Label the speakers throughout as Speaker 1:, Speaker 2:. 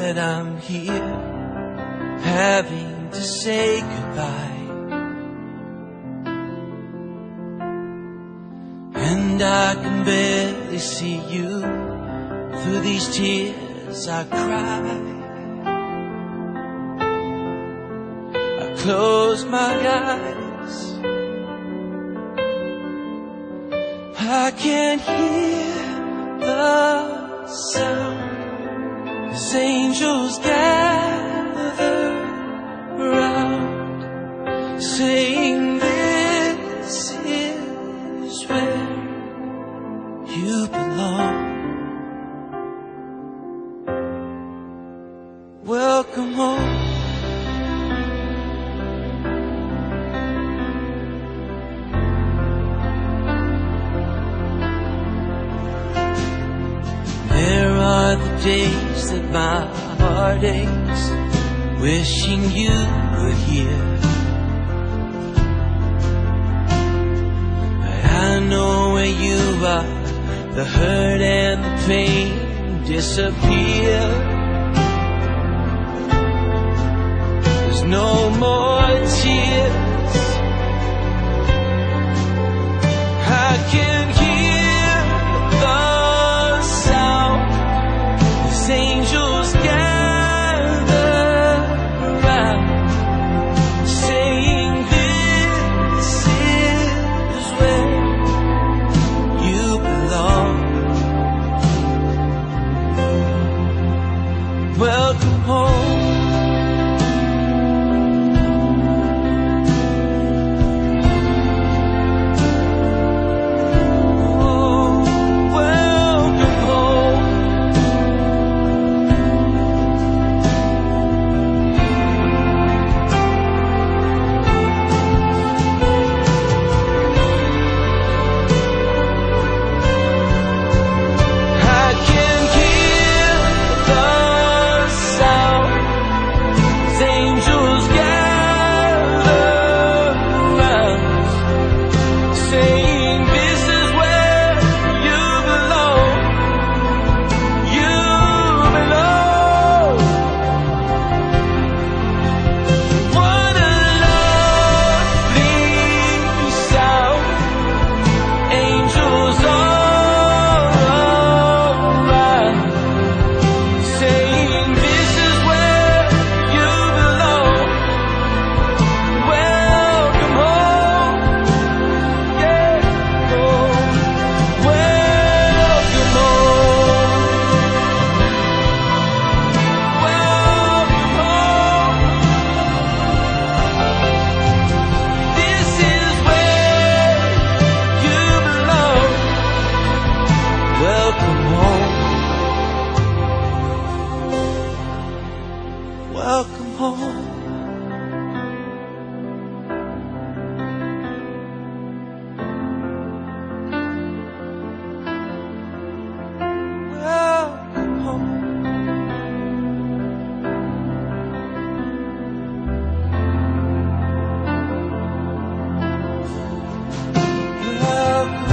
Speaker 1: that I'm here, having to say goodbye. And I can barely see you through these tears I cry. I close my eyes. I can hear the sound as angels gather round, saying, This is where you belong. Welcome home. There are the days that my heart aches, wishing you were here. But I know where you are, the hurt and the pain disappear. There's no more tears. I can hear the sound as angels gather round, saying, This is where you belong. Welcome home. Oh, welcome home. I can hear the sound as angels gather round, saying, This is where you belong. You belong. What a lovely sound. Angels all around, saying, This is where you belong. Welcome home. Yeah. Oh, welcome home. Welcome home. This is where you belong. Welcome home. Welcome home. Welcome home. Welcome.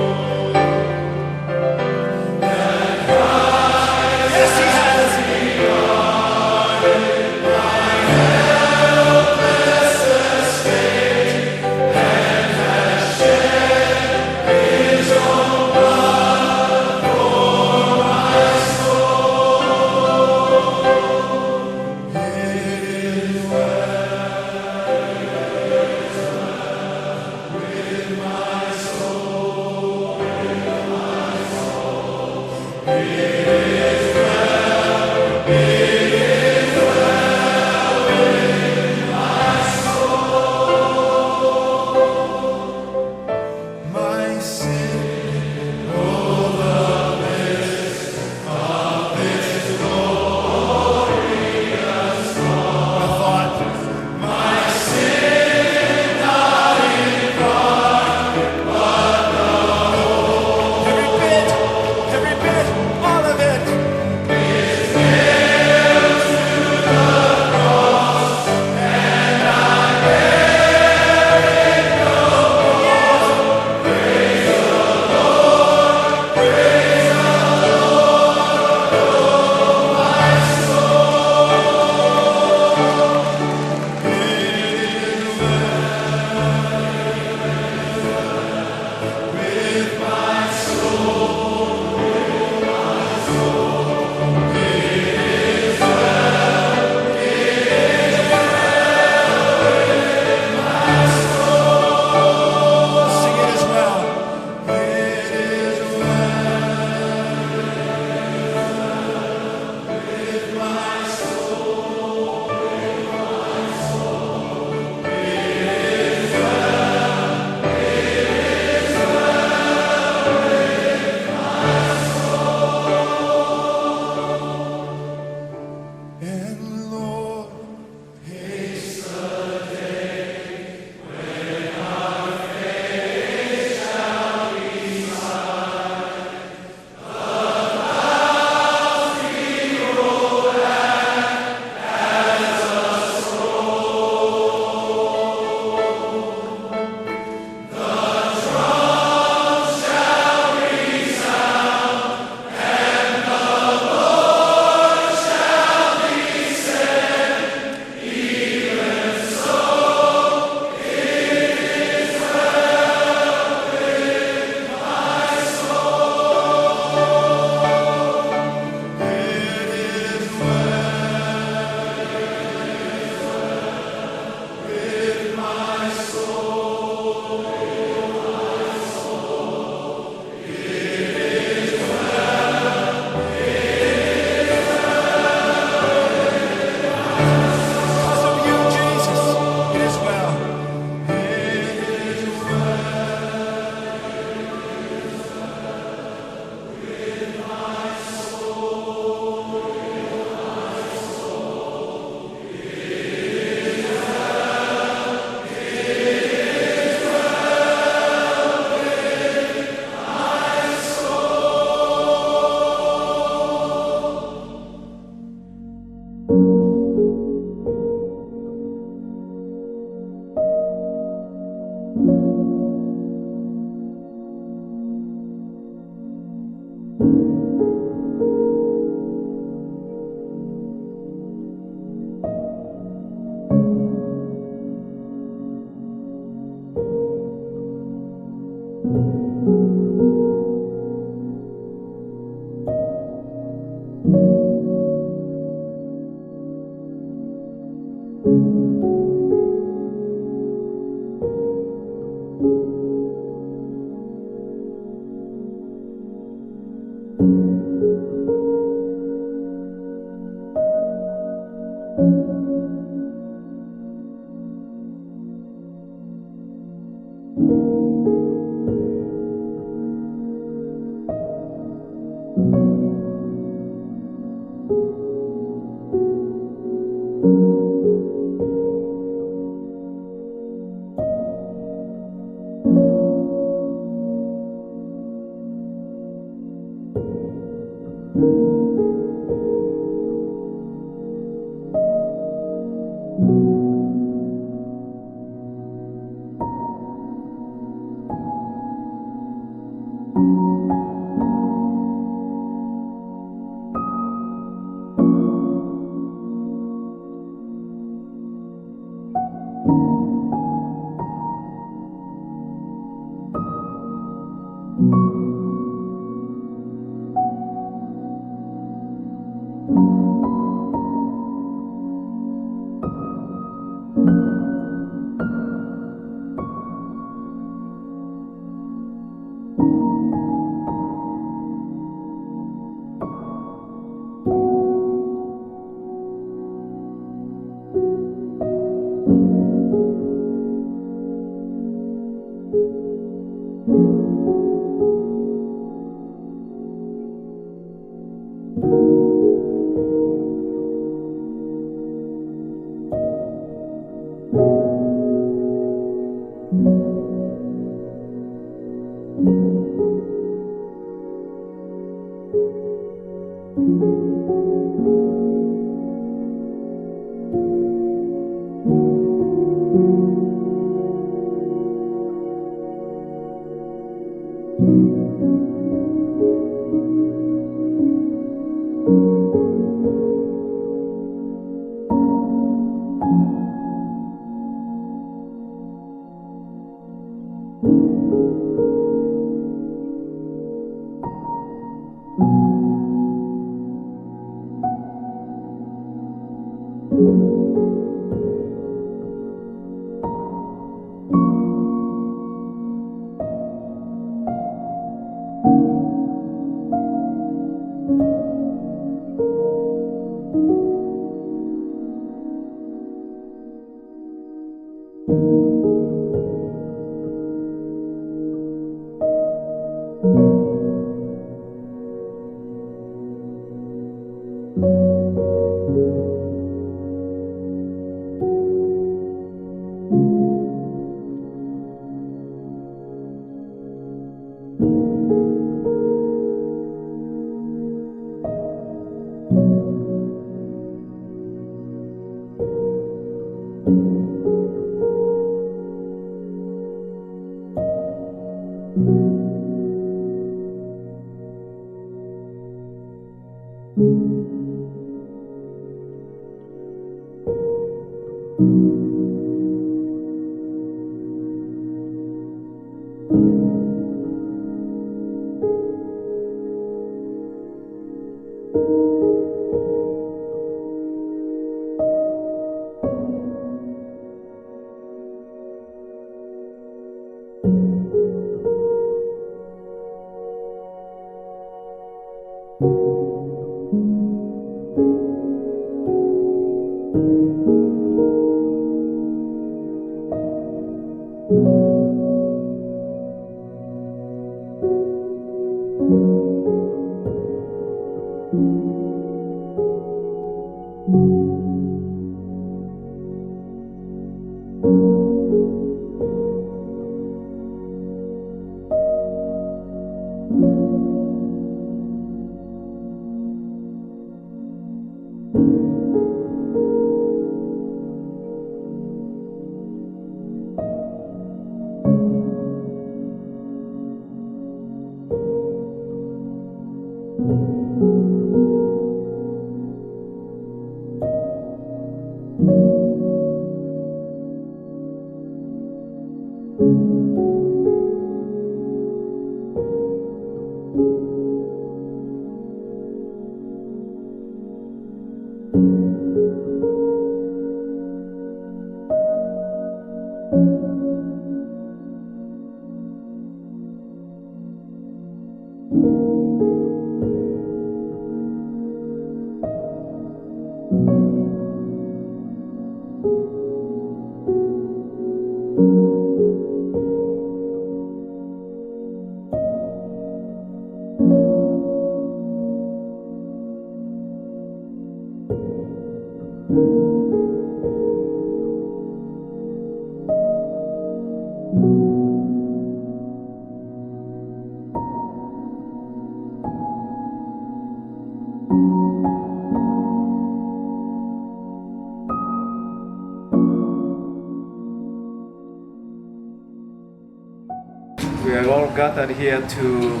Speaker 2: We are all gathered here to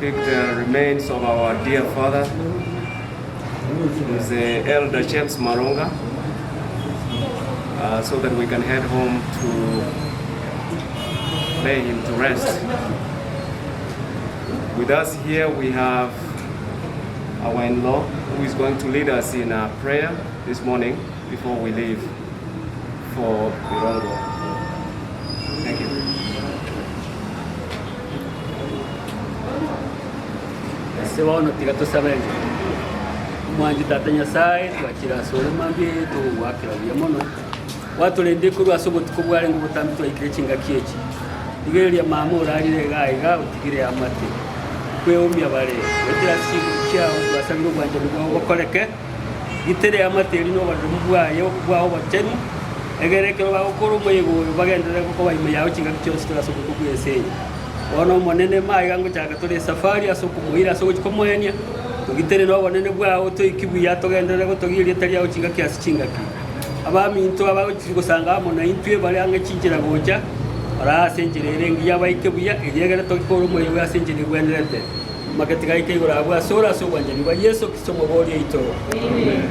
Speaker 2: pick the remains of our dear father, the Elder James Maronga, so that we can head home to lay him to rest. With us here we have our in-law who is going to lead us in a prayer this morning before we leave for Birongo. Thank you.
Speaker 3: Ase bono tiga tosabe ng'a omwanchi Tata Nyasae, twachire asore mambia eye togogoakera buya mono, gwatorendire korwa ase obotuko bwarenge obotambe twaikire chingaki echi. Rigereria mama orarire iga aiga otigire amate, kweumia bare, goetera ase chinguru chiao twasabire obwanchani bwao bokoreke, Gitere amate erio noboremu bwaye bwao obochenu, egere ekero bagokora omoyega oyo bagenderere gokoba ime yao chingaki chionsi tore ase obotuko bw'ense eye. Bono Omonene, maiga ngochaka tore esafari ase okomoira ase ogochia komoenia, togitere nobonene bwao, toikie buya, togenderere gotogia erieta riao chingaki ase chingaki. Abaminto abagochia gosanga amo naintwe bare ang'e chinchera gocha, baraa ase enchera ere engiya baike buya, erio egere togikore omoyega oyo ase enchera egwenerete. Amageti gaike igoro abwo asore ase obwanchani bwa Yeso Kristo Omobooria oito. Amen.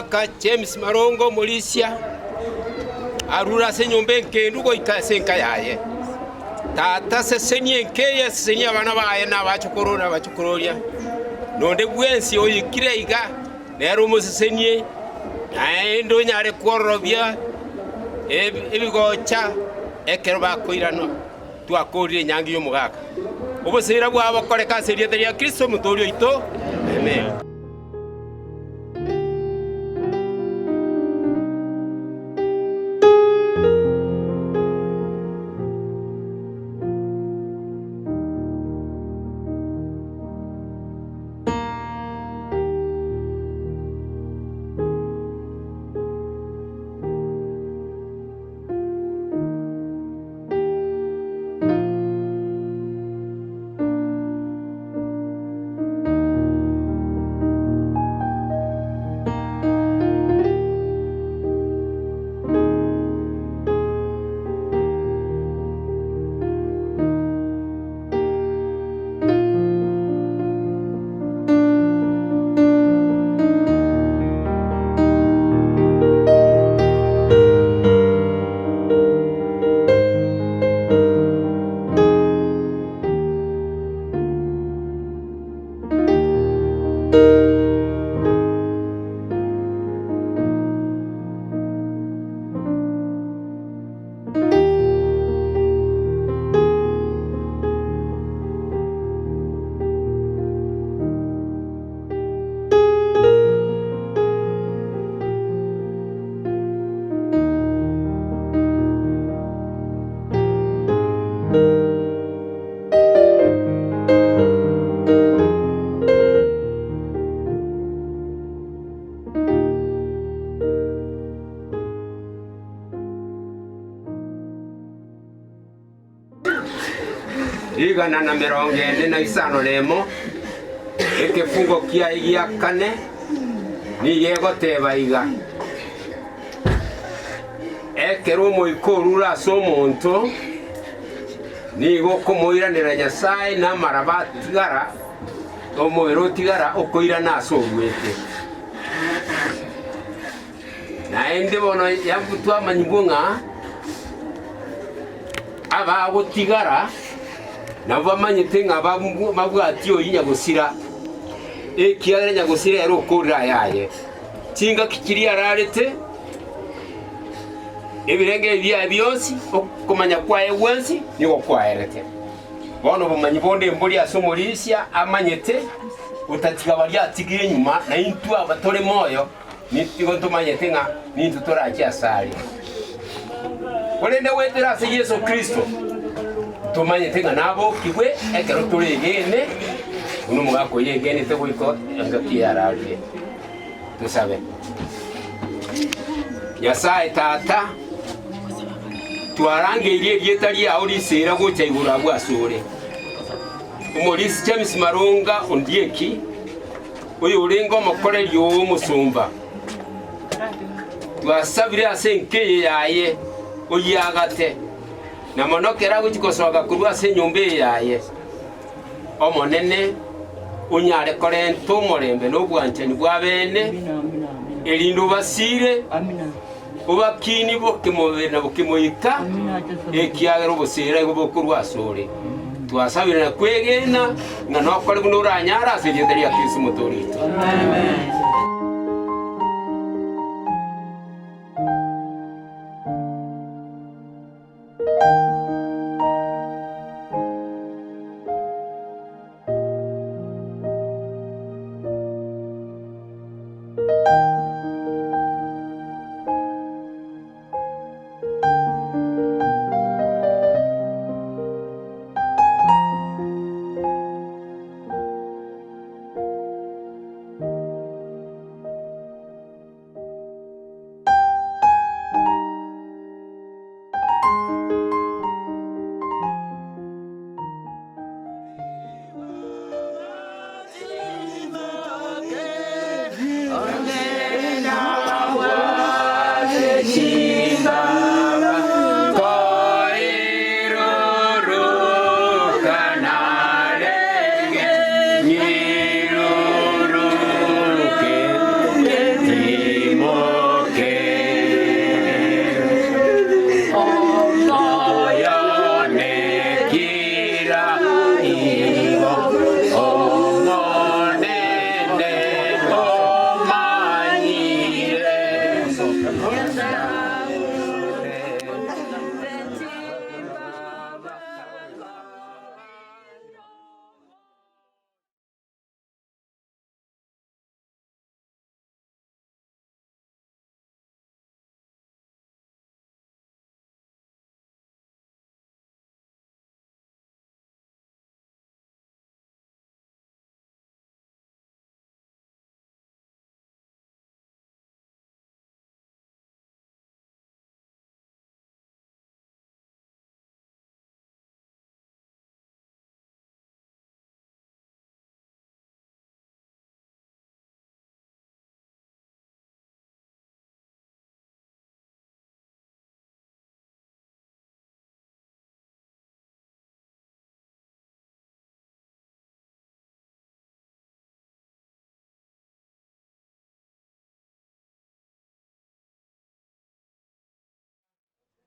Speaker 4: Omogaka James Marongo omorisia arure ase enyomba enkendu goika ase enka yaye. Tata sesenia enka eye, sesenia abana baye na abachokoro na abachokororia, na onde bwensi oikire iga, nere omosesenie, naende onyare kwororobia ebigocha ekero bakoirana. Twakoorire enyangi y'omogaka. Oboseera bwabo koreka ase erieta ria Kristo Omotooria oito. Amen. Rigana na merongo ene na isano nemo, ekefungo kiaye gia kane nigo egoteba iga, Ekero omoika orure ase omonto, nigo okomoiranera Nyasae na amaraba atigara, omobere otigara okoirana ase oruete. Naende bono twamanyigwe ng'a abagotigara nabwo bamanyete ng'a babwatie oyio nyagosira, ekiagera nyagosira ere okorire ayaye. Chingaki chiria ararete, ebirengererio biaye bionsi, okomanya kwaye gwensi nigo kwaerete. Bono obomanyi bonde mbori ase omorisia amanyete, gotatiga baria atigire nyuma, na intwe aba tore moyo nigo ntomanyete ng'a nintwe torache asare. Korende goetera ase Yeso Kristo, ntomanyete ng'a nabokigwe ekero toregene, buna omogaka oyio egenete goika engaki eyararire. Tosabe. Nyasae Tata, twarangeirie erieta riao riseera gocha igoro abwo asore. Omorisia James Maronga Ondieki, oyorenge omokoreri oo omosomba, twasabire ase enka eye yaye oyiagate, na mono kera agochia gosoka korwa ase enyomba eye yaye, Omonene onyare korenta omorembe na obwanchani bw'abeene, erinde obasiire, obakinie bokemobere na bokemoika, ekiagera oboseera igo bokorwa asore. Twasabire na kwegena ng'a nokore buna oranyare ase erieta ria Kristo Omotoori oito.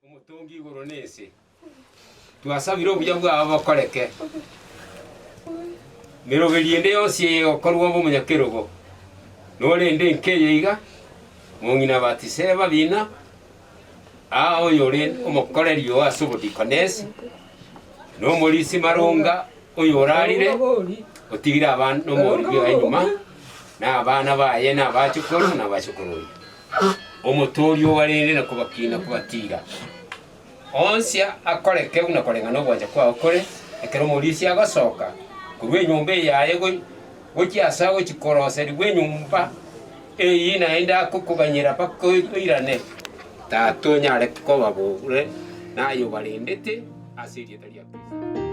Speaker 4: Omotongi igoro na ense, twasabire obuya bwao bokoreke. Meroberio ende yonsi eye egokorwa omonyakerogo, norende enka eye iga, mong'ina Batiseba bina, aa oyore omokoreri oo ase obodikonesi, na omorisia maronga oyorarire, otigire abana omorwoti oye nyuma, na abana baye, na abachokoro, na abachokoroi. Omotoori obarende na kobakina kobatiira. Onsi akoreke buna koreng'ana nogwancha kwao kore, ekero omorisia agosoka korwa enyomba eye yaye gochia ase agochia koroserigwa enyomba eyio naende akokoganyera mpaka oirane, Tata onyare koba bore naye obarendete ase erieta ria Kristo.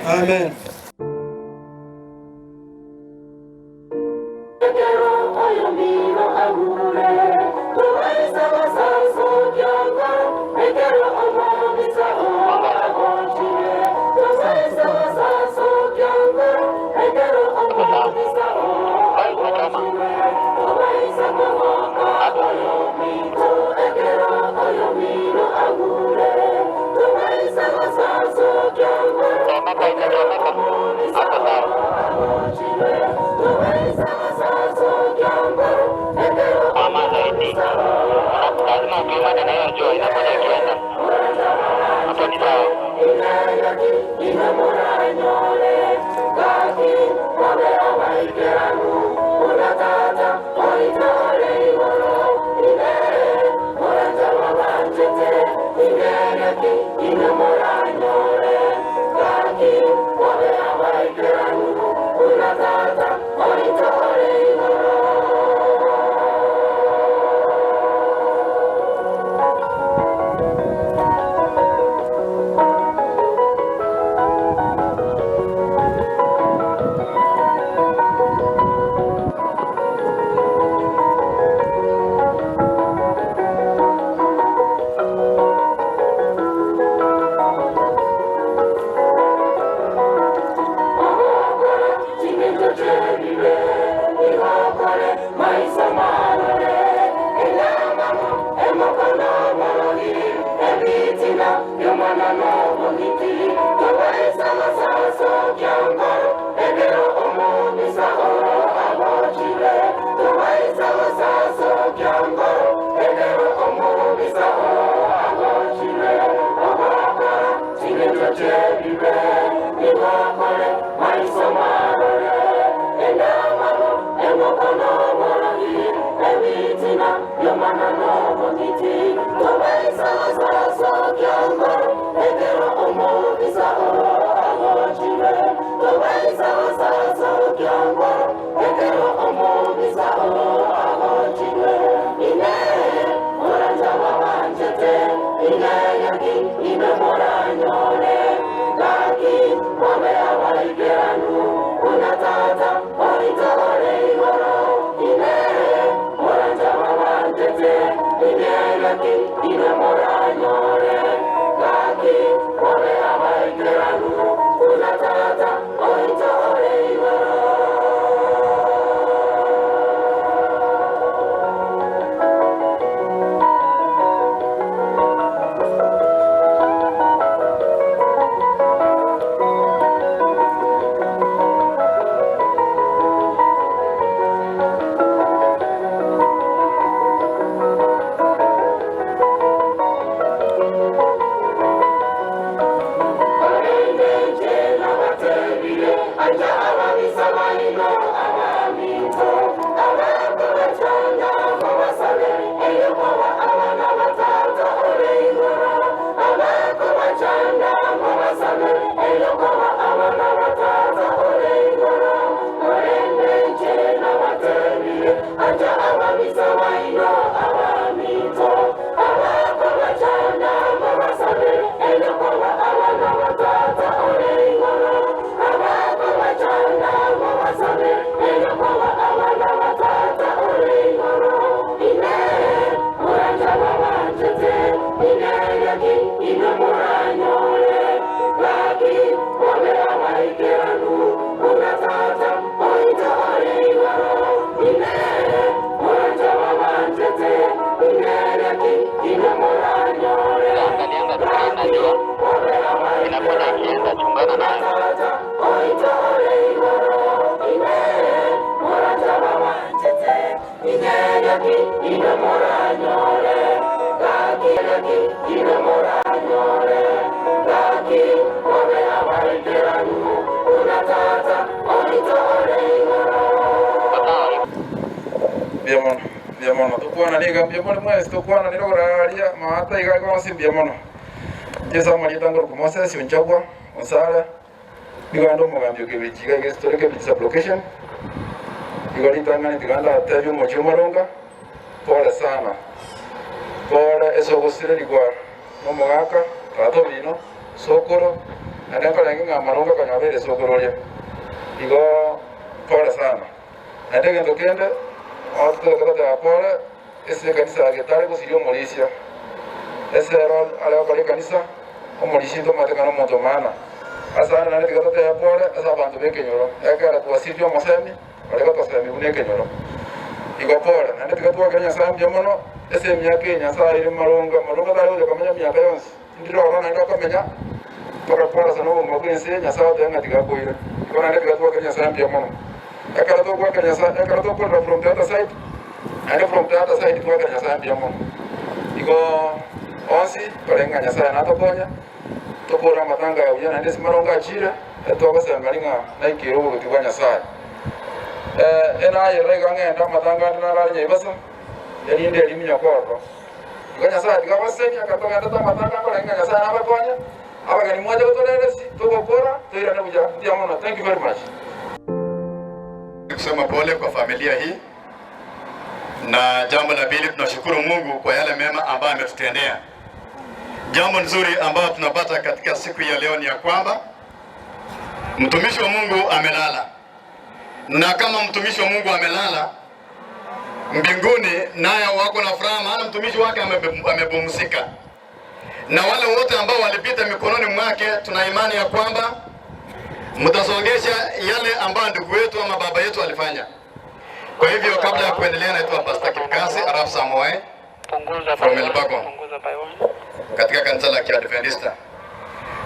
Speaker 2: Amen.
Speaker 5: Mama zaidi lazima ukiumane na hiyo jua inakuja ikienda hapo ni sawa. Angalianga screen najua.
Speaker 6: Mbuya mono. Tokwanane iga mbuya more mwensi tokwanane rogoro aaria maata iga iga onsi mbuya mono. Inche ase amarieta ngorokwa Moses Onchagwa Onsare, nigo ande omogambi o Kebirichi iga iga ase tore Kebirichi sub-location. Igo ritang'ani tiga ndatebie omochie omoronga, pole sana, pole ase ogosirerigwa nomogaka, tata omino, sokoro, naende nkorenge ng'a amaronga konya abeire sokoro oria. Igo pole sana. Naende egento kende, ototoke toteba pole ase ekanisa ya Getare gosiria omorisia. Ase ero are gokora ekanisa, omorisia ntomanyete ng'a nomonto o maana. Ase ande naende tiga totebe pole ase abanto b'ekenyoro, ekero twasirie omosemi ore gotosemia buna ekenyoro. Igo pole, naende tiga twakere Nyasae mbuya mono ase emiaka eye Nyasae aire maronga, maronga tari gocha komenya emiaka yonsi. Ndire ororo naende okomenya mpaka kwarasa nobogima bw'ense, Nyasae otebe ng'a tiga akoire. Igo naende tiga twakere Nyasae mbuya mono. Ekero togoakera Nyasae, ekero tokorera from the other side, naende from the other side twakera Nyasae mbuya mono. Igo onsi tore ng'a Nyasae natokonye, tokore amatanga aya buya naende ase marongo achire, etogosembani ng'a naikere oboruoti bwa Nyasae. Enayerera iga ng'ende amatanga ande narare Nyaibasa, erinde eriminyoko ororo. Igo Nyasae tiga abasesenie, ekero togenderete amatanga akore ng'a Nyasae nabakonye, abageni mwanche gotoreresi, togokora, toirane buya. Mbuya mono. Thank you very much.
Speaker 7: Kusema pole kwa familia hii, na jambo la pili tunashukuru Mungu kwa yale mema ambayo ametutendea. Jambo nzuri ambayo tunapata katika siku ya leo ni ya kwamba mtumishi wa Mungu amelala, na kama mtumishi wa Mungu amelala mbinguni, naye wako na furaha, maana mtumishi wake amepumzika. Na wale wote ambao walipita mikononi mwake, tuna imani ya kwamba mtasongesha yale ambayo ndugu wetu ama baba yetu alifanya. Kwa hivyo kabla ya kuendelea, naitwa Pastor Kipkasi Arap Samoei from Elbagon katika kanisa la Kiadventista.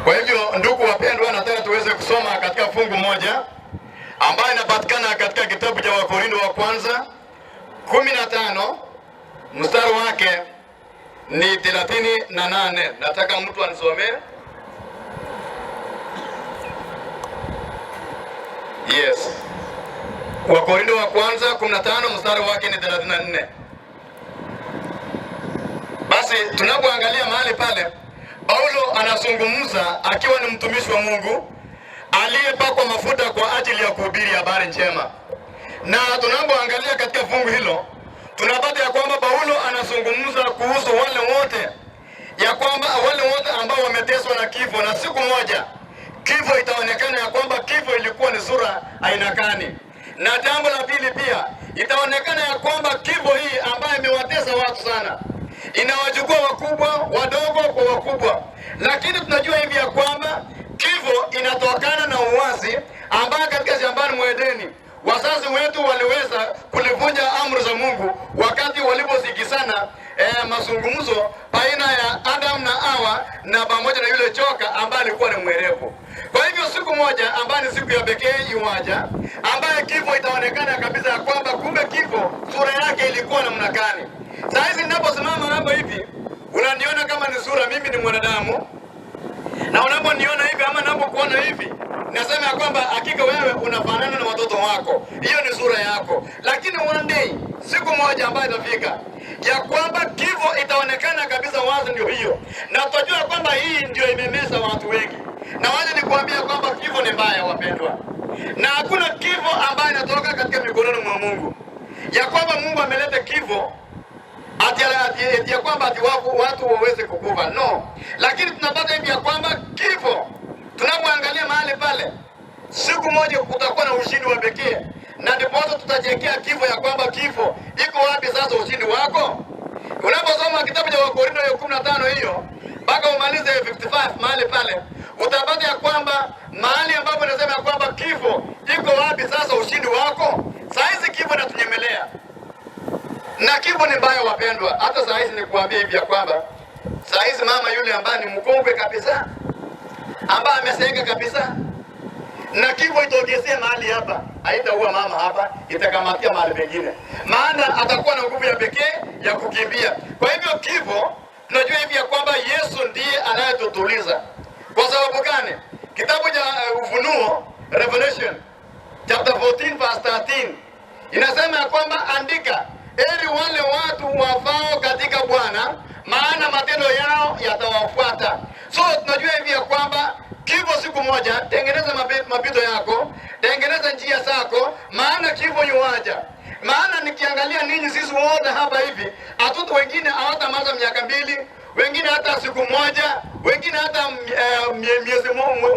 Speaker 7: Kwa hivyo ndugu wapendwa, nataka tuweze kusoma katika fungu moja ambayo inapatikana katika kitabu cha Wakorintho wa kwanza 15 mstari wake ni 38. Nataka mtu anisomee. Yes. Wakorintho wa kwanza 15 mstari wake ni 34. Basi tunapoangalia mahali pale, Paulo anazungumza akiwa ni mtumishi wa Mungu aliyepakwa mafuta kwa ajili ya kuhubiri habari njema. Na tunapoangalia katika fungu hilo, tunapata ya kwamba Paulo anazungumza kuhusu wale wote, ya kwamba wale wote ambao wameteswa na kifo, na siku moja kifo itaonekana ya kwamba kifo ilikuwa ni sura aina gani. Na jambo la pili pia itaonekana ya kwamba kifo hii ambayo imewatesa watu sana inawachukua wakubwa, wadogo kwa wakubwa, lakini tunajua hivi ya kwamba kifo inatokana na uasi ambayo katika shambani mwa Edeni wazazi wetu waliweza kulivunja amri za Mungu wakati waliposikizana mazungumzo baina ya Adam na Hawa na pamoja na yule joka ambaye alikuwa ni mwerevu. Kwa hivyo siku moja ambayo ni siku ya pekee iwaja, ambaye kifo itaonekana kabisa ya kwamba kumbe kifo sura yake ilikuwa namna gani. Saa hizi ninaposimama hapa hivi, unaniona kama ni sura, mimi ni mwanadamu, na unaponiona hivi ama ninapokuona hivi, nasema ya kwamba hakika wewe unafanana na watoto wako, hiyo ni sura yako. Lakini one day, siku moja ambayo itafika ya kwamba kifo itaonekana kabisa wazi, ndio hiyo, na tutajua kwamba hii ndio imemeza watu wengi. Na wacha nikuambia kwamba kifo ni mbaya, wapendwa, na hakuna kifo ambayo inatoka katika mikononi mwa Mungu, ya kwamba Mungu ameleta kifo ati, ati, ati ya kwamba ati watu waweze kukufa no, lakini tunapata hivi ya kwamba kifo, tunapoangalia mahali pale, siku moja kutakuwa na ushindi wa pekee, na ndiposa tutajiwekea kifo ya kwamba kifo iko wapi sasa ushindi wako? Unaposoma kitabu cha Wakorintho ya 15 hiyo mpaka umalize 55 mahali pale, utapata ya kwamba mahali ambapo nasema ya kwamba kifo iko wapi sasa ushindi wako? Saa hizi kifo inatunyemelea na kifo ni mbaya wapendwa. Hata saa hizi nikuambia hivi ya kwamba saa hizi mama yule ambaye ni mkongwe kabisa, ambaye ameseeka kabisa, na kifo itokezee mahali hapa, haitaua mama hapa, itakamatia mahali pengine, maana atakuwa na nguvu ya pekee ya kukimbia. Kwa hivyo kifo, tunajua hivi ya kwamba Yesu ndiye anayetutuliza. Kwa sababu gani? Kitabu cha Ufunuo, Revelation chapter 14 verse 13 inasema ya kwamba andika, Heri wale watu wafao katika Bwana, maana matendo yao yatawafuata. So tunajua hivi ya kwamba kifo siku moja, tengeneza mapito yako, tengeneza njia zako, maana kifo yuwaja. Maana nikiangalia ninyi sisi wote hapa hivi, hatuto wengine hawatamaliza miaka mbili, wengine hata siku moja, wengine hata miezi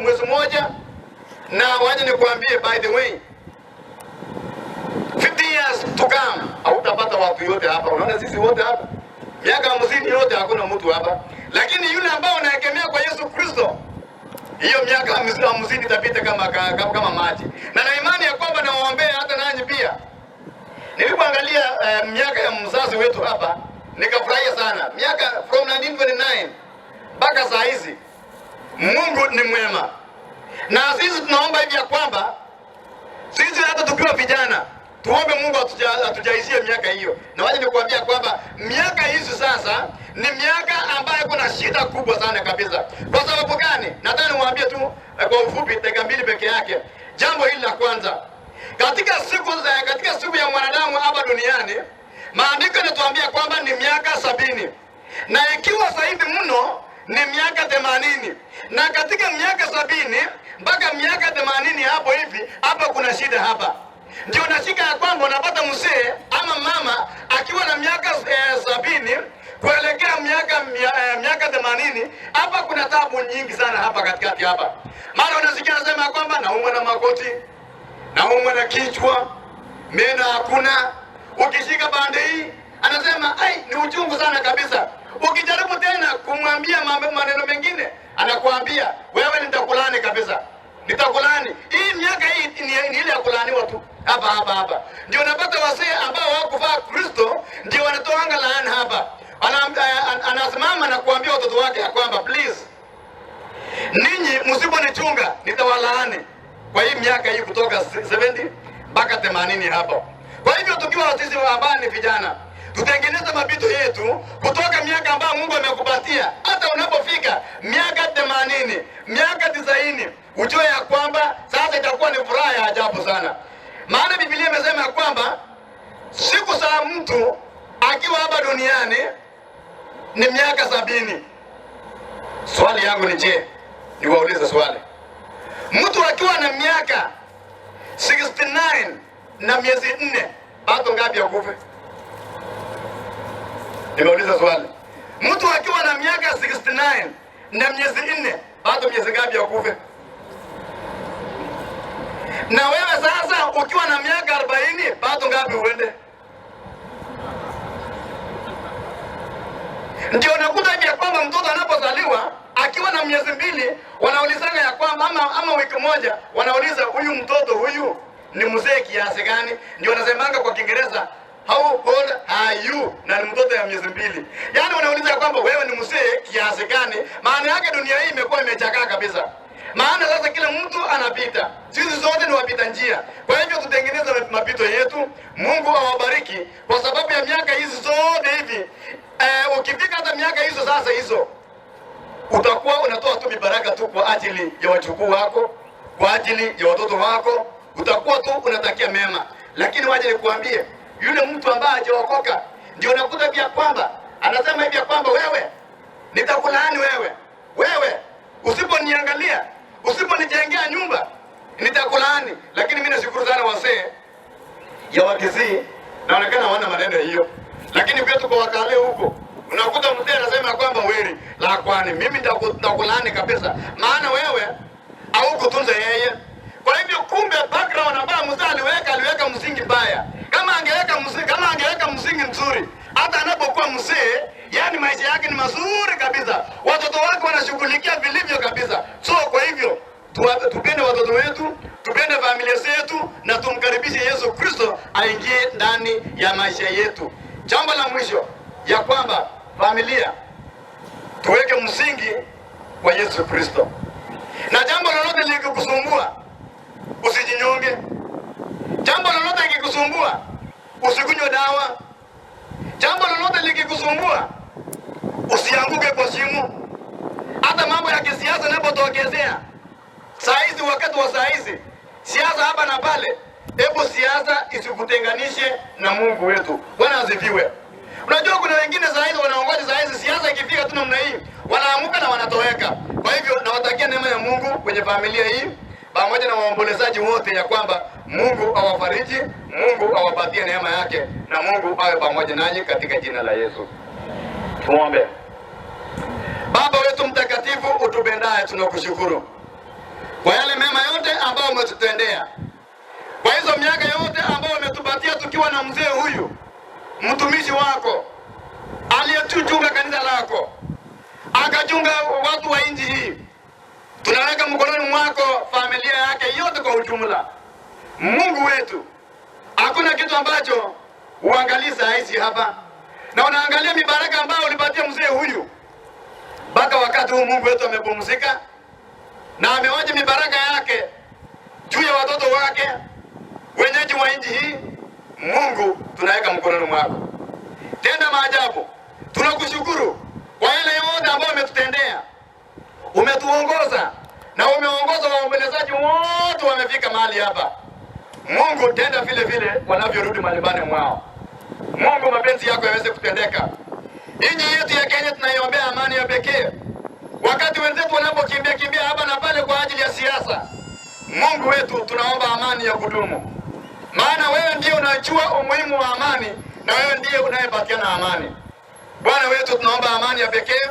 Speaker 7: mwezi moja. Na waje nikuambie, by the way, 50 years to come hautapata watu yote hapa. Unaona sisi wote hapa miaka 50 yote hakuna mtu hapa, lakini yule ambao unaegemea kwa Yesu Kristo, hiyo miaka 50 itapita kama, kama, kama maji. Na na imani ya kwamba nawaombea hata nanyi pia. Nilipoangalia miaka ya mzazi wetu hapa nikafurahia sana, miaka from 1929 mpaka saa hizi. Mungu ni mwema, na sisi tunaomba hivi ya kwamba sisi hata tukiwa vijana tuombe Mungu atujaishie miaka hiyo. Na waje nikuambia kwamba miaka hizi sasa ni miaka ambayo kuna shida kubwa sana kabisa. Kwa sababu gani? Nataka niwaambie tu kwa ufupi, dakika mbili peke yake. Jambo hili la kwanza, katika siku ya mwanadamu hapa duniani, maandiko yanatuambia kwamba ni miaka 70, na ikiwa zaidi mno ni miaka 80, na katika miaka 70 mpaka miaka 80 hapo hivi, hapa kuna shida hapa. Ndio nashika ya kwamba unapata mzee ama mama akiwa na miaka 70 kuelekea miaka 80, hapa kuna tabu nyingi sana hapa katikati hapa. Mara unasikia anasema ya kwamba naumwa na magoti, naumwa na kichwa, meno hakuna. Ukishika pande hii anasema ai, ni uchungu sana kabisa. Ukijaribu tena kumwambia maneno mengine anakuambia wewe nitakulani kabisa, nitakulani. Hii miaka hii ni ile ya kulaniwa tu hapa hapa hapa. Ndio unapata wazee ambao hawakuvaa Kristo ndio wanatoanga laana hapa. Anasimama na kuambia watoto wake ya kwamba please, ninyi msiponichunga nitawalaani kwa hii miaka hii kutoka 70 mpaka 80 hapo. Kwa hivyo tukiwa sisi ambao ni vijana, tutengeneze mapito yetu kutoka miaka ambayo Mungu amekupatia. Hata unapofika miaka 80, miaka 90, ujue ya kwamba sasa itakuwa ni furaha ya ajabu sana. Maana Biblia imesema ya kwamba siku za mtu akiwa hapa duniani ni miaka 70. Swali yangu ni je, niwaulize swali. Mtu akiwa na miaka 69 na miezi 4, bado ngapi akufe? Nimeuliza swali. Mtu akiwa na miaka 69 na miezi 4, bado miezi ngapi akufe? Na wewe sasa ukiwa na miaka 40, bado ngapi uende? Ndio unakuta hivi ya kwamba mtoto anapozaliwa akiwa na miezi 2, wanaulizana ya kwamba ama wiki moja, wanauliza huyu mtoto huyu ni mzee kiasi gani? Ndio wanasemanga kwa Kiingereza how old are you? Na ni mtoto ya miezi 2. Yaani wanauliza ya kwamba wewe ni mzee kiasi gani? Maana yake dunia hii imekuwa imechakaa kabisa. Maana sasa kila mtu anapita. Sisi zote ni wapita njia. Kwa hivyo tutengeneze mapito yetu. Mungu awabariki kwa sababu ya miaka hizi zote hivi. Ukifika hata miaka hizo sasa hizo, utakuwa unatoa tu mibaraka tu kwa ajili ya wajukuu wako, kwa ajili ya watoto wako, utakuwa tu unatakia mema. Lakini waje nikuambie, yule mtu ambaye hajaokoka ndio unakuta pia kwamba anasema hivi ya kwamba wewe nitakulaani wewe, wewe usiponiangalia, usiponijengea nyumba nitakulaani. Lakini mimi nashukuru sana wazee ya Wakisii, naonekana hawana maneno hiyo. Lakini kwetu kwa Wakale huko unakuta mzee anasema kwamba wewe la kwani mimi nitakulaani kabisa, maana wewe haukutunza yeye. Kwa hivyo kumbe background ambayo mzee aliweka msingi mbaya. Kama angeweka msingi mzuri, hata anapokuwa mzee, yani maisha yake ni mazuri kabisa. Watoto wake wanashughulikia vilivyo kabisa. So kwa hivyo tupende watoto wetu, tupende familia zetu na tumkaribishe Yesu Kristo aingie ndani ya maisha yetu. Jambo la mwisho ya kwamba familia tuweke msingi wa Yesu Kristo. Na jambo lolote likikusumbua usijinyonge. Jambo lolote likikusumbua usikunywe dawa. Jambo lolote likikusumbua usianguke kwa shimo. Hata mambo ya kisiasa yanapotokezea saa hizi, wakati wa saa hizi siasa hapa na pale, Hebu siasa isikutenganishe na Mungu wetu. Bwana asifiwe. Unajua kuna wengine saa hizi wanaongoja saa hizi siasa ikifika tu namna hii wanaamuka na wanatoweka. Kwa hivyo nawatakia neema ya Mungu kwenye familia hii pamoja na waombolezaji wote, ya kwamba Mungu awafariji, Mungu awapatie neema yake na Mungu awe pamoja nanyi katika jina la Yesu. Tuombe. Baba wetu mtakatifu utupendaye, tunakushukuru kwa yale mema yote ambayo umetutendea kwa hizo miaka yote ambayo umetupatia tukiwa na mzee huyu mtumishi wako aliyetuchunga kanisa lako akachunga watu wa nchi hii. Tunaweka mkononi mwako familia yake yote kwa ujumla. Mungu wetu, hakuna kitu ambacho uangalii saa hizi hapa, na unaangalia mibaraka ambayo ulipatia mzee huyu mpaka wakati huu. Mungu wetu amepumzika na amewacha mibaraka yake juu ya watoto wake wenyeji wa nchi hii. Mungu, tunaweka mkononi mwako, tenda maajabu. Tunakushukuru kwa yale yote ambayo umetutendea, umetuongoza na umeongoza waombelezaji wote wamefika mahali hapa. Mungu, tenda vile vile wanavyorudi malimbani mwao. Mungu, mapenzi yako yaweze kutendeka. Nchi yetu ya Kenya tunaiombea amani ya pekee, wakati wenzetu wanapokimbia kimbia hapa na pale kwa ajili ya siasa. Mungu wetu, tunaomba amani ya kudumu, maana wewe ndiye unajua umuhimu wa amani na wewe ndiye unayepatiana amani. Bwana wetu, tunaomba amani ya pekee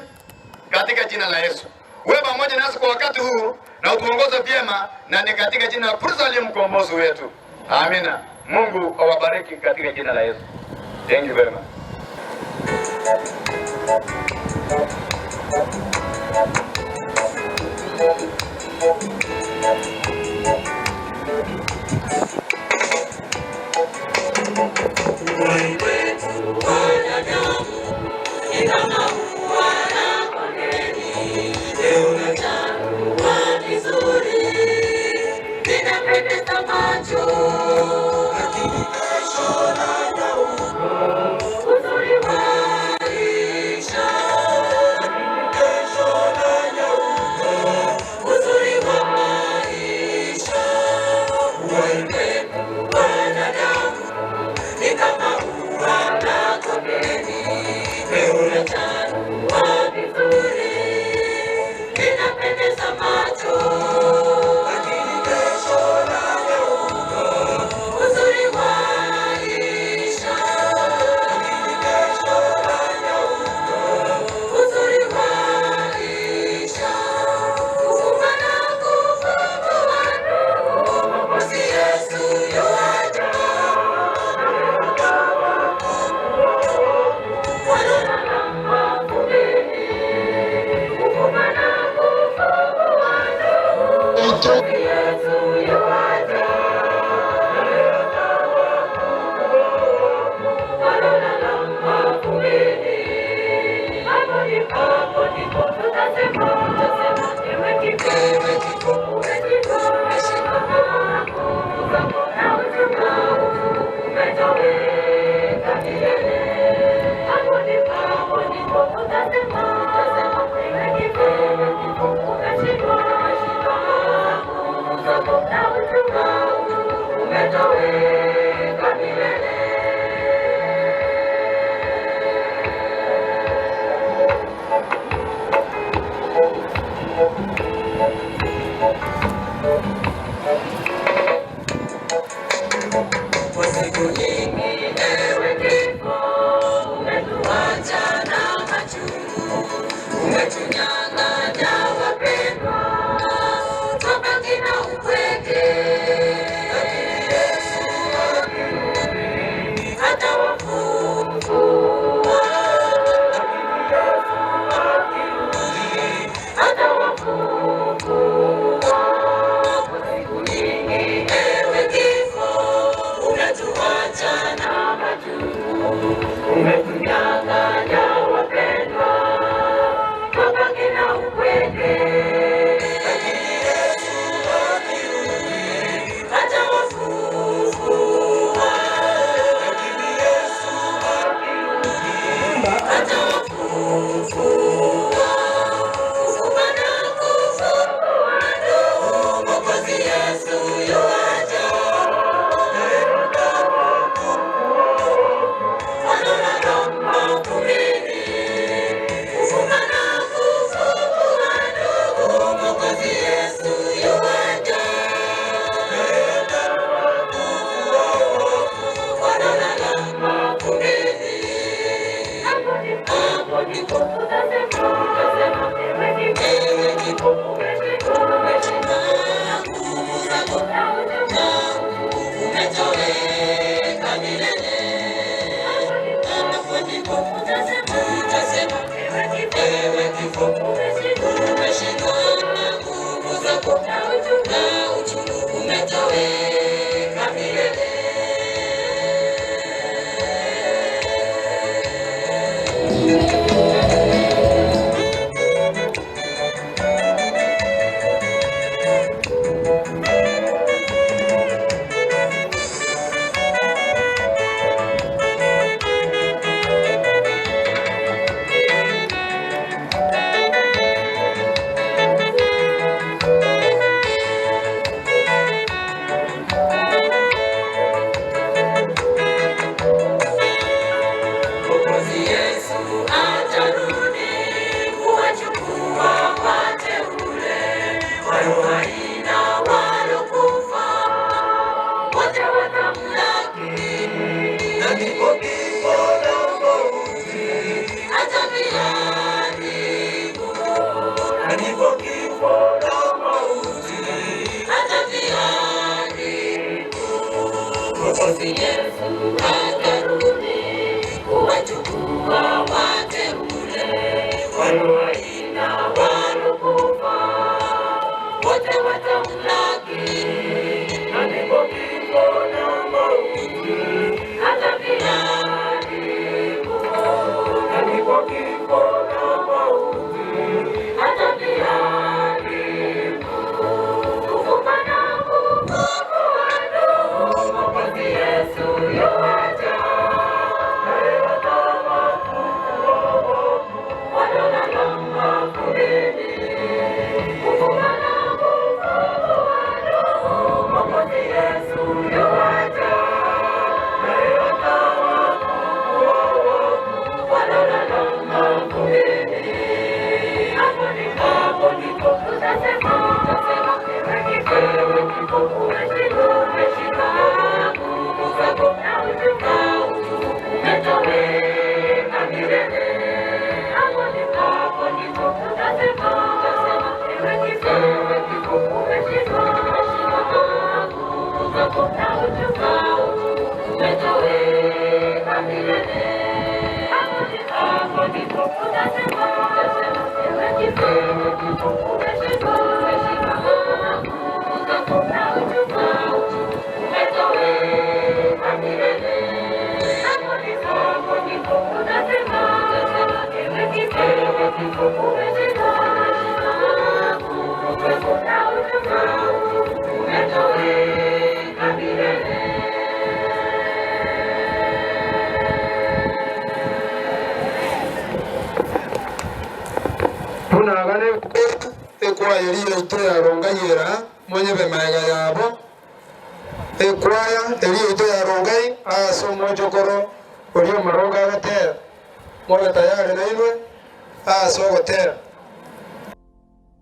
Speaker 7: katika jina la Yesu. Wewe pamoja nasi kwa wakati huu na utuongoze vyema, na ni katika jina la Kristo aliye mkombozi wetu, amina. Mungu awabariki katika jina la Yesu. Thank you very much.
Speaker 8: Bunagane ekwaya eria yaito yarongayera monyebe maega yabo ekwaya eria yaito yarongai ase omochokoro oria omorongo agotera mobe tayari nainwe ase ogotera.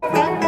Speaker 9: Amore,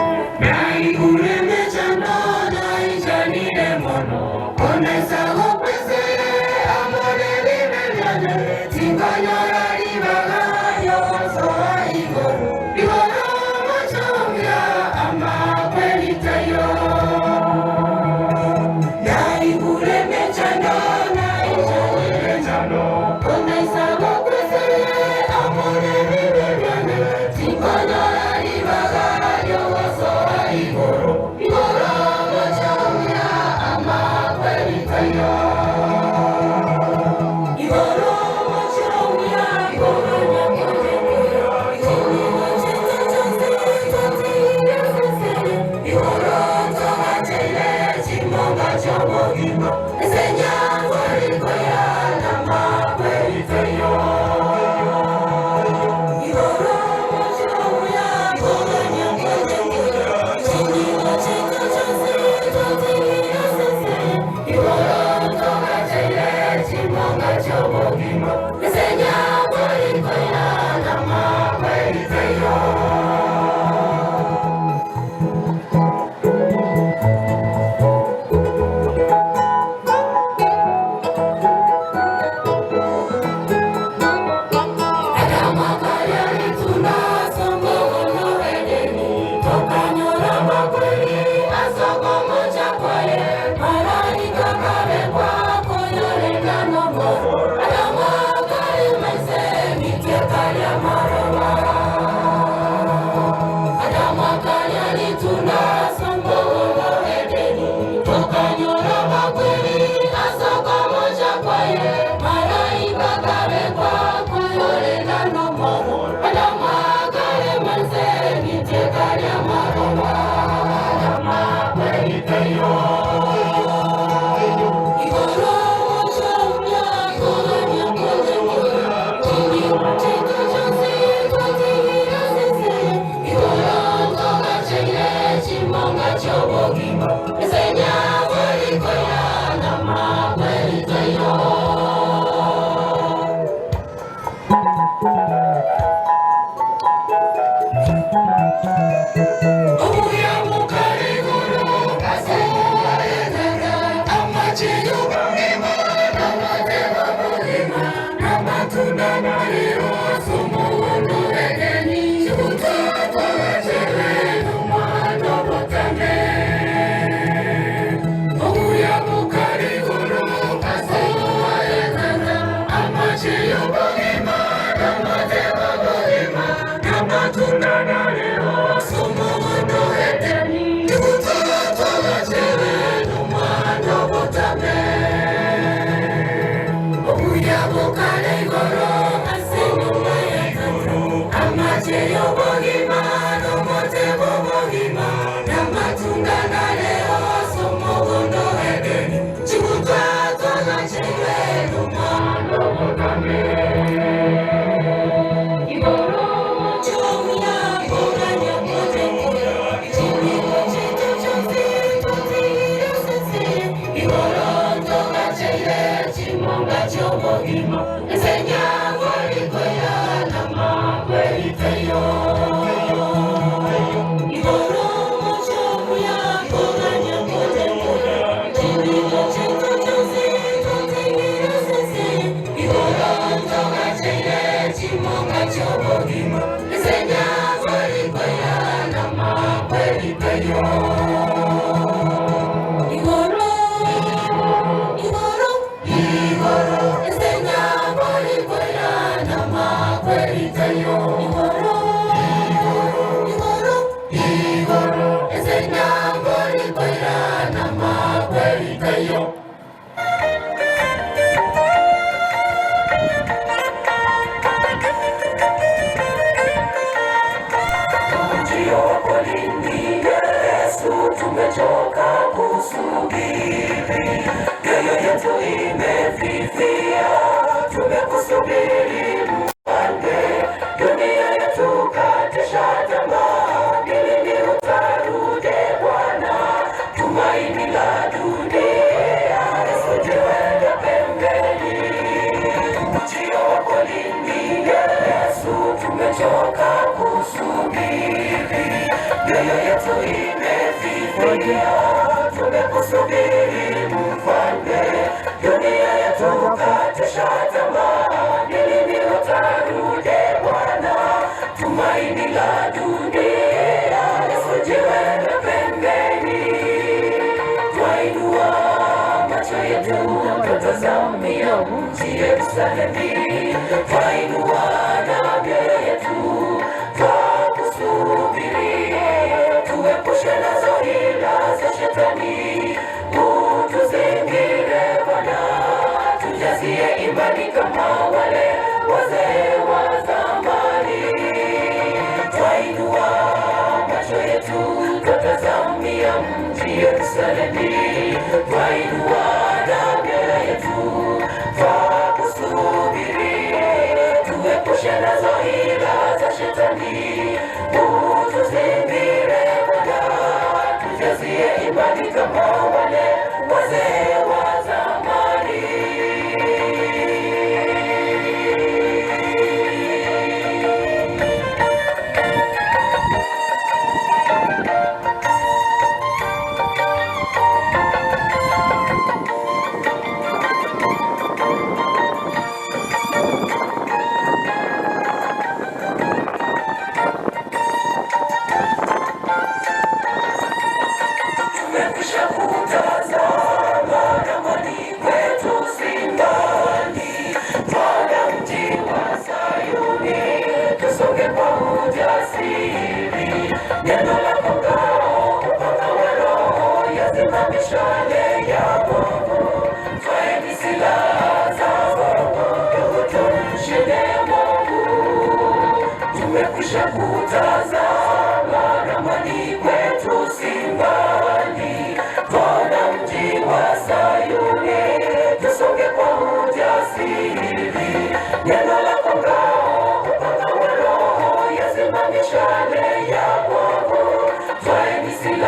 Speaker 1: Mishale ya wovu, twaeni silaha.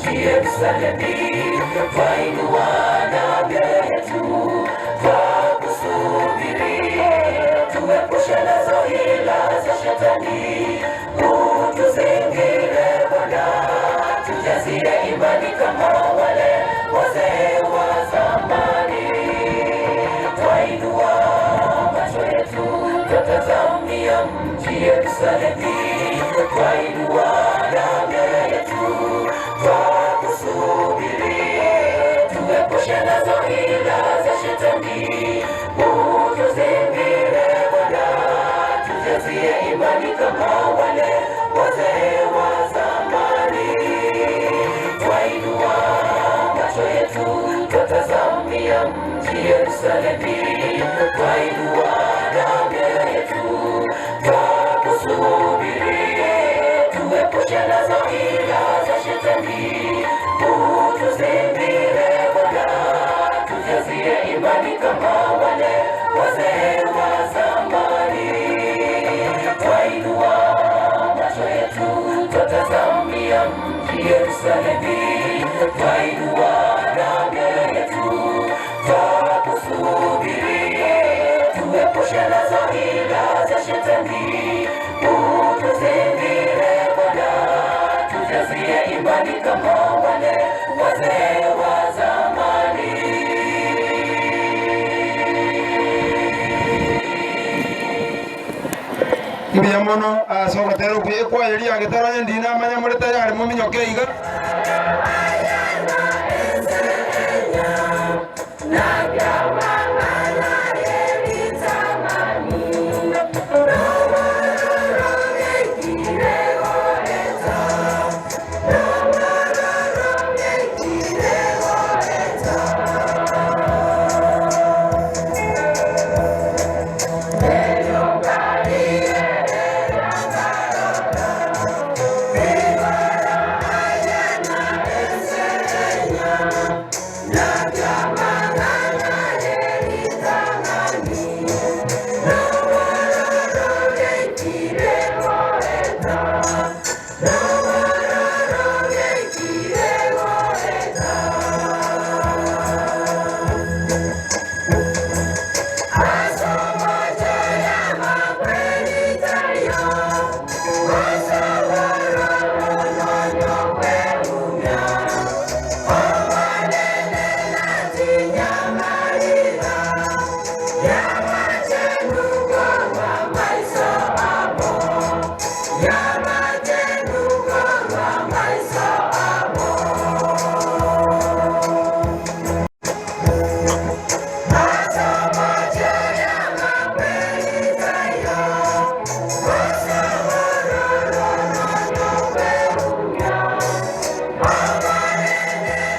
Speaker 1: mji Yerusalemu, twainua na mioyo yetu twakusubiri, tuepushe nazo hila za shetani, utuzingire Bwana, tujazie imani kama wale wazee wa zamani. Twainua macho yetu twatazamia mji Yerusalemu, twainua na mioyo yetu twakusubiri, tuepushe nazo hila za shetani, utuzingire Bwana, tujazie imani kama wale wazee wa zamani. Twainua macho yetu twatazamia mji Yerusalemu, twainua na mioyo yetu twakusubiri, tuepushe nazo hila za shetani, utuzingire Bwana, tujazie imani kama wale wazee wa zamani. Twainua macho yetu twatazamia mji Yerusalemu, twainua na mioyo yetu twakusubiri, tuepushe nazo hila za shetani, utuzingire Bwana, tujazie imani kama wale wazee wa zamani.
Speaker 8: Mbuya mono ase ogotera okuya ekwaya eria agetara onye ndina amanya more tayari mominyoke iga.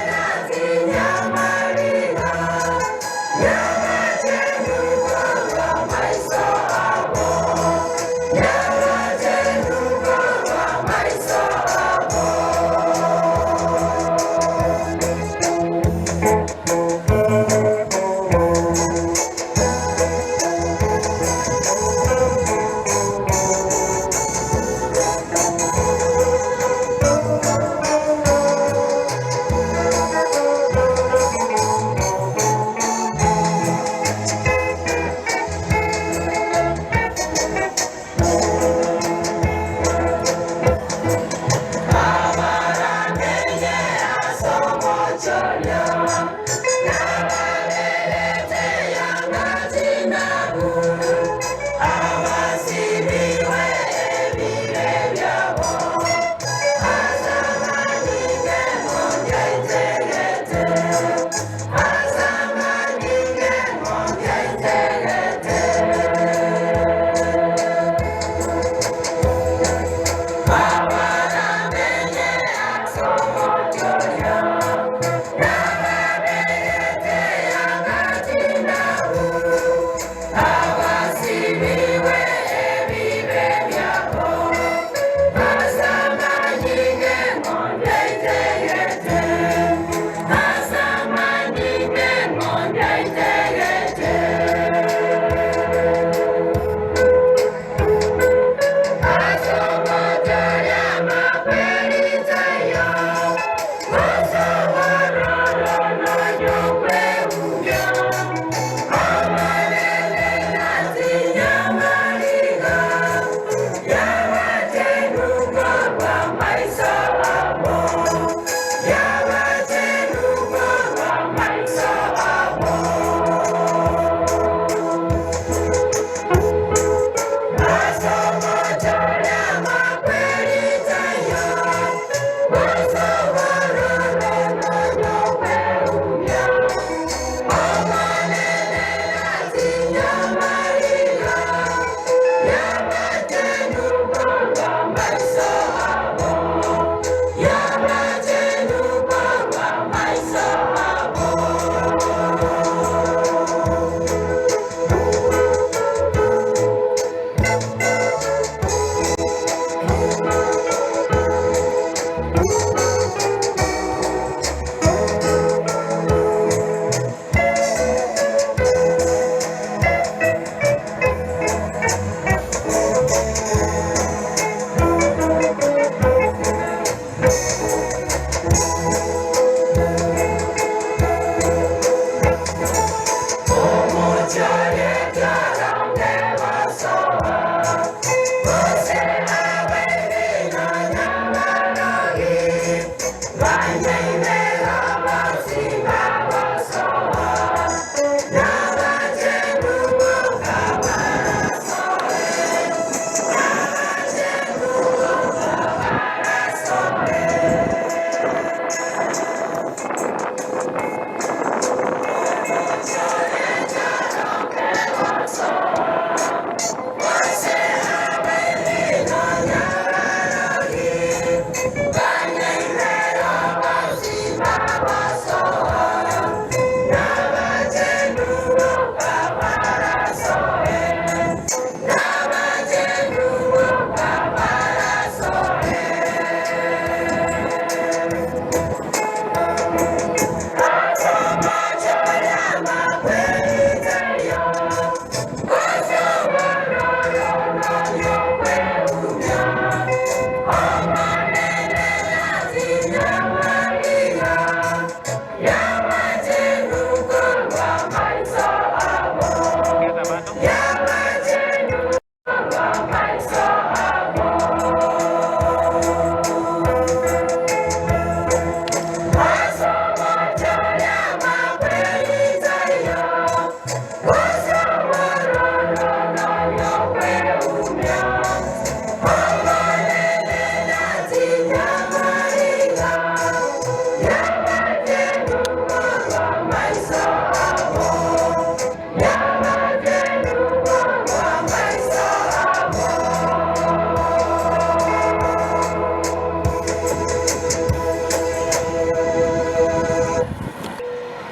Speaker 1: Yeah.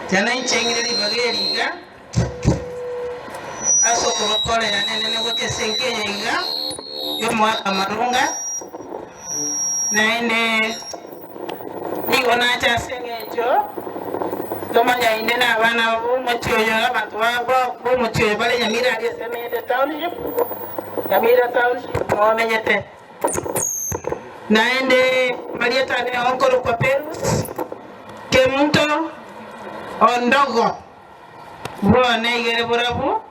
Speaker 9: Tiana inche ng'ire ribaga eri iga, ase okobakorera nenene gocha ase enka eye iga y'omogaka Marunga, naende nigo nacha ase eng'encho tomanya inde na abana b'omochie oyo, abanto b'omochie oyo bare Nyamira aria ase emenyete township, Nyamira township momenyete. Naende marieta ane nkorokwa Perus Kemunto Ondogo, bwone igere borabu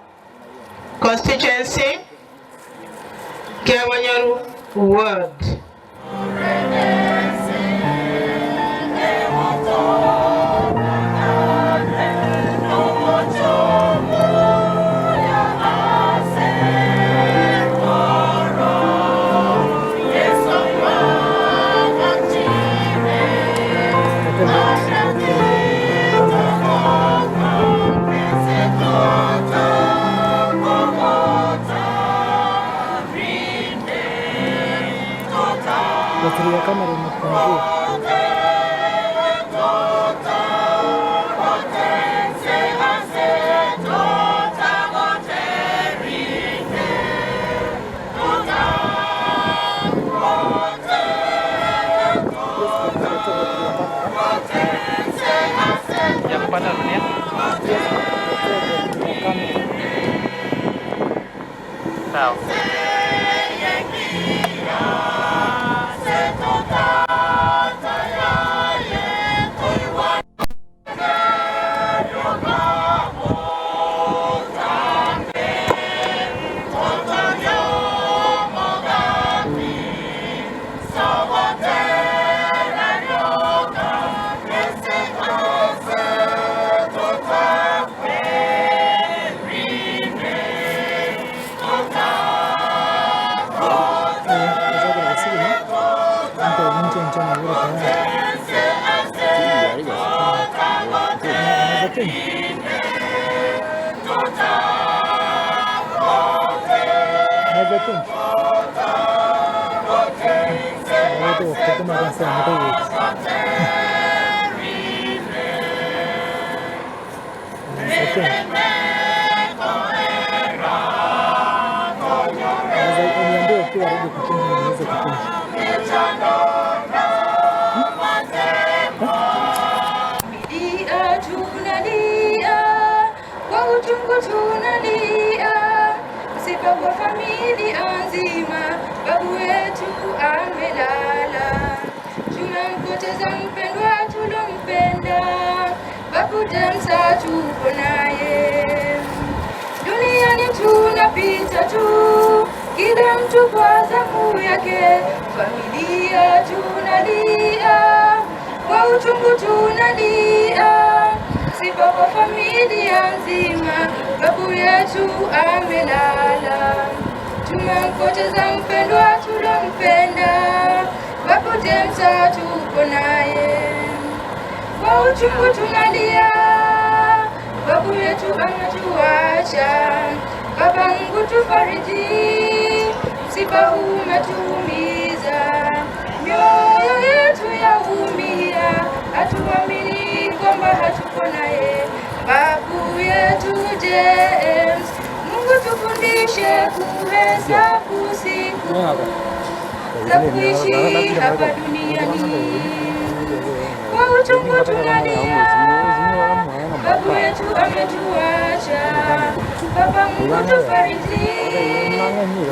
Speaker 9: constituency Kiabonyoru ward.
Speaker 10: Battery ya kamera imepungua.
Speaker 5: Ya kupata dunia. Sawa.
Speaker 10: Niambie ukiwa ready kuchange niweze kuchange.
Speaker 11: Lia tunalia, kwa uchungu tunalia, msiba kwa familia nzima, babu wetu amelala. Tumempoteza mpendwa tulompenda, babu Demsa tuko naye. Amechukua zamu yake, familia tunalia, kwa uchungu tunalia, msiba kwa familia nzima, babu yetu amelala. Tumempoteza mpendwa tulompenda, babu James hatuko naye, kwa uchungu tunalia, babu yetu ametuacha. Baba Mungu tufariji, msiba huu umetuumiza, mioyo yetu yaumia, hatuamini kwamba hatuko naye. Babu yetu James, Mungu tufundishe kuhesabu siku za kuishi hapa duniani. Kwa uchungu tunalia, babu yetu ametuacha. Baba Mungu tufariji,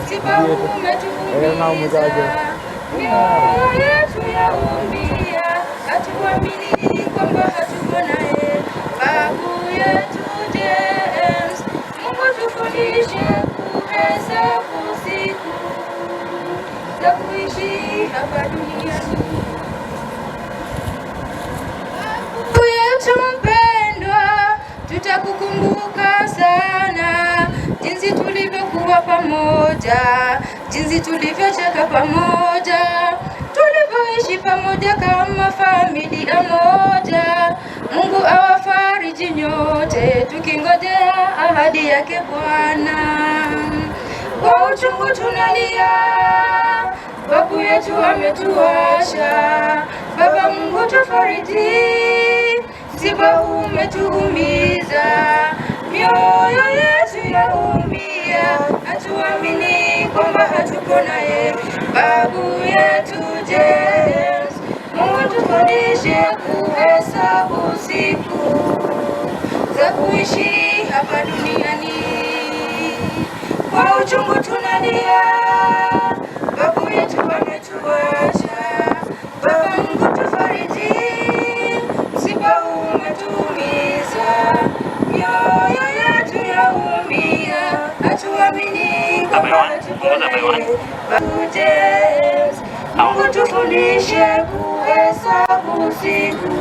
Speaker 11: msiba huu umetuumiza, mioyo yetu yaumia, hatuamini kwamba hatuko naye. Babu yetu James, Mungu tufundishe kuhesabu siku za kuishi hapa duniani. Babu yetu mpendwa, tutakukumbuka sana, jinsi tulivyokuwa pamoja, jinsi tulivyocheka pamoja, tulivyoishi pamoja kama familia moja. Mungu awafariji nyote, tukingojea ahadi yake Bwana. Kwa uchungu tunalia, babu yetu ametuacha. Baba Mungu tufariji, msiba huu umetuumiza, mioyo yetu yaumia, hatuamini kwamba hatuko naye. Babu yetu James, Mungu tufundishe kuhesabu siku za kuishi hapa duniani. Kwa uchungu tunalia, babu yetu ametuacha. Baba Mungu tufariji, msiba huu umetuumiza, mioyo yetu yaumia, hatuamini kwamba hatuko naye. Babu James, Mungu tufundishe kuhesabu siku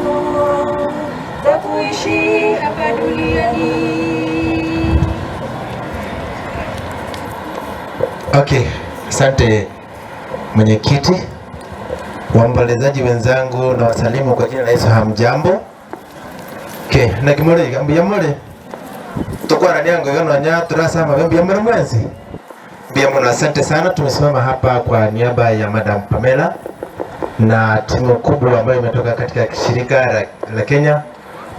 Speaker 11: za kuishi hapa duniani.
Speaker 12: Okay, asante mwenyekiti. Waombolezaji wenzangu na wasalimu kwa jina la Yesu, hamjambo? Okay, na kimore mbiyamore tukwarania ngoigano nya turasama mbiyamore mwenzi mbiyamore. Asante sana, tumesimama hapa kwa niaba ya Madam Pamela na timu kubwa ambayo imetoka katika shirika la Kenya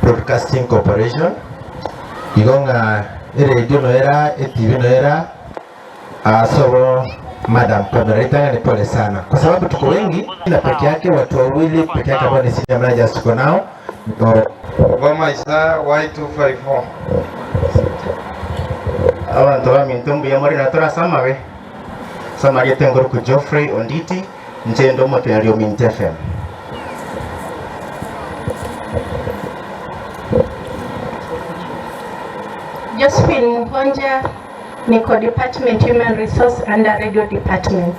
Speaker 12: Broadcasting Corporation igonga eredio noera etv noera asobo Madam Pamela Itanga, ni pole sana kwa sababu tuko wengi na peke yake watu wawili peke yake ambao ni senior managers tuko nao Ndio.
Speaker 8: Goma Isaya Y254.
Speaker 13: Abantu baminto mbuya muri natora samawe samariete ngoro ku Geoffrey Onditi nje ndo moto ya Rio Mint FM.
Speaker 9: Josephine Muhonja, niko Department Human Resource under Radio Department.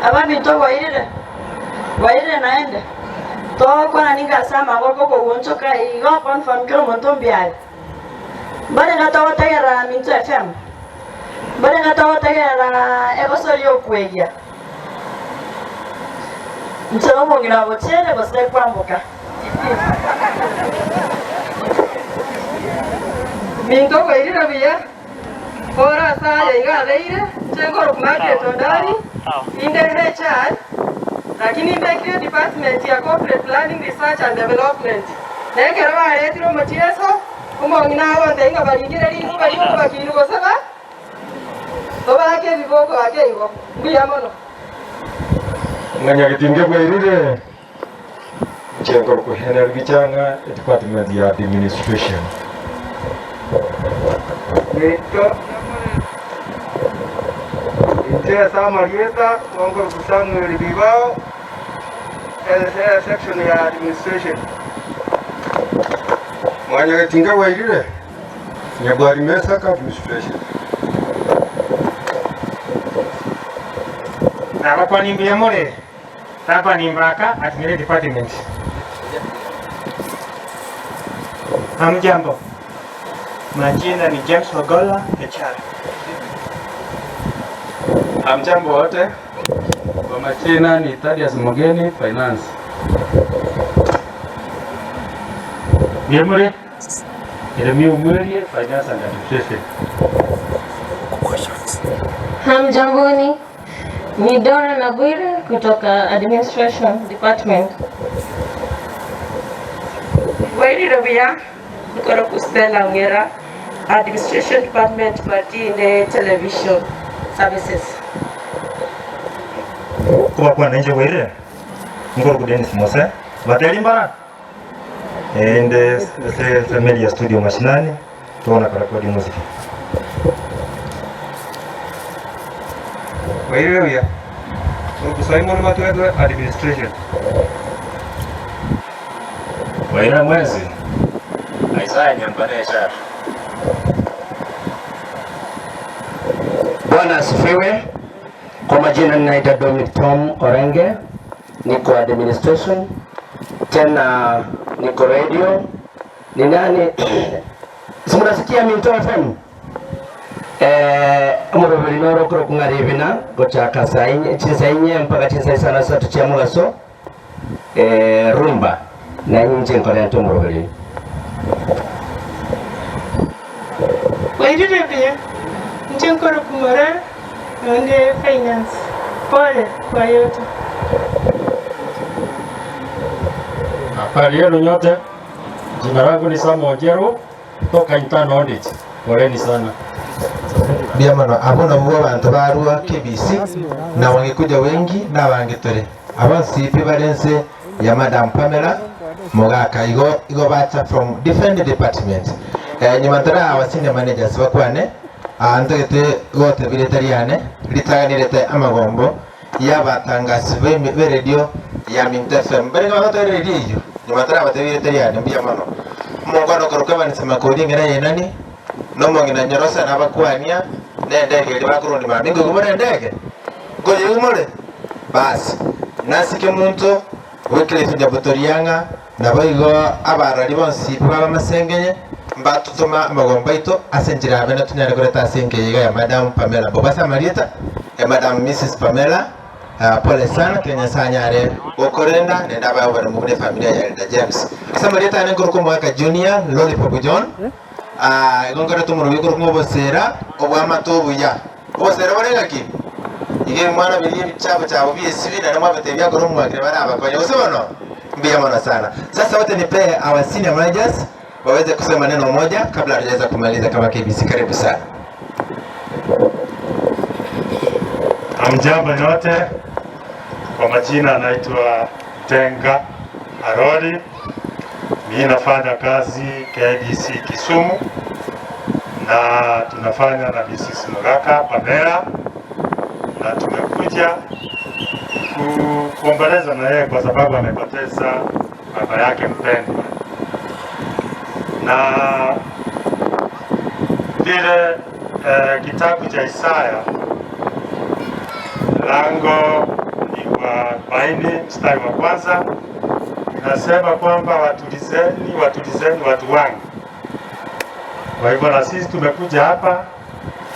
Speaker 14: Ababinto bwairire bwairire naende tokona ningasama goko kogonchoka igo confirm kero monto mbiare barenga togotegerera Minto FM barenga togotegerera egosori okwegia nche omong'ina bochere gose kwamboka
Speaker 15: Minto bwairire buya ora saya igabeire chengoro market ondari inde HR lakini mbekire department ya corporate planning research and development nekero baretire omochieso omong'ina abonte inga baringire ringu bari okobakindu gosaba tobake ebiboko ake igo mbuya mono.
Speaker 8: Mwanyagitinge bwairire chengoro kuhena rugichanga department ya administration.
Speaker 16: Nito Inche Samarieta Wongoro Samuel Bibao section ya administration.
Speaker 8: Mwanyagitinge bwairire Nyabwari Mesaka administration.
Speaker 17: Nabakwani mbuya more, Laban Mbaka atumire department.
Speaker 18: Hamjambo, majina ni James Ogola, HR.
Speaker 2: Hamjambo wote, kwa majina ni Thaddeus Mugeni, Finance.
Speaker 19: Mbuya more, Jeremia Omwerie, Finance and Administration.
Speaker 20: Hamjamboni, ni Dora Nabwire kutoka Administration Department.
Speaker 15: Bwairire buya nkoroku Stella Ong'era Administration Department Patine Television Services.
Speaker 21: Kobakwana inche bwairire, nkoroku Dennis Mose, bateri mbara inde ase Familia Studio Mashinani, togona korekodi omosike.
Speaker 16: Bwairire buya, nkoroku Simon Matwetwe, Administration.
Speaker 22: Bwairire mwensi, Isaiah Nyambane HR.
Speaker 23: Bwana asifiwe. Kwa majina ninaitwa Dominic Tom Orenge, niko administration tena niko radio. Ni nani? Si mnasikia Minto FM? Omoroberi noro okoro kung'ara ebina gochaka saa inye, chinsa inye mpaka chinsa isano isato chia mogaso rumba na inche nkorente omoroberi.
Speaker 24: Bwairire buya, inche nkore kumora nonde finance. Pole kwa yote.
Speaker 19: Habari yenu nyote, jina langu ni Samuel Njeru kutoka Internal Audit. Poleni sana.
Speaker 12: Mbuya mono, abwo nabwo abanto barua KBC na wangekuja wengi na abange tore. Abonsi pi bare nse ya Madam Pamela Mogaka igo igo bacha from different department. Eh, nyuma ntara our senior managers bakwane ah, ntagete gotebia rieta riane ritaganirete amagombo y'abatangasi b'emi- b'eredio ya Minto FM. Barenge bagotoera eredio eyio nyuma ntarabatebia rieta riane mbuya mono. Omongwana okorokwa Evanisi Makori eng'ina y'enani nomong'ina Nyorosa nabakwania nendege eria bakorwa mambia. Nkoigwa more endege? Nkoyeigwa more? Basi, nasike omonto Wycliffe Nyabutoriang'a, naboigo abarori bonsi b'abamasengenye mbatotoma amagombo aito ase enchera ya bene tonyare koreta ase enka eye iga ya Madam Pamela Bob ase amarieta ya Madam Mrs Pamela pole sana tiga Nyasae anyare gokorenda naende abae oboremu buna efamilia ya Elder James. Ase amarieta ane nkorokwa omogaka Junior Lollipop John igo nkoreta omorobio okorokwa ng'a obosera obw'amato obuya. Obosera bore ng'aki? Iga ebimwana biria ebichabo chabo bi'esibi naende mwabatebia akore omwakire bare abakonye gose bono? Mbuya mono sana. Sasa wote nipee our senior managers waweze kusema neno moja kabla hatujaweza kumaliza kama KBC. Karibu sana.
Speaker 19: Hamjambo nyote, kwa majina anaitwa Tenga Arori. Mimi nafanya kazi KBC Kisumu na tunafanya na Mrs. Mogaka Pamela na tumekuja kuomboleza na yeye kwa sababu amepoteza baba yake mpendwa, na vile kitabu cha Isaya lango ni wa 40 mstari wa kwanza inasema kwamba watulizeni, watulizeni watu wangu. Kwa hivyo na sisi tumekuja hapa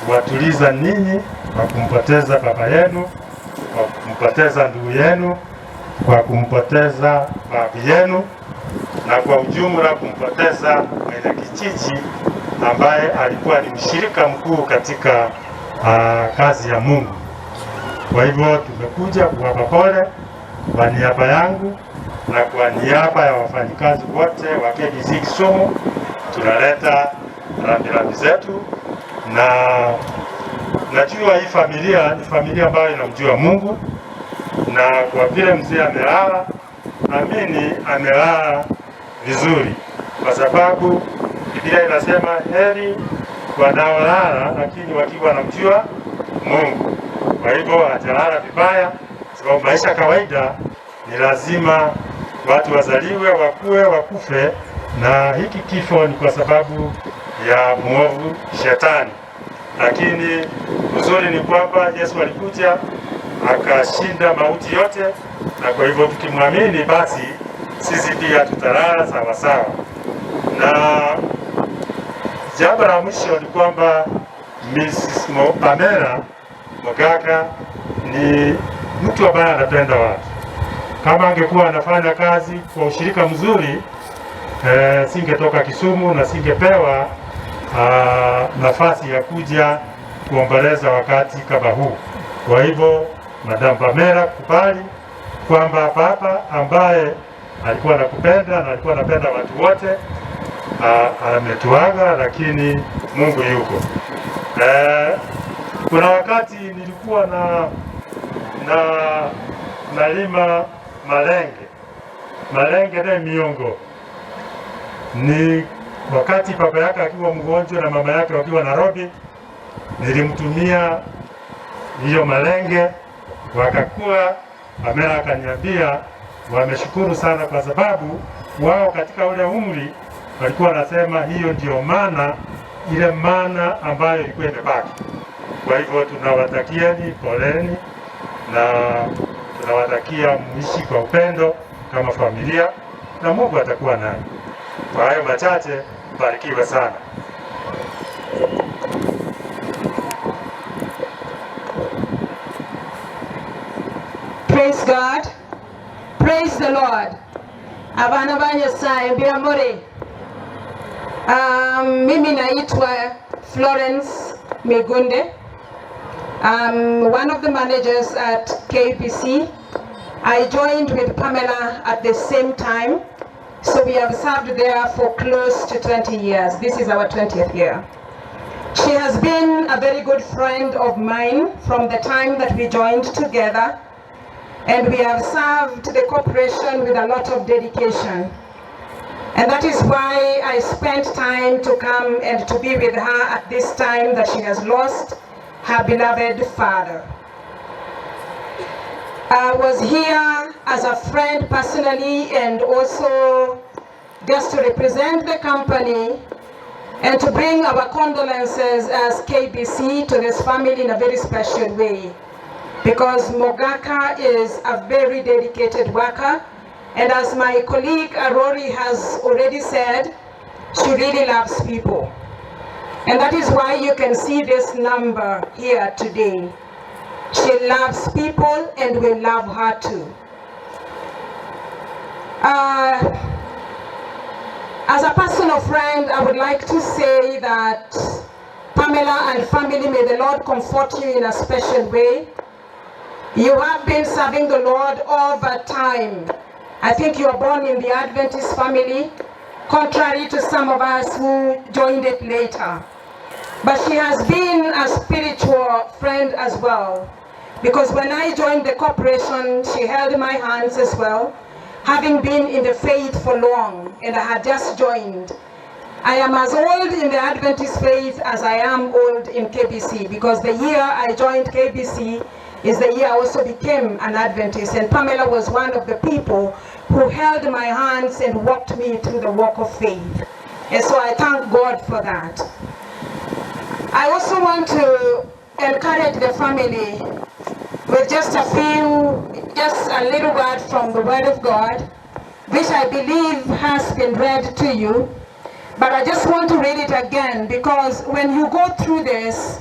Speaker 19: kuwatuliza ninyi kwa kumpoteza baba yenu, kwa kumpoteza ndugu yenu, kwa kumpoteza babu yenu na kwa ujumla kumpoteza mwenye kijiji ambaye alikuwa ni mshirika mkuu katika kazi ya Mungu. Kwa hivyo tumekuja kuwapa pole kwa niaba yangu na kwa niaba ya wafanyikazi wote wa KBC Kisumu, tunaleta rambirambi zetu, na najua hii familia ni familia ambayo inamjua Mungu, na kwa vile mzee amelala, amini amelala vizuri, kwa sababu Biblia inasema heri wanaolala lakini wakiwa wanamjua Mungu. Kwa hivyo hajalala vibaya, sababu maisha kawaida ni lazima watu wazaliwe, wakue, wakufe, na hiki kifo ni kwa sababu ya muovu shetani. Lakini uzuri ni kwamba Yesu alikuja akashinda mauti yote, na kwa hivyo tukimwamini basi sisi pia tutalala sawasawa. Na jambo la mwisho ni kwamba Mrs. Pamela Mogaka ni mtu ambaye anapenda watu. Kama angekuwa anafanya kazi kwa ushirika mzuri singetoka Kisumu na singepewa nafasi ya kuja kuomboleza wakati kama huu. Kwa hivyo Madam Pamela, kubali kwamba baba ambaye alikuwa anakupenda na alikuwa anapenda watu wote ametuaga, lakini Mungu yuko. Kuna wakati nilikuwa na nalima malenge malenge ne miongo, ni wakati baba yake akiwa mgonjwa na mama yake wakiwa Nairobi, nilimtumia hiyo malenge wakakua. Pamela akaniambia wameshukuru sana, kwa sababu wao katika ule umri walikuwa wanasema hiyo ndio maana ile maana ambayo ilikuwa imebaki. Kwa hivyo tunawatakieni poleni na tunawatakia muishi kwa upendo kama familia na Mungu atakuwa nanyi. Kwa hayo machache, mbarikiwe sana.
Speaker 3: Praise God. Praise the Lord. Abana ba Nyasaye mbiamore. Mimi naitwa Florence Migunde. I'm one of the managers at KBC. I joined with Pamela at the same time. So we have served there for close to 20 years. This is our 20th year. She has been a very good friend of mine from the time that we joined together, and we have served the corporation with a lot of dedication. And that is why I spent time to come and to be with her at this time that she has lost her beloved father. I was here as a friend personally and also just to represent the company and to bring our condolences as KBC to this family in a very special way. Because Mogaka is a very dedicated worker, and as my colleague Arori has already said, she really loves people. And that is why you can see this number here today. She loves people and we love her too. As a personal friend, I would like to say that Pamela and family, may the Lord comfort you in a special way. You have been serving the Lord over time. I think you are born in the Adventist family, contrary to some of us who joined it later. But she has been a spiritual friend as well. Because when I joined the corporation, she held my hands as well, having been in the faith for long, and I had just joined. I am as old in the Adventist faith as I am old in KBC, because the year I joined KBC is the year I also became an Adventist. And Pamela was one of the people who held my hands and walked me through the walk of faith. And so I thank God for that. I also want to encourage the family with just a few, just a little word from the Word of God, which I believe has been read to you. But I just want to read it again, because when you go through this,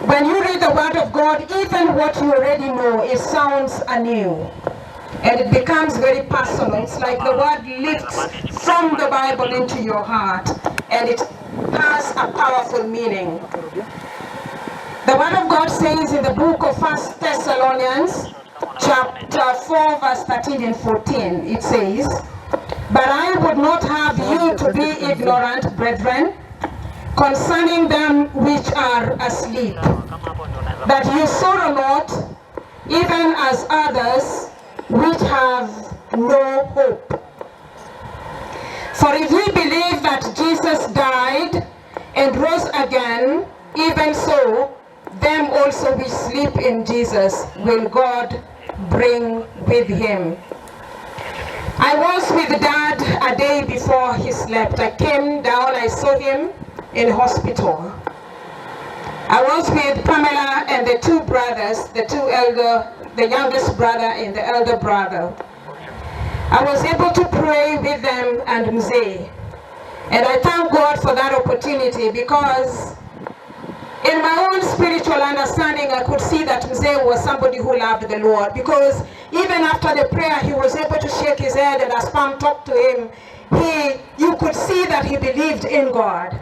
Speaker 3: when you read the Word of God, even what you already know, it sounds anew. And it becomes very personal. It's like the word lifts from the Bible into your heart, and it has a powerful meaning. The Word of God says in the book of 1 Thessalonians, chapter 4, verse 13 and 14, it says, But I would not have you to be ignorant, brethren, concerning them which are asleep, that you sorrow not, even as others which have no hope. For if we believe that Jesus died and rose again, even so, them also which sleep in Jesus will God bring with him. I was with Dad a day before he slept. I came down, I saw him in hospital. I was with Pamela and the two brothers, the two elder, the youngest brother and the elder brother. I was able to pray with them and Mzee. And I thank God for that opportunity because in my own spiritual understanding, I could see that Mzee was somebody who loved the Lord because even after the prayer, he was able to shake his head and as Pam talked to him, he, you could see that he believed in God.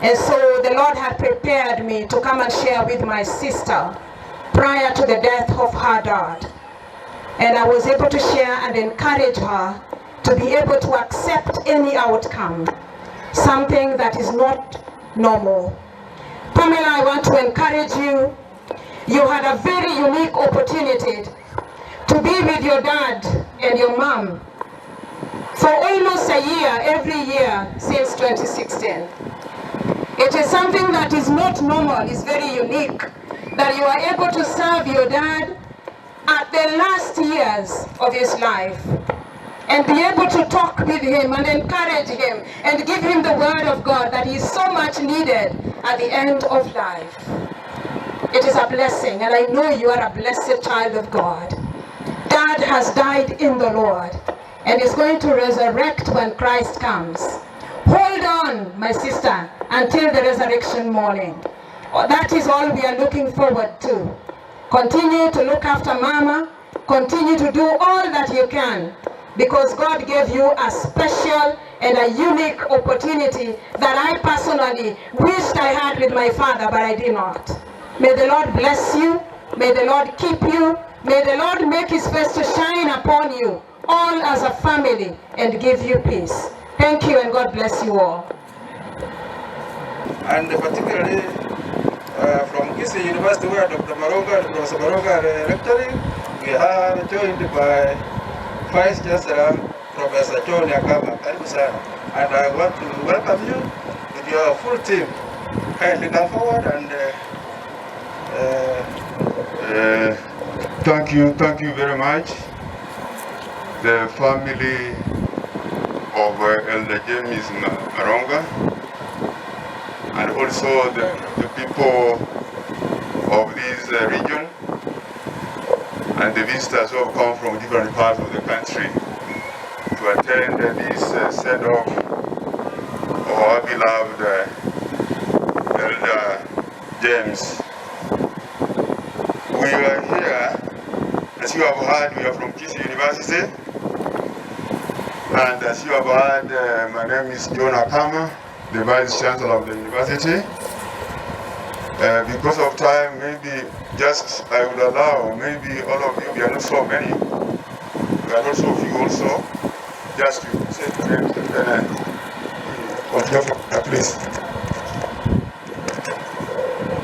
Speaker 3: And so the Lord had prepared me to come and share with my sister prior to the death of her dad. And I was able to share and encourage her to be able to accept any outcome, something that is not normal. Pamela, I want to encourage you. You had a very unique opportunity to be with your dad and your mom for almost a year, every year since 2016. It is something that is not normal, it's very unique, that you are able to serve your dad at the last years of his life and be able to talk with him and encourage him and give him the word of God that is so much needed at the end of life. It is a blessing, and I know you are a blessed child of God. Dad has died in the Lord and is going to resurrect when Christ comes. Hold on, my sister, until the resurrection morning. Oh, That is all we are looking forward to. Continue to look after Mama. Continue to do all that you can because God gave you a special and a unique opportunity that I personally wished I had with my father, but I did not. May the Lord bless you. May the Lord keep you. May the Lord make his face to shine upon you, all as a family, and give you peace. Thank you, and God bless you all.
Speaker 8: And particularly from Kisii University where Dr. Maronga and Professor Maronga are lecturing, we are joined by Vice Chancellor Professor John Yakama. Karibu sana. And I want to welcome you with your full team. Kindly come forward and
Speaker 1: Thank you, thank you very much. The family of Elder James Maronga and also the, the people of this region and the visitors who have come from different parts of the country to attend this send-off of our beloved Elder James. We are here, as you have heard, we are from Kisii University. And as you have heard, my name is John Akama, the Vice Chancellor of the university. Because of time, maybe just I would allow, maybe all of you, we are not so many, we are not so few also, just to say to them, then continue from there, please.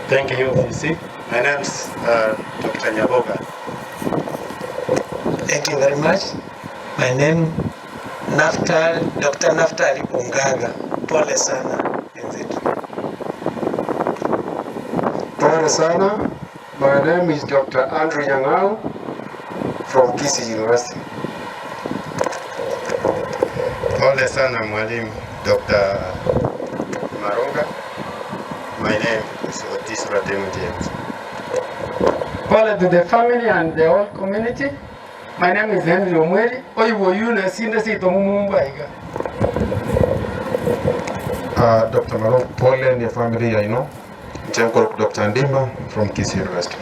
Speaker 4: Thank you, VC. My name is Dr. Nyaboga.
Speaker 6: Thank you very much. My name Naftali, Dr. Naftali Ungaga. Pole sana wenzetu.
Speaker 16: Pole sana. My name is Dr. Andrew Nyang'au from Kisii University.
Speaker 7: Pole sana mwalimu Dr. Maronga. My name is Otis Rademu James.
Speaker 25: Pole to the family and the whole community. My name is Henry Omweri. Oiwo yule sinde sito mumumba iga.
Speaker 26: Dr. Maronga, pole and your family, I know. Nchenkoro Dr. Ndima from Kisii University.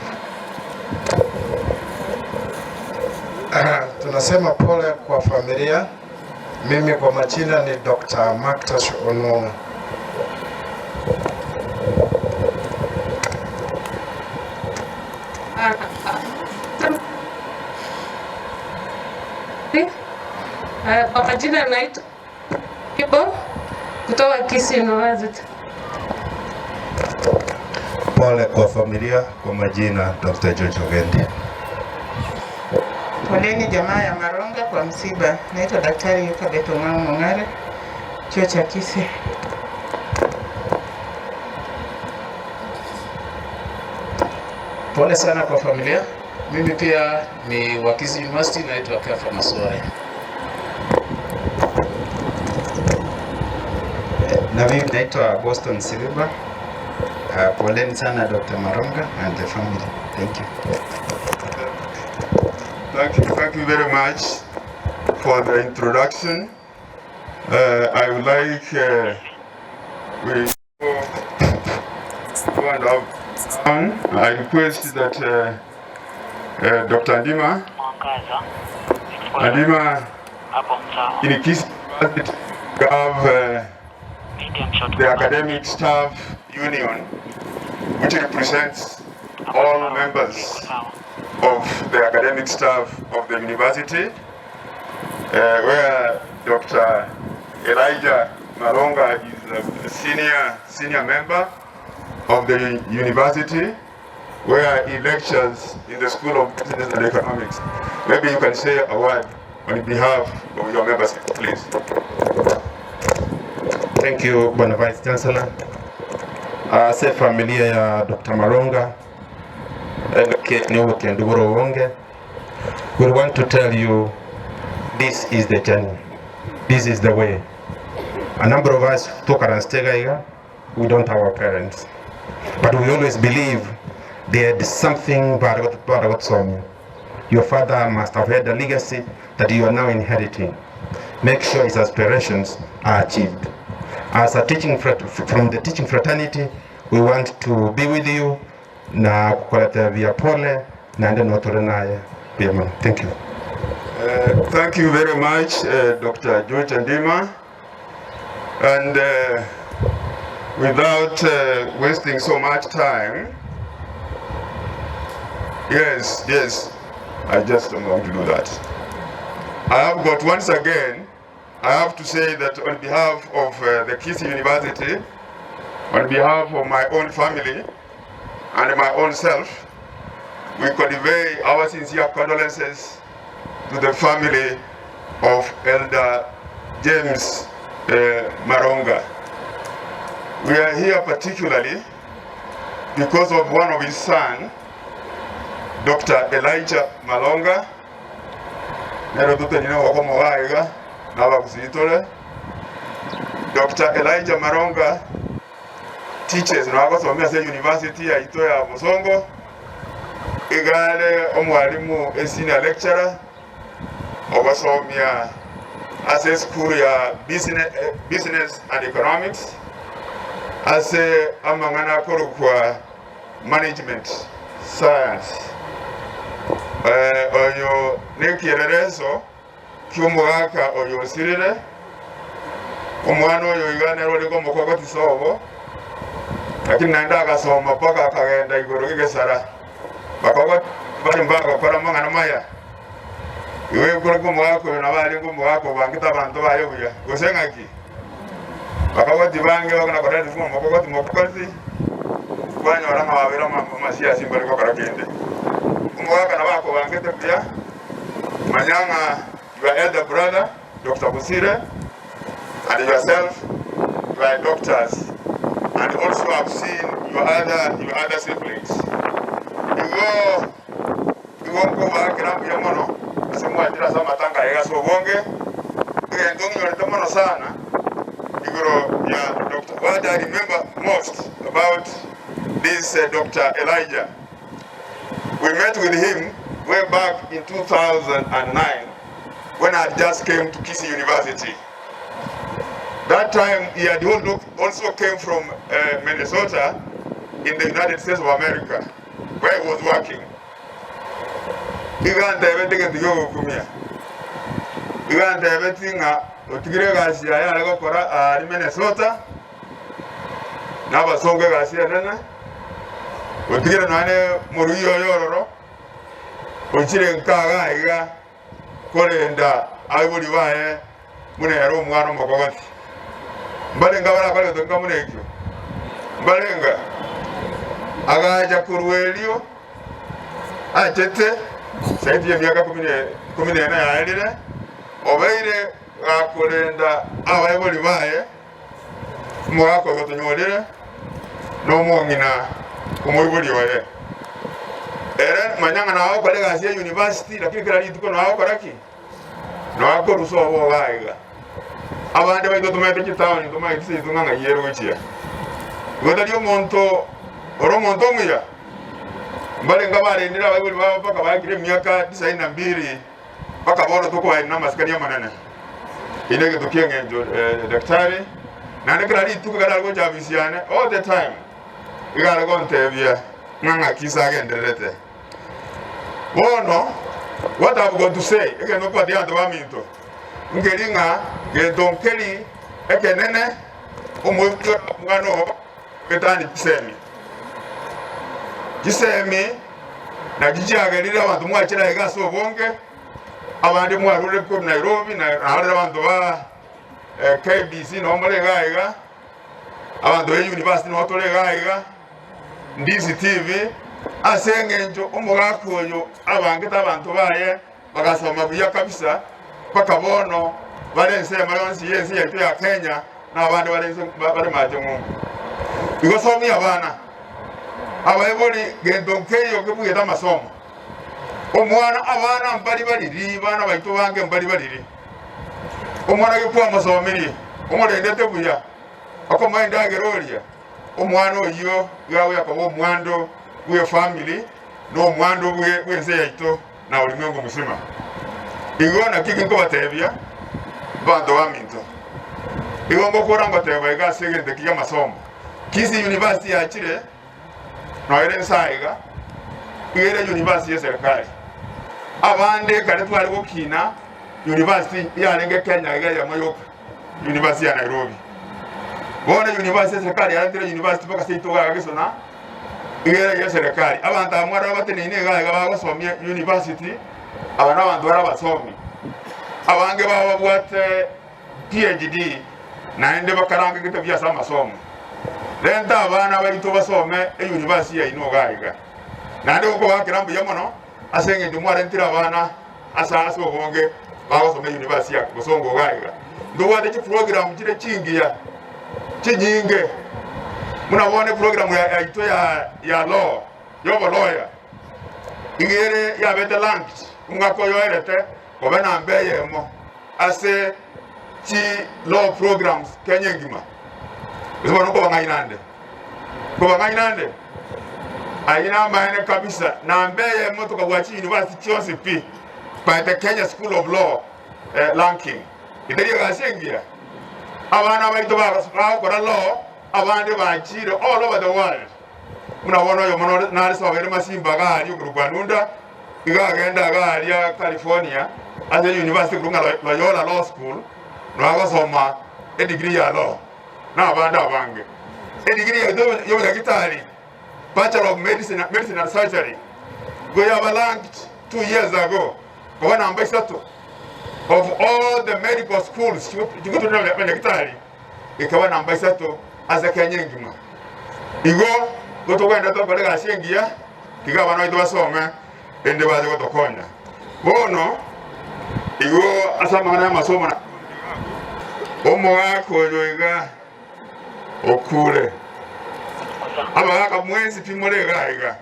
Speaker 27: Tunasema pole kwa familia. Mimi kwa majina ni Dr. Mactas Onona.
Speaker 20: Kwa majina naitwa Kibo kutoka Kisii University.
Speaker 7: Pole kwa familia, kwa majina Dr. George Ogendi.
Speaker 9: Poleni jamaa ya Maronga kwa msiba. Naitwa Daktari Yukabeth Ong'ao Mong'are, chuo cha Kisii.
Speaker 22: Pole sana kwa familia. Mimi pia ni wa Kisii University, naitwa Kefa Maswai.
Speaker 7: Na mimi naitwa Boston Siriba
Speaker 5: Poleni sana Dr. Maronga and the family. Thank you.
Speaker 1: Thank you, thank you very much for the introduction. I would like we go and have on. I request that Dr. Ndima, Ndima, in Kisii University, we have the Academic Staff Union, which represents all members of the academic staff of the university, where Dr. Elijah Maronga is a senior member of the university, where he lectures in the School of Business and Economics. Maybe you can say a word on behalf of your members, please.
Speaker 26: Thank you, Bwana Vice Chancellor. Ase familia ya Dr. Maronga Wonge, we want to tell you this is the journey. This is the way. A number of us took we don't have our parents. But we always believe they had something about Your father must have had a legacy that you are now inheriting. Make sure his aspirations are achieved. As a teaching from the teaching fraternity, we want to be with you na kukuletea via pole na ende notore naye pia. Thank you.
Speaker 1: Thank you very much, Dr. George Andima. And without wasting so much time, yes, yes, I just don't want to do that. I have got, once again, I have to say that on behalf of the Kisii University, on behalf of my own family and my own self, we convey our sincere condolences to the family of Elder James Maronga. We are here particularly because of one of his sons, Dr. Elijah Malonga. Nero tutenine wakomogaiga n'abagusitore. Dr. Elijah Maronga teaches nagosomia ase university yaito ya Bosongo, igare omwalimu a senior lecturer ogosomia ase school ya business and economics ase amang'ana akorokwa management science. Oyo nekierereso ki'omogaka oyo osirire omwana oyo iga nere ore komokogoti sobo, lakini naende agasoma mpaka akagenda igoro gegesara bakogoti bari mbagokora amang'ana maya. Iwe kore komogaka oyo nabo arenge omogaka obangete abanto baye buya gose ng'aki bakogoti bange bakona korera mokogoti mokogoti kwanyora ng'a babere amasiasi mbari gokora kende. Omogaka nabo akobangete buya manyang'a your elder brother Dr. Busire and yourself, you are doctors, and also I've seen your other siblings. Igo igo nkobakera mbuya mono ase mwachire ase amatanga aya ase obonge egento ng'inyorete mono sana igoro ya Dr. What I remember most about this Dr. Elijah, we met with him way back in 2009 when I just came to Kisii University. That time he had also came from Minnesota in the United States of America, where he was working. Igantebete gento giogokumia. Igantebete ng'a otigire egasi yaye are gokora ari Minnesota, n'abasongo egasi enene, otigire nonye morugi oyo ororo, ochire nkaga iga korenda aibori baye munere omwana omokogoti. Mbarenga barakore gotoka muna ekio. Mbarenga agacha korwa erio achete saidi ya miaka 14 yaerire obeire gakorenda abaibori baye omogaka oyo gotonyorire n'omong'ina omoibori oye. Ere manyang'a nagokora egasi ya university lakini kera rituko nagokora ki? Nakorusa obo gaiga. Abande baito tomaete chitaoni tomaete seito ng'a ng'ai erochia. Igo tari omonto Ore omonto omuya? Mbarenge abarendire abaibori babo mpaka baikire emiaka tisaini na mbiri, mpaka bono tokobaeria namasikani amanene. Eki negento ki'engencho daktari, naende kera rituko ekero are gocha afisi yane all the time, iga are gontebia ng'a ng'aki ase agendererete. Bono what I've got to say, egento nkobwatia abanto baminto, nkeri ng'a gento nkeri ekenene omoibori ore omwana oo getani chisemi. Chisemi nachi chiagerire abanto mwachire aiga ase obonge, abande mwarure korwa Nairobi, na narorire abanto ba KBC nabo more iga aiga, abanto ba university nabo tore iga aiga, Ndisi TV, ase eng'encho omogaka oyo abangete abanto baye bagasoma buya kabisa mpaka bono bare ensemo yonsi y'ense yaito ya Kenya na abande bare ense bare mache ng'umbu. Igo somia abana, abaibori gento nkeiyo kebugete amasomo. Omwana abana mbari bariri, bana baito bange mbari bariri. Omwana gikwamosomirie, omorendete buya, okomoa endagera oria, Omwana oyio iga agoya koba omwando bw'efamiri na omwando bw'ense yaito na ulimwengu mzima. Igo naki eki nkobatebia, abanto baminto, igo ngokora ngoteba iga ase egento eki ki'amasomo. Kisii University yachire noyo ere nsa iga, iga ere university y'eserekari. Abande ekare tware gokina university yarenge Kenya iga eyemo yoka. University ya Nairobi. Bono university eserikari yaretire university mpaka seito iga gesona iga ere ya eserikari. Abanto aba mwarora bateneine iga iga bagosomia university, aba na abanto bare abasomi. Abange babo babwate PhD naende bakarangegete buya ase amasomo. Renta abana baito basome euniversity yaino iga iga. Naende gokobakera mbuya mono ase eng'encho mwarentire abana ase ase obonge bagosoma eyunivasiti ya bosongo iga iga. Ntobwate chiprogram chire chingiya chinyinge buna bono eprogram yaito ya ya law y'oboloya iga ere yabete launched omwaka oyo oerete koba namba eyemo ase chi law programs Kenya engima. Gose bono nkobang'aina nde? Nkobang'aina nde? Ayio namaene kabisa, namba eyemo tokabua chiuniversity chionsi pi by the Kenya School of Law ranking. Etari egasi engiya? Abana baito bagokora law, abande bachire all over the world. Buna bono oyomo nore nare sobo ere Masimba iga aria okorokwa Nunda, iga agenda iga aria California ase university ekorokwa ng'a Loyola Law School, nabo agosoma edegree ya law. Na abande abange. Edigiri yaito y'obonyagitari, Bachelor of Medicine, Medicine and Surgery, igo yaba ranked 2 years ago koba namba isato of all the medical schools chigoturera abanyagitari ekaba namba isato ase Kenya engima. Igo igo togenda tokore egasi engiya tiga abana baito basome erinde bache gotokonya. Bono igo ase amang'ana y'amasomo na omogaka oyo iga okure. Abagaka mwensi timore iga iga,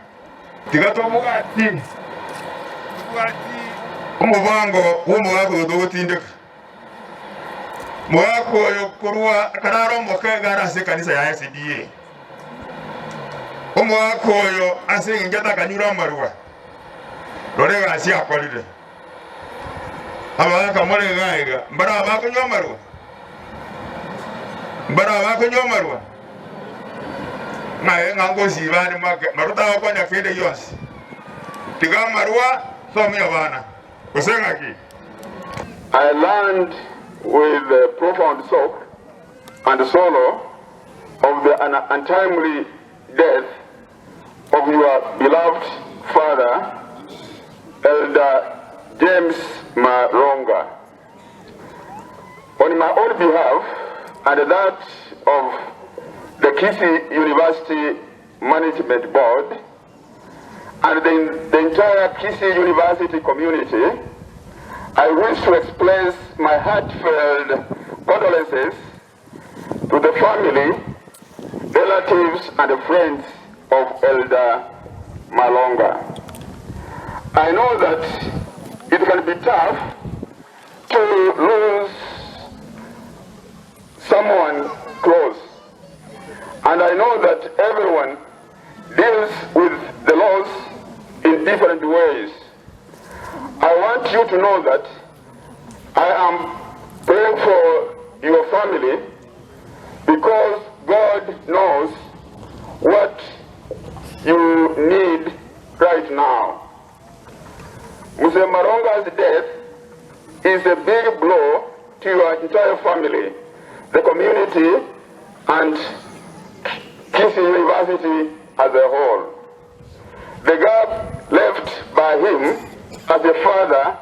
Speaker 1: tiga tobwati omobango bw'omogaka oyo togotindeka. Mogaka oyo korwa ekero are omoke iga are ase ekanisa ya SDA. Omogaka oyo ase engencho atakanyure amarwa, rora egasi akorire. Abagaka more iga iga, mbare abakonywa amarwa? Mbare abakonywa amarwa? Ng'aye ng'a ngosiba ande make, marwa tagokonya kende gionsi. Tiga amarwa, somia abana. Gose ng'aki?
Speaker 2: I learned with profound shock and sorrow of the untimely death of your beloved father, Elder James Maronga. On my own behalf and that of the Kisii University Management Board and the entire Kisii University community, I wish to express my heartfelt condolences to the family, relatives, and friends of Elder Malonga. I know that it can be tough to lose someone close, and I know that everyone deals with the loss in different ways. I want you to know that I am praying for your family because God knows what you need right now. Mzee Maronga's death is a big blow to your entire family, the community, and Kisii University as a whole. The gap left by him as a father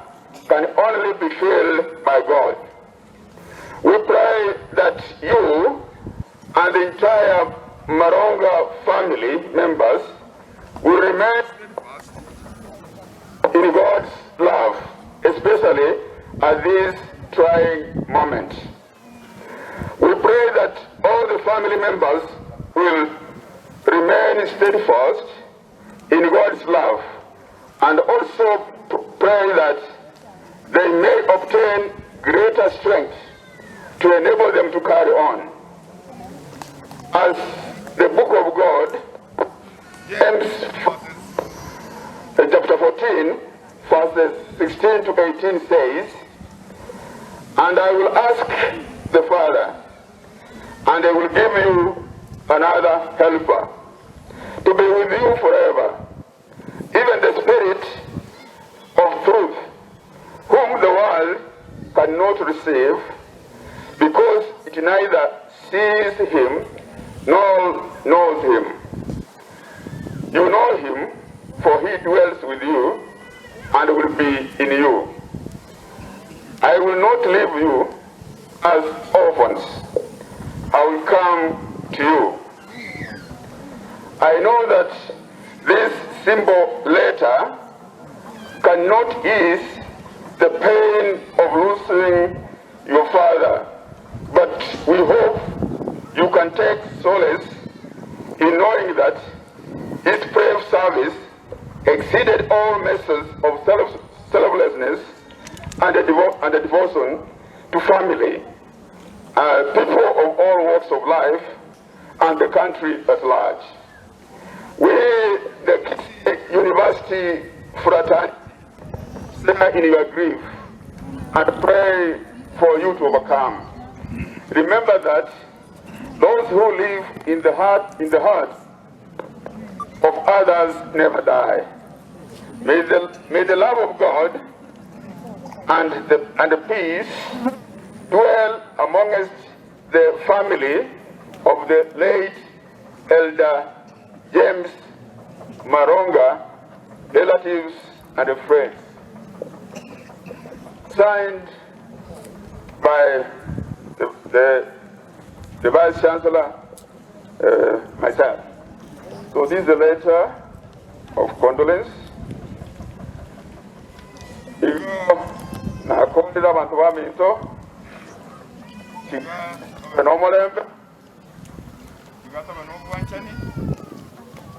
Speaker 2: can only be filled by God. We pray that you and the entire Maronga family members will remain in God's love, especially at this trying moment. We pray that all the family members will remain steadfast in God's love and also pray that they may obtain greater strength to enable them to carry on. As the book of God, James chapter 14, verses 16 to 18 says, And I will ask the Father, and I will give you another helper to be with you forever, even the Spirit of truth, whom the world cannot receive, because it neither sees him nor knows him. You know him, for he dwells with you and will be in you. I will not leave you as orphans. I will come to you. I know that this simple letter cannot ease the pain of losing your father, but we hope you can take solace in knowing that his brave service exceeded all measures of self, selflessness and a, devo- and a devotion to family, people of all walks of life, and the country at large. We, the University fraternity, share in your grief and pray for you to overcome. Remember that those who live in the heart in the heart of others never die. May the, may the love of God and the, and the peace dwell amongst the family of the late Elder James Maronga, relatives and friends. Signed by the, the, the Vice Chancellor, myself. So this is a letter of condolence. Igo nakondire abanto baminto tiga tobe nomorembe tiga tobe nobwanchani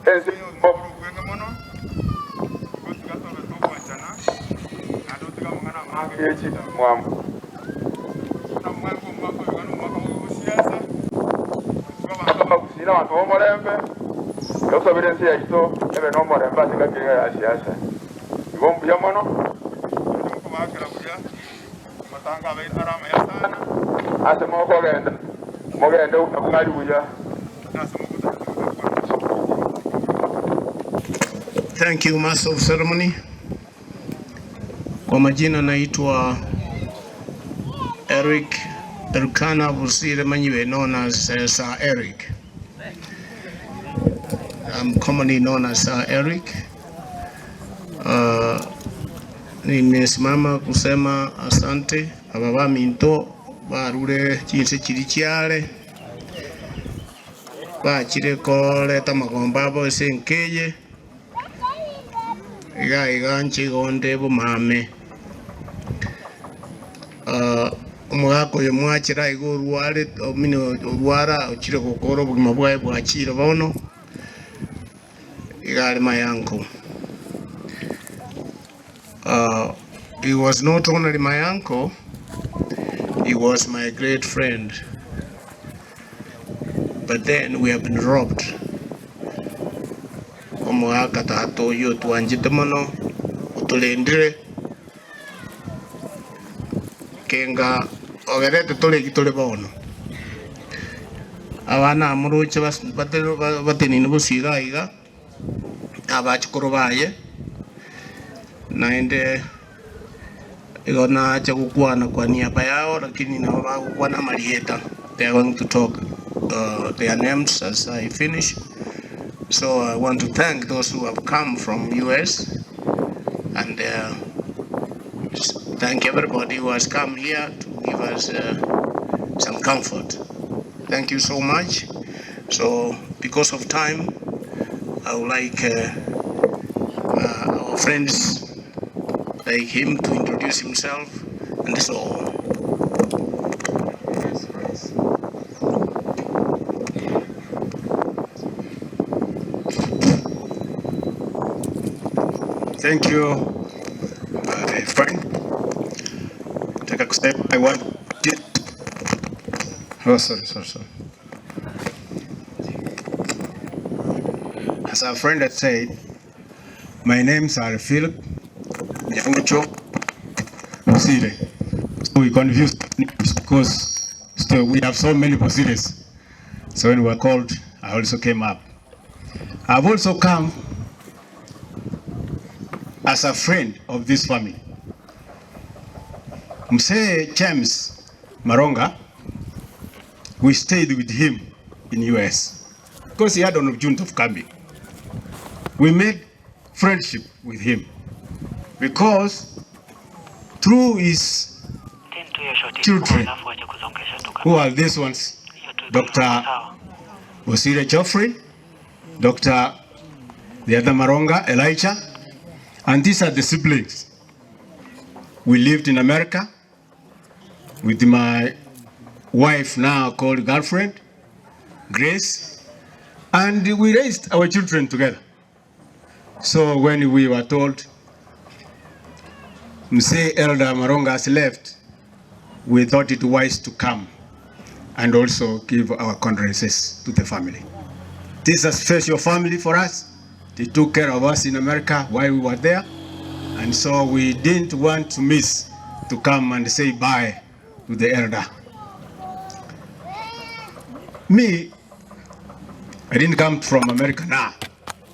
Speaker 2: ense yonsi obore obweng'e mono igo tiga tobe togwanchana naende otige amang'ana amange ye chindamwamu buna omwaka omwaka oyo iga nomwaka bw'obosiasa intwe abanto abagusii na abanto b'omorembe tosabere ense yaito ebe nomorembe ase engaki eye ya siasa. Igo mbuya mono, intwe nkobaakera buya amatanga abeire are amaya sana. Ase mokogenda, mogende buna buya, na ase mogotaka ase
Speaker 10: Thank you, Master of Ceremony. Kwa majina naitwa Eric Elkana Busire Manyiwe, known as Sir Eric. I'm commonly known as Sir Eric. Nimesimama kusema asante aba baminto barure chinse chiria chiare bachire koreta amagomba abo ase enka eye iga iga nche igo nde bomame. Omogaka oyo mwachera iga orware omino orwara ochire gokora obogima bwaye bwachire bono iga are my uncle. He was not only my uncle, he was my great friend. But then we have been robbed. Omogaka tata oyio otwanchete mono, otorendire, kenga ogerete tore eki tore bono. Abana aba moroche bas- bate- batenene bosio iga iga, abachukuru baye, naende igo nacha gokwana kwa niaba yao lakini nabo bagokwana amarieta, they are going to talk their names as I finish. So I want to thank those who have come from US and thank everybody who has come here to give us some comfort. Thank you so much. So because of time, I would like our friends like him to introduce himself and so on.
Speaker 11: Thank you, my friend. Nataka kusema I want Oh, sorry, sorry, sorry. As our friend had said, my names are Philip Nyangucho Bosire. So we confuse names because so we have so many Bosires. So when we were called, I also came up. I've also come as a friend of this family. Mzee James Maronga, we stayed with him in US because he had an opportunity of coming. We made friendship with him because through his children, who are these ones, Dr. Bosire Geoffrey, Dr. the other Maronga, Elijah, and these are the siblings. We lived in America with my wife now called girlfriend, Grace, and we raised our children together. So when we were told Mzee Elder Maronga has left, we thought it wise to come and also give our condolences to the family. This is a special family for us. They took care of us in America while we were there. And so we didn't want to miss to come and say bye to the elder. Me, I didn't come from America now.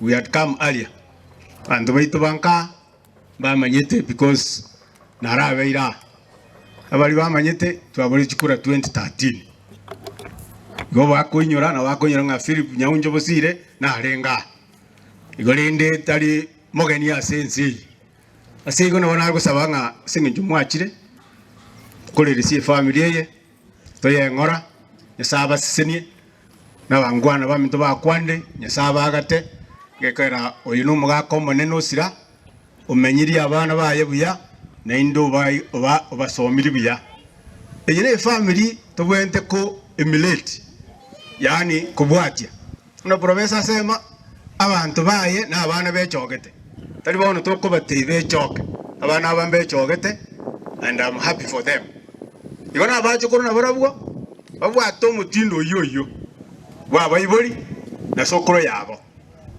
Speaker 11: We had come earlier. Banto baito banka bamanyete because narabeire aa. Abari bamanyete twabore chikura 2013. Igo bakoinyora na bakoinyora ng'a Philip Nyauncho Bosire narenge aa. Igo rende tari mogeni ase ense eye. Ase igo nabo nagosaba ng'a ase eng'encho mwachire koreresia efamiri eye, toyeng'ora, Nyasae abasesenie, na abangwana baminto bakwande, Nyasae abagate, gekogera oyo nomogaka omonene osira, omenyirie abana baye buya, naende oba obasomirie buya. Eye nefamiri tobwenerete ko emulate, yaani kobwatia. Buna profesa asema, abanto baye na abana bechogete, tari bono tokobatebia bechoke, abana aba mbechogete and I'm happy for them. Igo nabachokoro nabarabwo babwate omotindo oyio oyio bw'abaibori na sokoro yabo.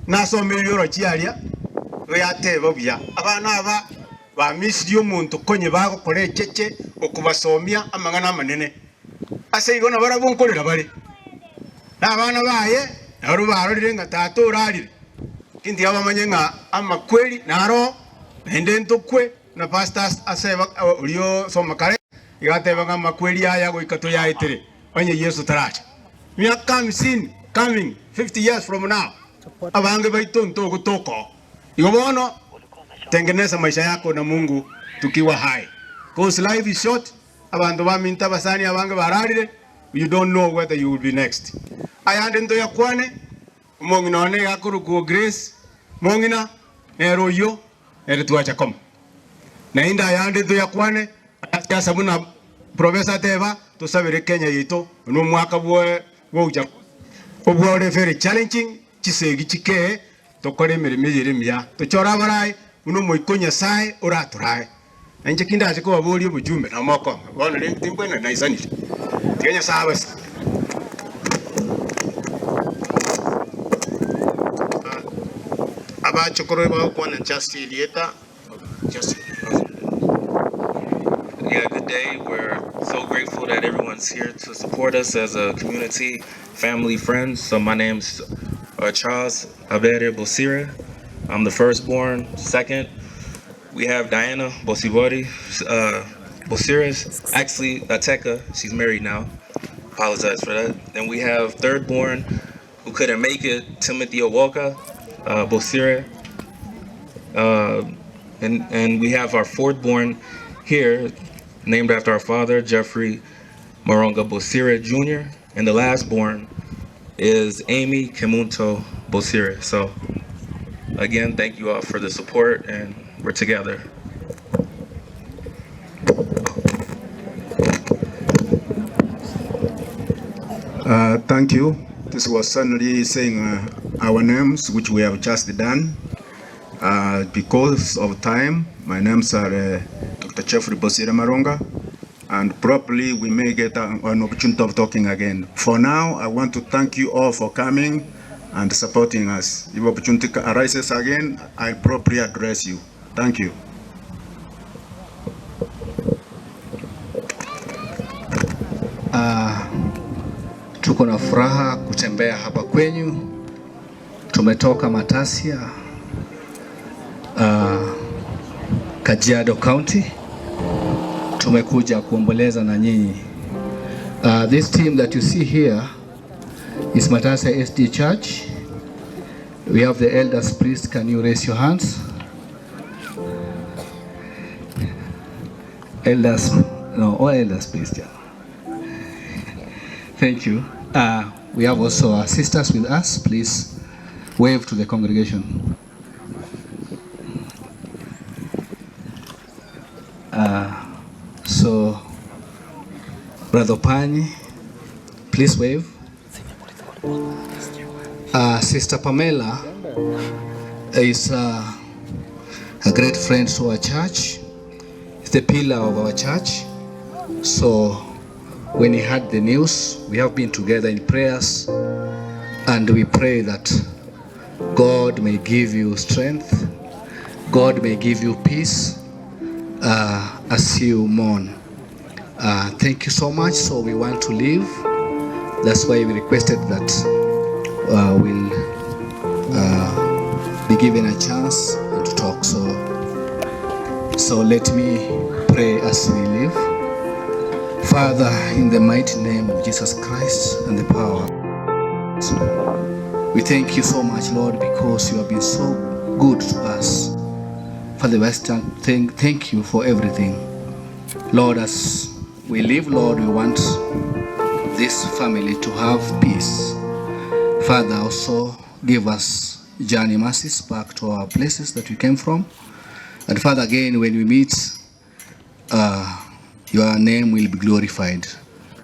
Speaker 11: Nasomeirie orochie aria, igo yateba buya, abana aba bamisirie omonto konye bagokora echeche okobasomia amang'ana amanene. Ase igo nabarabwo nkorera bare, na abana baye nabarabwo barorire ng'a tata orarire, lakini tiga bamanye ng'a amakweri naro, naende ntokwe, buna pastor aseba oria osoma kare, iga ateba ng'a amakweri aya goika toyaetere onye Yeso taracha. Miaka hamsini coming, 50 years from now, abange baito ntogotoka oo. Igo bono tengeneza maisha yako na Mungu tukiwa hai, cause life is short. Abanto baminto abasani abange bararire, you don't know whether you will be next. Ayande ntoyakwane, omong'ina one iga akorokwa Grace, mong'ina, nere oyio, nere twacha komo. Naende ayande ntoyakwane, ase buna Professor ateba, tosabere Kenya yaito, oyo nomwaka bwa bwa uchaguzi, obwo ore very challenging, chisegi chikee, tokore emeremo eye ere emiya, tochore abarai buna Omoika o Nyasae oratorae. Na inche kindache kobaboria obochumbe, nabo mokong'a. Bono rende timbwenereti naisanire. Tiga Nyasae abasike.
Speaker 10: Abachokoro bagokwana just erieta just.
Speaker 13: Yeah, good day. We're so grateful that everyone's here to support us as a community, family, friends. So my name's uh, Charles Abere Bosire. I'm the firstborn. Second, we have Diana Bosibori Bosiris. Actually, Ateka. She's married now. Apologize for that. Then we have thirdborn, who couldn't make it, Timothy Owoka Bosire. And, and we have our fourthborn here, named after our father, Jeffrey Maronga Bosire Jr. And the last born is Amy Kemunto Bosire. So, again, thank you all for the support, and we're together.
Speaker 11: Thank you. This was certainly saying our names, which we have just done. Because of time, my names are Dr. Jeffrey Bosire Maronga, and probably we may get an opportunity of talking again. For now, I want to thank you all for coming and supporting us. If opportunity arises again, I'll probably address you. Thank you.
Speaker 22: Tuko na furaha kutembea hapa kwenyu. Tumetoka Matasia, Kajiado County. Tumekuja kuomboleza na nyinyi. This team that you see here is Matasia SD Church. We have the elders priest. Can you raise your hands? Elders, no, all elders please. Yeah. Thank you. We have also our sisters with us. Please wave to the congregation. So, Brother Pani, please wave. Sister Pamela is a great friend to our church. It's the pillar of our church. So when he heard the news, we have been together in prayers, and we pray that God may give you strength, God may give you peace as you mourn. Thank you so much. So we want to leave. That's why we requested that we'll be given a chance to talk. So let me pray as we leave. Father, in the mighty name of Jesus Christ and the power, we thank you so much, Lord, because you have been so good to us. Father, we thank you for everything. Lord, as we live, Lord, we want this family to have peace. Father, also give us journey mercies back to our places that we came from. And Father, again, when we meet, your name will be glorified.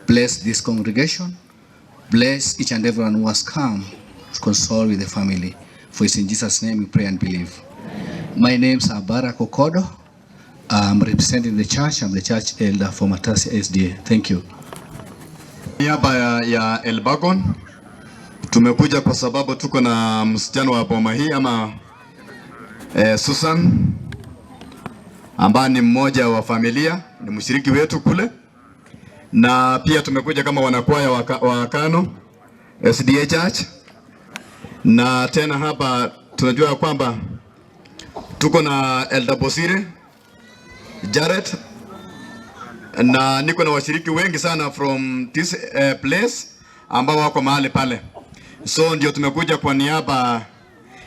Speaker 22: Bless this congregation. Bless each and everyone who has come to console with the family. For it's in Jesus' name we pray and believe. My name is Barak Okodo. I'm representing the church. I'm the church elder for Matasia SDA. Thank you.
Speaker 14: Niaba ya Elbagon tumekuja kwa sababu tuko na msichana wa boma hii ama Susan ambaye ni mmoja wa familia, ni mshiriki wetu kule, na pia tumekuja kama wanakwaya wa Kano SDA Church, na tena hapa tunajua kwamba tuko na Elder Bosire Jared, na niko na washiriki wengi sana from this place ambao wako mahali pale. So ndio tumekuja kwa niaba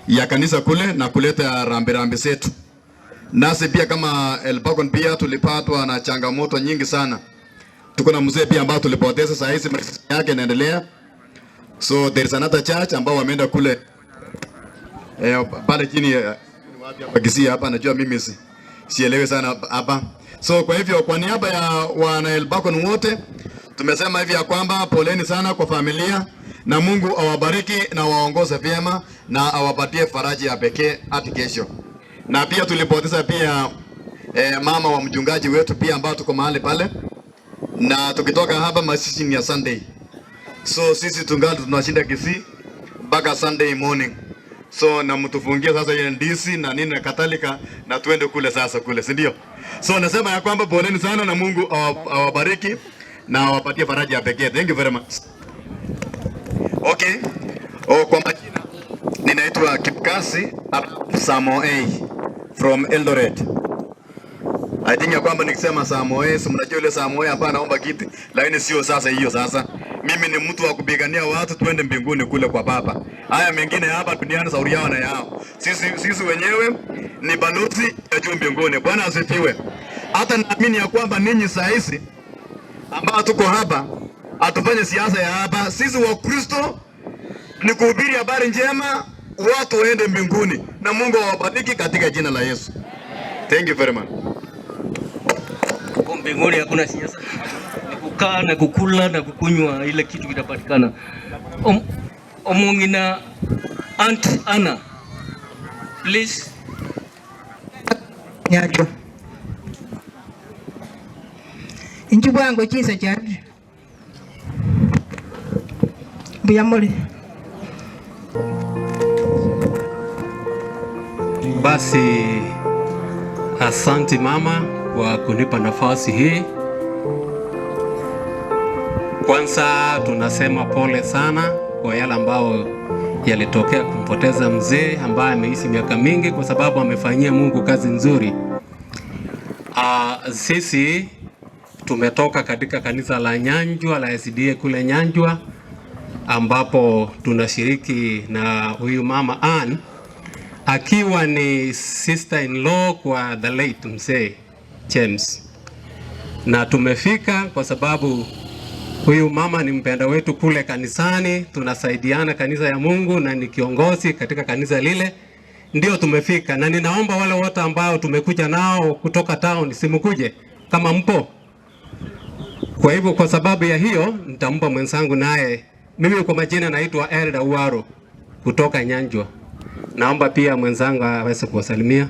Speaker 14: ya kanisa kule na kuleta rambirambi zetu. Nasi pia kama Elbagon pia tulipatwa na changamoto nyingi sana. Tuko na mzee pia ambao tulipoteza, saa hizi maisha yake inaendelea. So there is another church ambao wameenda kule pale chini wapi hapa Kisii hapa, najua mimi sielewi sana hapa. So kwa hivyo kwa niaba ya wana Elbagon wote tumesema hivi ya kwamba poleni sana kwa familia, na Mungu awabariki na waongoze vyema na awapatie faraja ya pekee hadi kesho. Na pia tulipoteza pia mama wa mchungaji wetu pia ambao tuko mahali pale, na tukitoka hapa mazishi ni ya Sunday. So sisi tungali tunashinda Kisii mpaka Sunday morning. So na mtufungie sasa ile ndizi na nini na kadhalika, na tuende kule sasa kule, si ndio? So nasema ya kwamba poleni sana na Mungu awabariki na awapatie faraja ya pekee. Thank you very much. Okay. Oh, kwa majina ninaitwa Kipkasi Samoei from Eldoret. I think ya kwamba nikisema Samoei, si mnajua ile Samoei hapa anaomba kiti, lakini sio sasa hiyo sasa. Mimi ni mtu wa kupigania watu tuende mbinguni kule kwa Baba. Haya mengine hapa duniani sauri yao na yao. Sisi wenyewe ni balozi ya juu mbinguni. Bwana asifiwe. Hata naamini ya kwamba ninyi saa hizi ambao tuko hapa hatufanye siasa ya hapa. Sisi wa Kristo ni kuhubiri habari njema, watu waende mbinguni, na Mungu awabariki katika jina la Yesu. Thank you very much.
Speaker 12: Huko mbinguni hakuna siasa, ni kukaa na kukula na kukunywa, ile kitu kitapatikana. Omong'ina Aunt Anna, please.
Speaker 15: Nyanchwa. Inchu bwango chinsa chiarire. Mbuya more.
Speaker 17: Basi asanti mama kwa kunipa nafasi hii. Kwanza tunasema pole sana kwa yale ambao yalitokea kumpoteza mzee ambaye ameishi miaka mingi, kwa sababu amefanyia Mungu kazi nzuri. Sisi tumetoka katika kanisa la Nyanjwa la SDA kule Nyanjwa, ambapo tunashiriki na huyu mama Ann akiwa ni sister in law kwa the late mzee James, na tumefika kwa sababu huyu mama ni mpenda wetu kule kanisani, tunasaidiana kanisa ya Mungu na ni kiongozi katika kanisa lile, ndio tumefika. Na ninaomba wale wote ambao tumekuja nao kutoka town simkuje kama mpo. Kwa hivyo kwa sababu ya hiyo nitampa mwenzangu naye. Mimi kwa majina naitwa Elda Uwaro kutoka Nyanjwa. Naomba pia mwenzangu aweze kuwasalimia.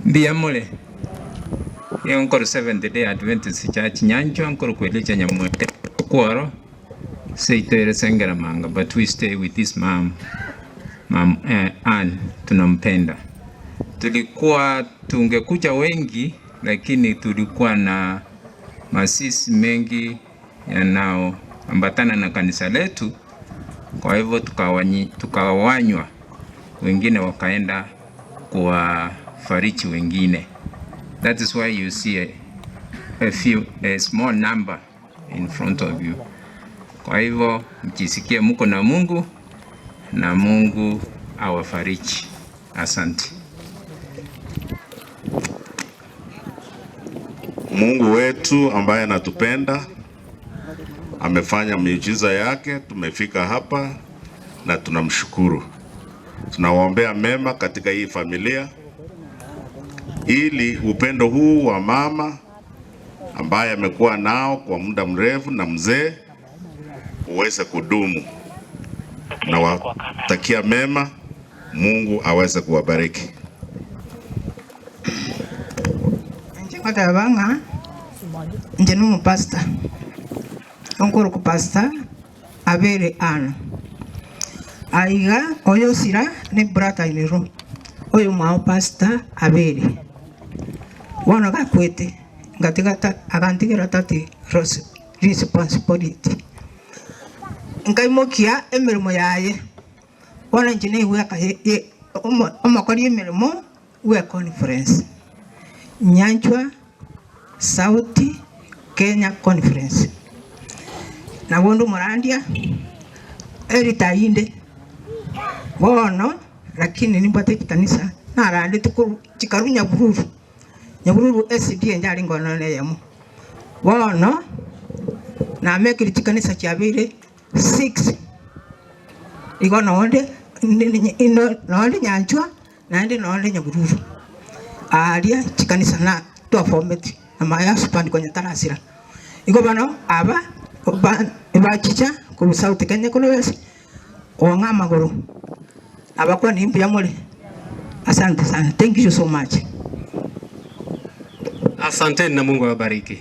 Speaker 18: Mbiyamule Yonkoro Seventh Day Adventist Church Nyanjwa nkoro kwelecha Nyamwete Kworo seitoere Sengera Manga, but we stay with this mom, mom Ann, tunampenda. Tulikuwa tungekuja wengi, lakini tulikuwa na masisi mengi yanayoambatana na kanisa letu, kwa hivyo tukawanywa, wengine wakaenda kuwafariji wengine. That is why you see a small number in front of you. Kwa hivyo mjisikie mko na Mungu na Mungu awafariji. Asante.
Speaker 21: Mungu wetu ambaye anatupenda amefanya miujiza yake, tumefika hapa na tunamshukuru. Tunawaombea mema katika hii familia ili upendo huu wa mama ambaye amekuwa nao kwa muda mrefu na mzee uweze kudumu. Nawatakia mema, Mungu aweze kuwabariki.
Speaker 15: Nje ng'a nje nomopastor, onkoroka pastor abere ano. Aiga oyo osira ne brother in law, oyo mwao pastor abere. Bono gakwete ngatiga agantigera tati responsibility. Nkaimokia emeremo yaye. Bono inche naigweka omokori emeremo bwa conference. Nyanchwa South Kenya Conference. Nabo morandia eritainde bono lakini nimbwate chikanisa narandete korwa chikarwa Nyabururu. Nyabururu SDA nchare ngono na eyemo. Bono namekire chikanisa chiabeire 6 igo nonde nonde Nyanchwa naende nonde Nyabururu. Aria chikanisa na twafometi na my husband konya tarasira. Igo bono aba bachicha korwa South Kenya korwa ase kong'a amagoro abakwa ni mbuya more. Asante sana. Thank you so much.
Speaker 17: Asanteni na Mungu awabariki.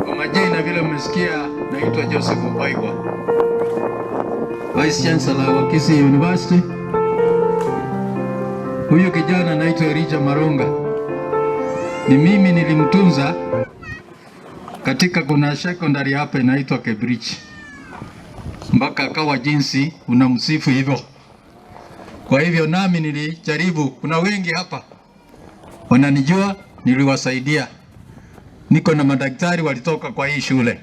Speaker 23: Kwa majina vile mmesikia, naitwa Joseph Obaigwa.
Speaker 3: Vice Chancellor wa Kisii University. Huyu kijana anaitwa Elijah Maronga, ni mimi nilimtunza katika, kuna secondary hapa inaitwa Cambridge, mpaka akawa jinsi unamsifu hivyo. Kwa hivyo nami nilijaribu, kuna wengi hapa wananijua, niliwasaidia. Niko na madaktari walitoka kwa hii shule.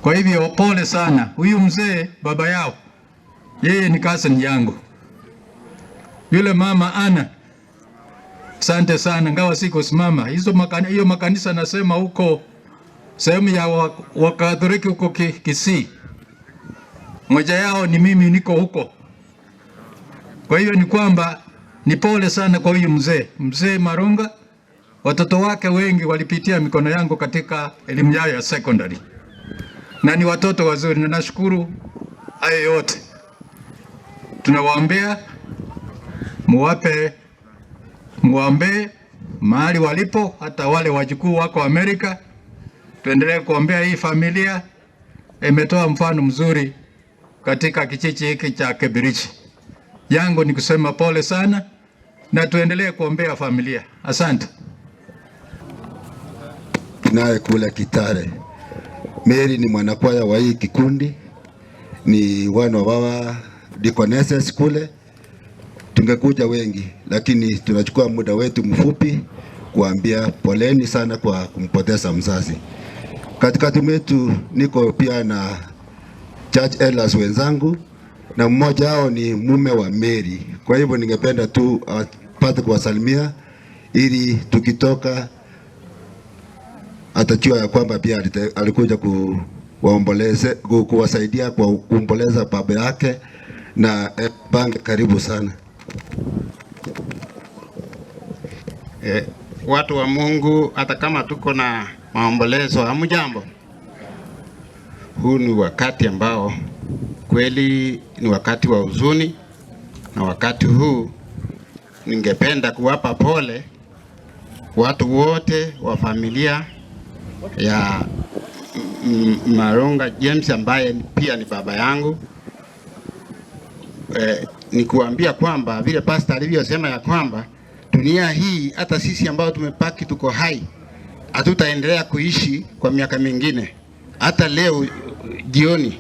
Speaker 3: Kwa hivyo pole sana. Huyu mzee baba yao, yeye ni cousin yangu. Yule mama ana asante sana, ngawa sikusimama hizo makani, hiyo makanisa nasema huko sehemu ya Wakatholiki huko Kisii, moja yao ni mimi, niko huko. Kwa hiyo ni kwamba ni pole sana kwa huyu mzee, mzee Maronga. Watoto wake wengi walipitia mikono yangu katika elimu yao ya secondary, na ni watoto wazuri, na nashukuru hayo yote. Tunawaombea muwape, muwaombee mahali walipo, hata wale wajukuu wako Amerika. Tuendelee kuombea hii familia, imetoa mfano mzuri katika kijiji hiki cha Kebirichi. Yangu ni kusema pole sana na tuendelee kuombea familia. Asante.
Speaker 4: Naye kule Kitale. Mary ni mwanakwaya wa hii kikundi, ni one of our deaconesses kule. Tungekuja wengi, lakini tunachukua muda wetu mfupi kuambia poleni sana kwa kumpoteza mzazi. Katikati mwetu niko pia na church elders wenzangu na mmoja wao ni mume wa Mary. Kwa hivyo ningependa tu apate kuwasalimia ili tukitoka atajua ya kwamba pia alikuja kuwaomboleze, kuwasaidia kwa kuomboleza baba yake na Bange, karibu sana.
Speaker 6: Watu wa Mungu, hata kama tuko na maombolezo, hamjambo. Huu ni wakati ambao kweli ni wakati wa huzuni, na wakati huu ningependa kuwapa pole watu wote wa familia ya Maronga James ambaye pia ni baba yangu. Ni kuambia kwamba vile pastor alivyosema ya kwamba dunia hii hata sisi ambao tumepaki tuko hai hatutaendelea kuishi kwa miaka mingine, hata leo jioni.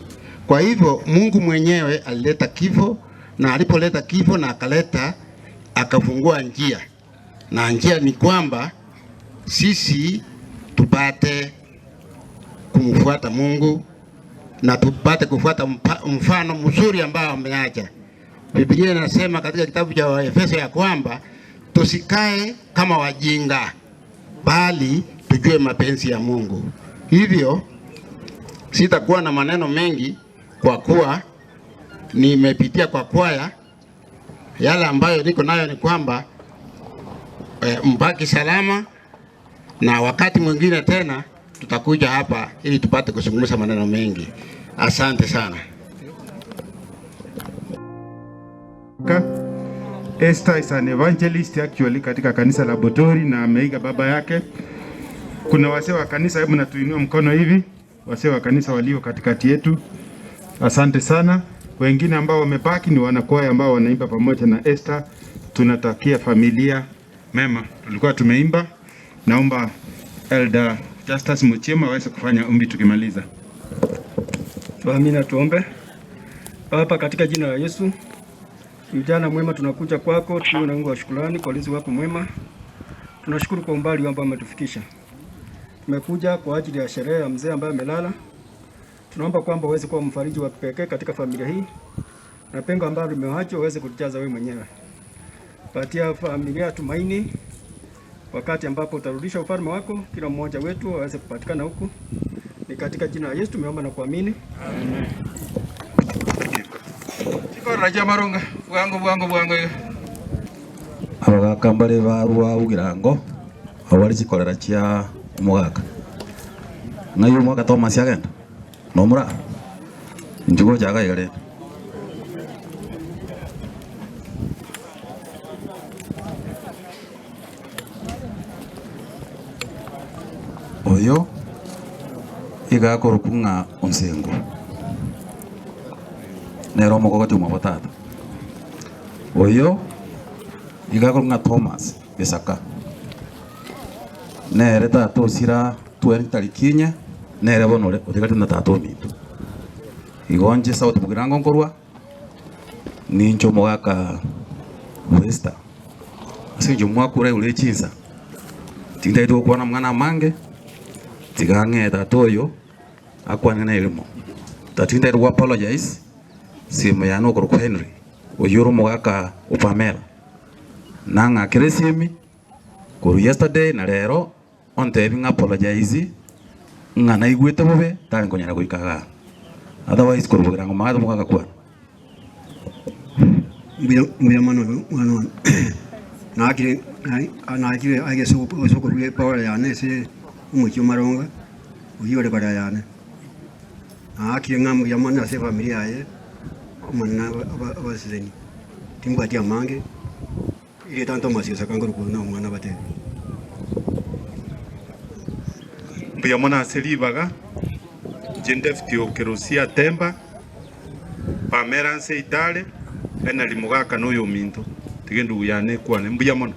Speaker 6: Kwa hivyo Mungu mwenyewe alileta kifo, na alipoleta kifo na akaleta akafungua njia, na njia ni kwamba sisi tupate kumfuata Mungu na tupate kufuata mfano mzuri ambao ameacha. Biblia inasema katika kitabu cha Waefeso ya kwamba tusikae kama wajinga, bali tujue mapenzi ya Mungu. Hivyo sitakuwa na maneno mengi kwa kuwa nimepitia kwa kwaya. Yale ambayo niko nayo ni kwamba mbaki salama, na wakati mwingine tena tutakuja hapa ili tupate kuzungumza maneno mengi. Asante sana.
Speaker 11: Esther is an evangelist actually katika kanisa la Botori na ameiga baba yake. Kuna wasee wa kanisa, hebu natuinua mkono hivi, wasee wa kanisa walio katikati yetu, asante sana. Wengine ambao wamebaki ni wanakwaya ambao wanaimba pamoja na Esther. Tunatakia familia mema. Tulikuwa tumeimba, naomba Elder Justus Muchima aweze kufanya ombi tukimaliza.
Speaker 8: Tuamini na tuombe. Baba, katika jina la Yesu, mjana mwema, tunakuja kwako tukiwa na Mungu wa shukrani kwa ulinzi wako mwema. Tunashukuru kwa umbali ambao umetufikisha. Tumekuja kwa ajili ya sherehe ya mzee ambaye amelala. Tunaomba kwamba uweze kuwa mfariji wa pekee katika familia hii na pengo ambalo limeachwa uweze kujaza wewe mwenyewe. Patia familia tumaini wakati ambapo utarudisha ufalme wako, kila mmoja wetu aweze kupatikana huku. Ni katika jina la Yesu tumeomba na kuamini. Amen.
Speaker 3: Raja Maronga, bwango bwango bwango.
Speaker 19: Abagaka mbare barwa bugirango abo bari chikorera chia omogaka ng'ai omwaka Thomas agenda nomora inche gocha iga rende. Oyo iga akorokwa ng'a onsengo. Nere omokogoti omwabo tata. Oyo iga akorokwa ng'a Thomas Gesaka. Nere tata osira 20 tariki inye, nere bono ore otigarete na tata ominto. Igo inche South Mugirango nkorwa, ninche omogaka bw'Esther. Ase eng'encho mwakure igoro ye chinsa, tintagete gokwana amang'ana amange, tiga ng'ee tata oyo akwane na erimo. Tata tintagete go apologize, simu yane okorokwa Henry, oyio ore omogaka o Pamela, nang'akere esimi korwa yesterday na rero. Ontebi ng'a apologize ng'a naigwete bobe tari nkonyara goika igaa. Otherwise korwa bogirango maate mogagakwana.
Speaker 8: Mbuya mbuya mono mwana one nakire nakire ase okorua epower yane ase omochie o Maronga, oyio ore kare yane. Naakire ng'a mbuya mono ase efamiri yaye, Omonene abasesenie, timbwati amange. Erieta Thomas Osaka nkorokwa na omwana abatebie.
Speaker 7: Mbuya mono ase ribaga, inche David Okerosia Atemba, Pamela nse Itale, Henry Mogaka na oyominto, tiga endugu yane ekwane. Mbuya mono.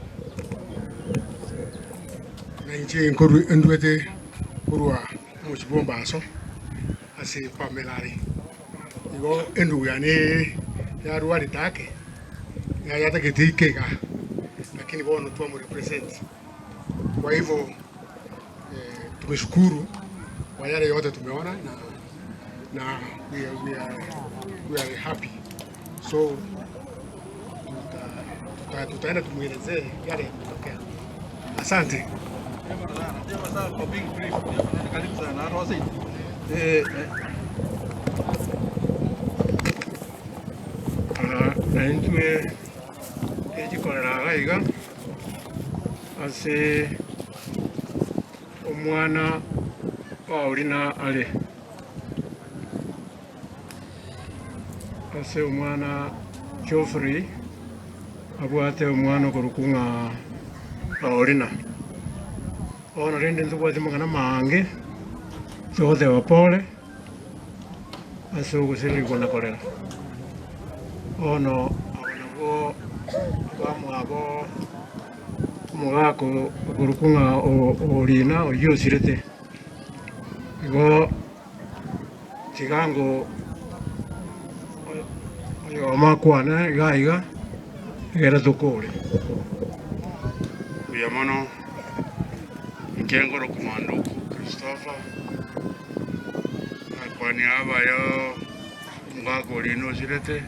Speaker 9: Na inche nkorwa ndwete korwa omochie bw'Ombaso ase Pamela are. Igo endugu yane eye yarwarete ake, yatagete ike iga, lakini bono twamorepresent. Kwa hivyo tumeshukuru kwa yale yote tumeona na na we are, we are, we are happy so tuta, tutaenda tumuelezee yale yametokea. Asante.
Speaker 16: Na intwe echikorera iga iga ase omwana oorina are, ase omwana Geoffrey abwate omwana okorokwa ng'a Paulina. Bono rende ntobwati amang'ana amaange, togoteba pole ase ogosererigwa na korera. Bono aba nabwo abamwabo omogaka okorokwa ng'a Orina oyio osirete. Igo tiga ngo oyomo akwane iga iga, egere tokore.
Speaker 21: Mbuya mono, inche nkorokwa Manduku Christopher, nakwania abayo omogaka oria nosirete,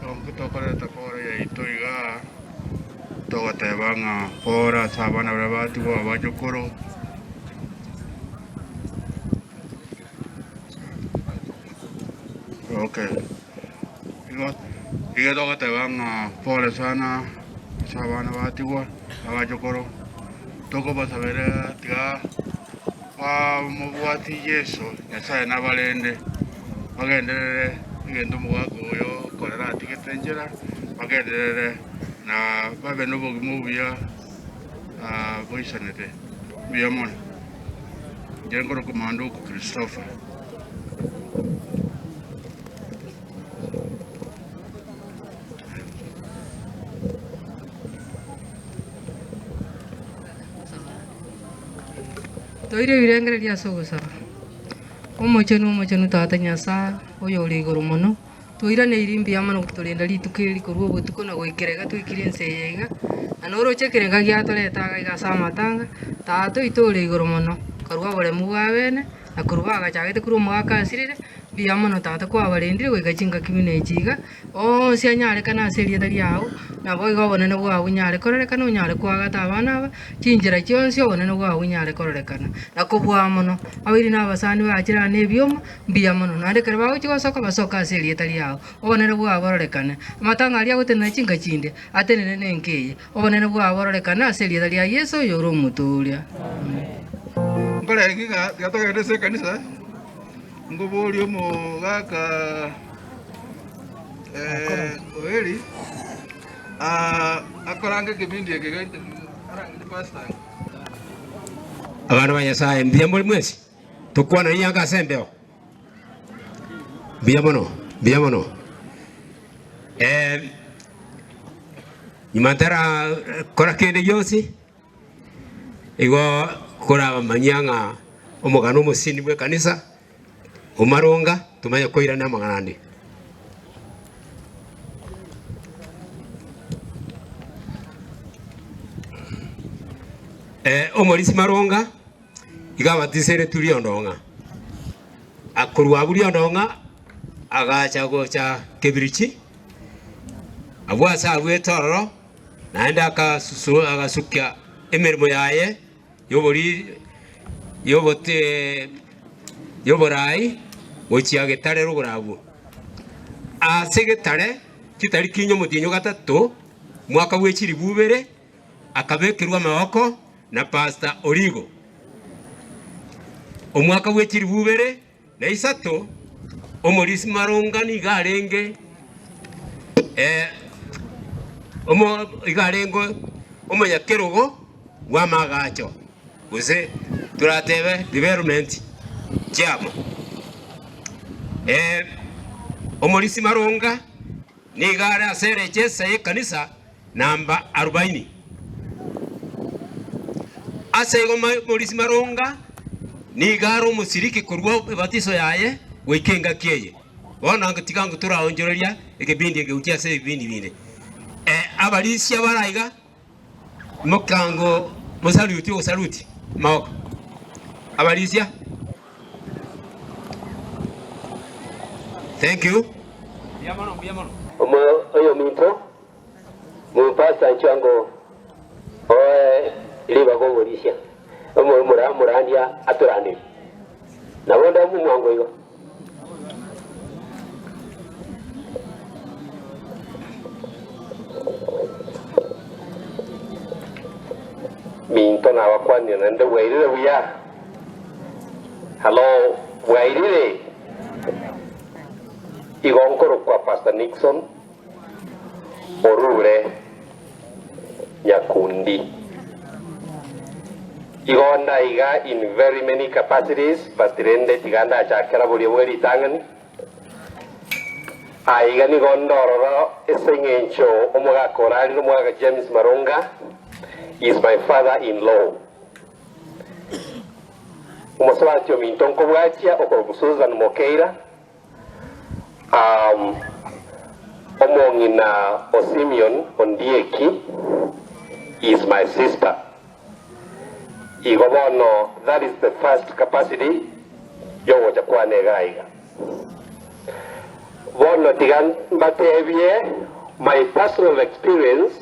Speaker 21: nonki tokoreta pore yaito igaa, togoteba ng'a pore ase abana baria batigwa abachokoro. Okay, igo igo togoteba ng'a pole sana ase abana batigwa, abachokoro, tokobasabera tiga bamobwatie Yeso, Nyasaye nabarende, bagenderere egento omogaka oyo okorera atigete enchera, bagenderere na babe na obogima obuya boisanete. Mbuya mono. Inche nkorokwa Manduku Christopher.
Speaker 20: Toire ebirengererio ase ogosaba. Omochenu, omochenu Tata Nyasae, oyore igoro mono, Toiraneirie mbuya mono gotorenda rituko eri korwa obotuko na goikera iga twaikire ense eye iga, na noroche ekerenga giatoreta iga iga ase amatanga, Tata oito ore igoro mono, karua oboremu bwa bene, na korwa bagachagete korwa omogaka asirire, mbuya mono Tata kwabarendire goika chingaki buna echi iga, onsi anyarekane ase erieta riao, naboigo obonene bwao bonyare kororekana onyare koagata abana aba, chinchera chionsi obonene bwao bonyare kororekana, na kobua mono, abairi na abasani bachire aa na ebioma, Mbuya mono, naende ekero bagochia gosoka, basoke ase erieta riao, obonene bwao bororekane. Amatanga aria agotenena chinka chinde, atenene nenka eye, obonene bwao bororekane ase erieta ria Yeso oyore Omotooria. Amen.
Speaker 23: Nkorenge iga, tiga togende ase ekanisa, nkoborie omogaka Oeri akorange ekebindi eke gia interview, arangerie pastor.
Speaker 24: Abana ba Nyasae, mbuya more mwensi? Tokwananie anga ase embeo. Mbuya mono, mbuya mono.
Speaker 17: Eh, nyuma ntarakora kende gionsi, igo korabamanyia ng'a omogano omosini bw'ekanisa omaronga tomanye koirana amang'ana ande. Eh, omorisia maronga iga abatiseretwe riondong'a, akorwa abwo riondong'a agacha gocha kebirichi, abwo ase aruete ororo, naende akasusu agasukia emeremo yaye y'obori y'obote y'oboraai gochia getare rogoro abwo. Ase getare chitariki inye omotienyi o gatato, omwaka bwe chilifu ibere, akabekerwa amaboko na Pastor Origo. Omwaka bwe chilifu ibere na isato, omorisia maronga nigo arenge eh, omo igo arenge omonyakerogo bw'amagacho, gose toratebe development chiama. Eh, omorisia maronga nigo are ase erechesa y'ekanisa namba arubaini. Ase igo Maurice Maronga nigo are omosiriki korwa ebatiso yaye goika engaki eye. Bono tiga toraonchoreria ekebindi eke gochia ase ebibindi binde. Abarisia bare aiga mokango mosaluti ogosaluti amaboko. Abarisia. Thank you. Mbuya mono, mbuya mono.
Speaker 1: Oyominto Mopastor inchuo ango oe ribaga oborisia, omorandia atoranderie. Nabo onde omwango igo.
Speaker 2: Minto nabakwanire naende bwairire buya? Hallo, bwairire? Igo nkorokwa Pastor Nixon. Orure nyakundi. Igo ndaiga in very many capacities but rende tiga ndachakera boria bwe ritang'ani. Aiga nigo ndororo ase eng'encho omogaka orarire omogaka James Maronga is my father in law. Omosubati ominto nkobwatia okorokwa Susan Mokeira. Omong'ina o Simeon Ondieki is my sister. Igo bono that is the first capacity yogocha kwane iga iga. Bono tiga mbatebie my personal experience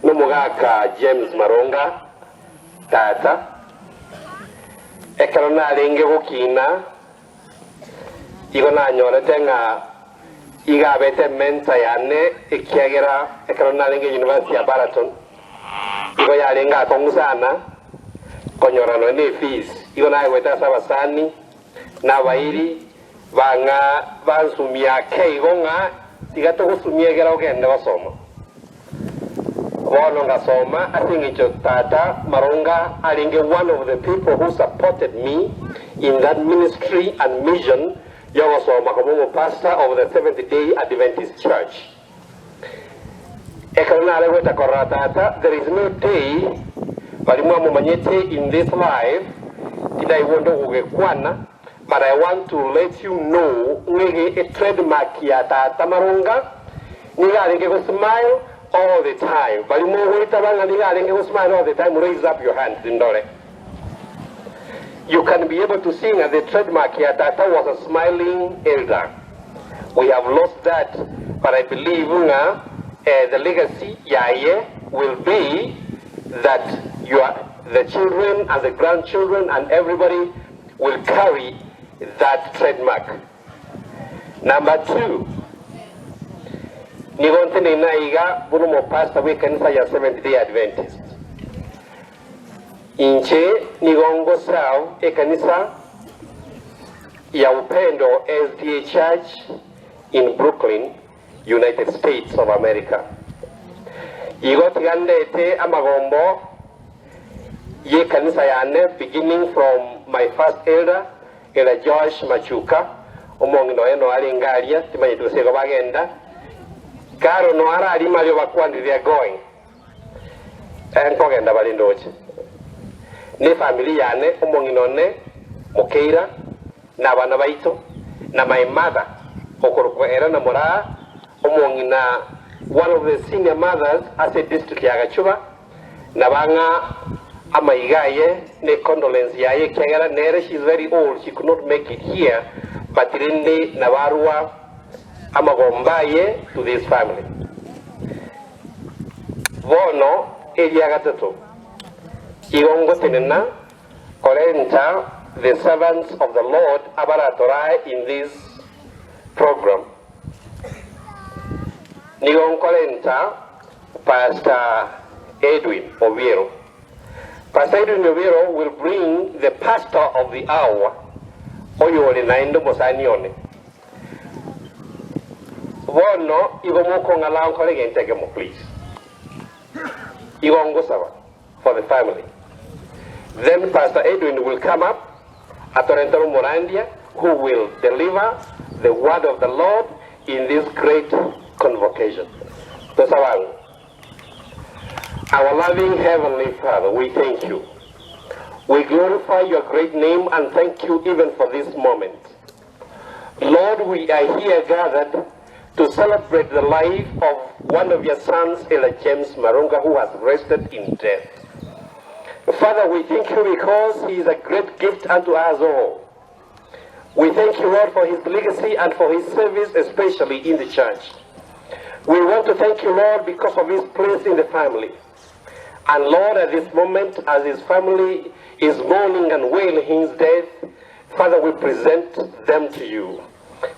Speaker 2: nomogaka James Maronga tata, ekero narenge gokina Igo nanyorete ng'a iga abete ementor yane ekiagera ekero narenge University ya Baraton igo yarenge akong'u sana konyora nonya ne efees. Igo naegwete ase abasani na abairi bang'a bansumia ake igo ng'a tiga togosumia egere ogende gosoma. Bono ngasoma ase eng'encho tata Maronga arenge one of the people who supported me in that ministry and mission yogosoma koba omopastor of the Seventh Day Adventist Church. Ekero nare gocha korora tata there is no day baria mwamomanyete in this life tindaigwa onde ogogekwana but I want to let you know ng'ege e trademark ya tata Maronga Nigo arenge go smile all the time. Baria mogoitaba ng'a nigo arenge go smile all the time, raise up your hands ndore. You can be able to see ng'a the trademark ya tata was a smiling elder. We have lost that but I believe ng'a the legacy yaye will be that your the children and the grandchildren and everybody will carry that trademark. Number two, nigo nteneine aiga buna omopastor bw'ekanisa ya Seventh Day Adventist. Inche nigo ngoserve ekanisa ya Upendo SDA Church in Brooklyn, United States of America. Igo tiga ndete amagombo y'ekanisa yane beginning from my first elder Ere Joash Machuka, omong'ina oye noyo arenge aria, timanyeti gose igo bagenda. Karo no ararima aria obakwanire they are going. Nkogenda bare ndoche. Ne family yane, omong'ina one, Mokeira, na abana baito, na my mother, okorokwa Elena Moraa, omong'ina one of the senior mothers ase district ya Gachuba, na bang'a amaiga aye ne condolence yaye ekiagera nere she is very old she could not make it here but rende nabarwa amagomba aye to this family. Bono eria gatato, igo ngotenena korenta the servants of the Lord abaratorae in this program. Nigo nkorenta Pastor Edwin Obiero. Pastor Edwin Obiero will bring the pastor of the hour oyore naende omosani one. Bono igo mokong'alao nkore egento ekemo please. Igo ngosaba for the family. Then Pastor Edwin will come up atorentere omorandia who will deliver the word of the Lord in this great convocation. Tosabe ang'o? Our loving heavenly Father, we thank you. We glorify your great name and thank you even for this moment. Lord, we are here gathered to celebrate the life of one of your sons, Ella James Marunga, who has rested in death. Father, we thank you because he is a great gift unto us all. We thank you, Lord, for his legacy and for his service, especially in the church. We want to thank you, Lord, because of his place in the family. And Lord, at this moment, as his family is mourning and wailing his death, Father, we present them to you.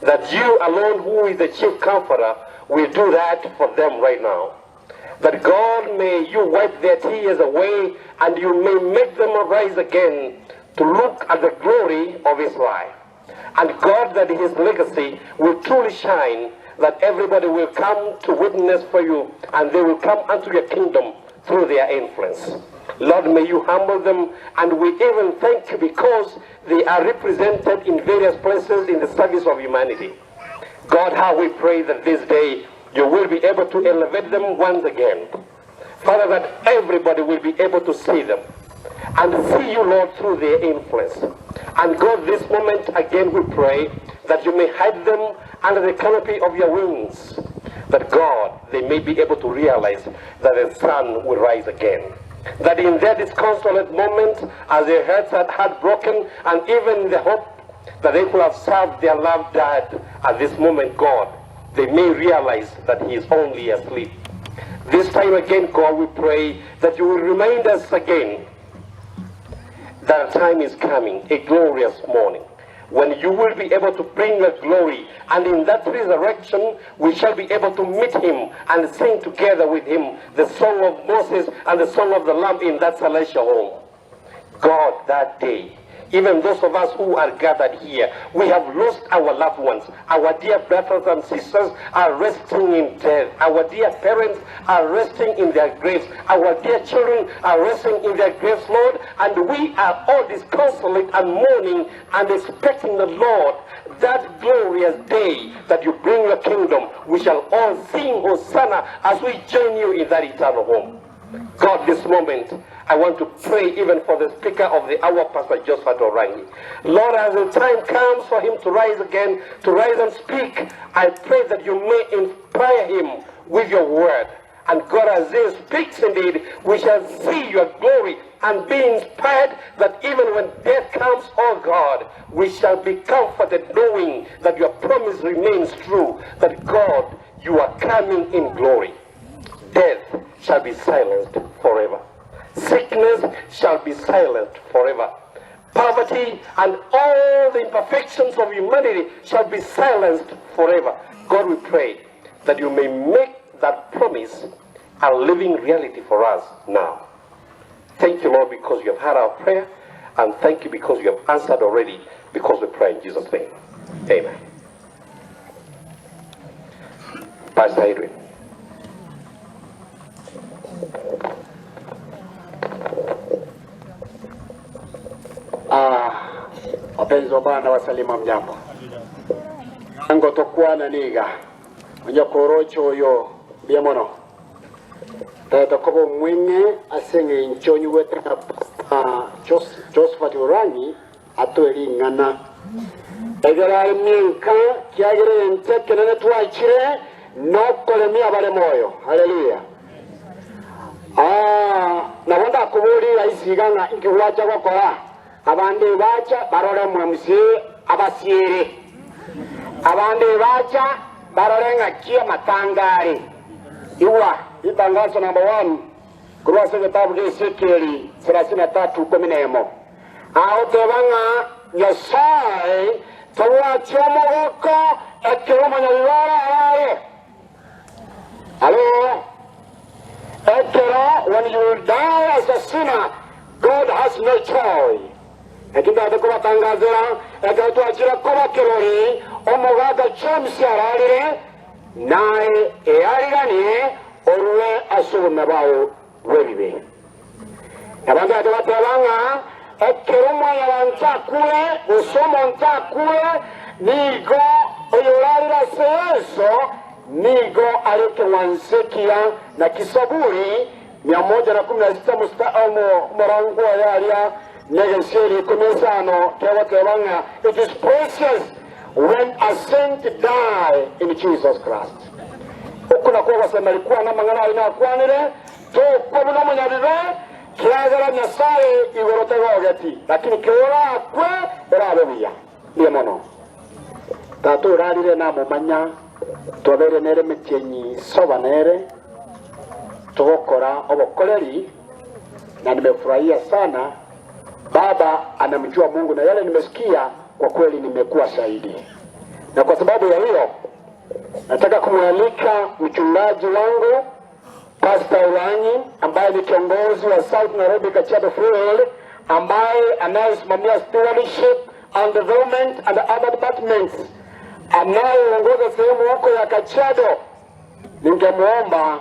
Speaker 2: That you alone, who is the chief comforter, will do that for them right now. That God may you wipe their tears away and you may make them arise again to look at the glory of his life. And God, that his legacy will truly shine, that everybody will come to witness for you and they will come unto your kingdom through their influence. Lord, may you humble them, and we even thank you because they are represented in various places in the service of humanity. God, how we pray that this day you will be able to elevate them once again. Father, that everybody will be able to see them and see you, Lord, through their influence. And God, this moment again we pray that you may hide them under the canopy of your wings, that God, they may be able to realize that the sun will rise again. That in their disconsolate moment, as their hearts are heartbroken, and even the hope that they could have served their loved dad at this moment, God, they may realize that he is only asleep. This time again, God, we pray that you will remind us again that a time is coming, a glorious morning, when you will be able to bring your glory. And in that resurrection, we shall be able to meet him and sing together with him the song of Moses and the song of the Lamb in that celestial home. God, that day, even those of us who are gathered here, we have lost our loved ones. Our dear brothers and sisters are resting in death. Our dear parents are resting in their graves. Our dear children are resting in their graves, Lord. And we are all disconsolate and mourning and expecting the Lord that glorious day that you bring your kingdom. We shall all sing Hosanna as we join you in that eternal home. God, this moment, I want to pray even for the speaker of the hour, Pastor Josephat Orangi. Lord, as the time comes for him to rise again, to rise and speak, I pray that you may inspire him with your word. And God, as he speaks indeed, we shall see your glory and be inspired that even when death comes, oh God, we shall be comforted knowing that your promise remains true, that God, you are coming in glory. Death shall be silenced forever. Sickness shall be silenced forever. Poverty and all the imperfections of humanity shall be silenced forever. God, we pray that you may make that promise a living reality for us now. Thank you, Lord, because you have heard our prayer, and thank you because you have answered already, because we pray in Jesus' name. Amen. Pastor Edwin.
Speaker 5: Ah, wapenzi wa Bwana wasalimu mjambo. Ango tokwana niga. Onye koroche oyo, mbuya mono. Tagete koba omweng'e ase engencho onyigwete ng'a Pastor Josephat Orangi atoe ring'ana. Egere aremie nka, kiagera egento ekenene twachire nokoremia abare moyo. Haleluya! Ah, nabo ndakoborie rahisi iga ng'a inki gwacha gokora? Abande bacha barore omomsie abasiere, abande bacha barore ng'aki amatanga are. Igwa ritangaso number one korwa ase egetabu gia Ezekieli 33:11, agoteba ng'a Nyasae tabwati omogoko ekero omonyabibe ararare. Alo, ekero when you will die as a sinner, God has no joy. Naki ndate kobatangazera, ekero twachire koba kirori, omogaka James ararire, naye eariganie orue ase obogima bwao bw'ebibe. Nabo ndate goteba ng'a ekero omwanyabanto akure, gose omonto akure, nigo oyorarire ase Yeso nigo are ekeng'wanso ekiya. Naki Saburi 116 omorango oye aria negesieri ikomi isano kegoteba ng'a it is precious when a saint die in Jesus Christ. Oko nakwo ogosemeria kwane amang'ana ayio nakwanire. Tokwa buna omonyabibe, kiagera Nyasae igoro tagogeti, lakini keorakwe erabe buya. Mbuya mono. Tata orarire namomanya, twabeire nere emetienyi soba nere, togokora obokoreri, na nimefurahia sana. Baba anamjua Mungu na yale nimesikia kwa kweli nimekuwa shahidi, na kwa sababu ya hiyo nataka kumwalika mchungaji wangu Pastor Ulanyi ambaye ni kiongozi wa South Nairobi Kajiado Field ambaye anayesimamia stewardship and development and other departments anayeongoza sehemu huko ya Kajiado, ningemwomba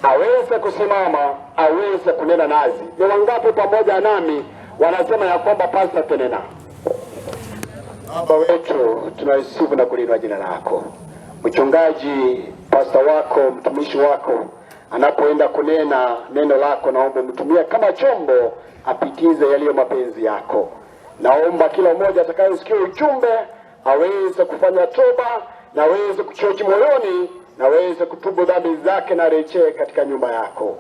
Speaker 5: aweze kusimama aweze kunena nasi. Ni wangapi pamoja nami wanasema ya kwamba Pastor tenena? Baba wetu, tunalisifu na kuliinua jina lako. Mchungaji, pasta wako, mtumishi wako anapoenda kunena neno lako, naomba umtumie kama chombo, apitize yaliyo mapenzi yako. Naomba kila mmoja atakayesikia ujumbe aweze kufanya toba na aweze kuchoki moyoni na aweze kutubu dhambi zake na arejee katika nyumba yako.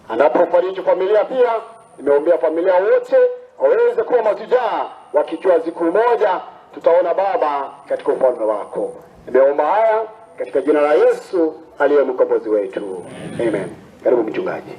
Speaker 5: Anapofariji familia pia, nimeombea familia wote waweze kuwa mashujaa, wakijua siku moja tutaona Baba katika ufalme wako. Nimeomba haya katika jina la Yesu aliye mkombozi wetu, amen. Karibu mchungaji.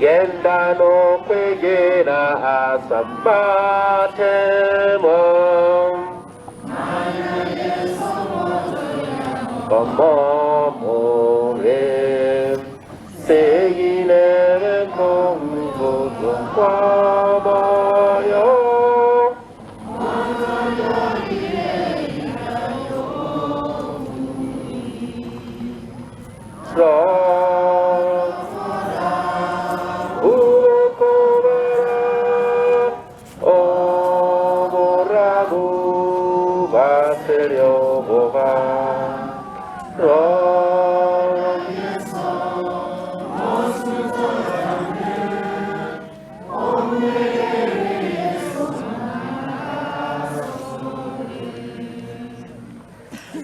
Speaker 2: Genda nokwegera asamatemo komomore seginere kongozo kwamoyo ro Urokobara oborabu baserioboba ro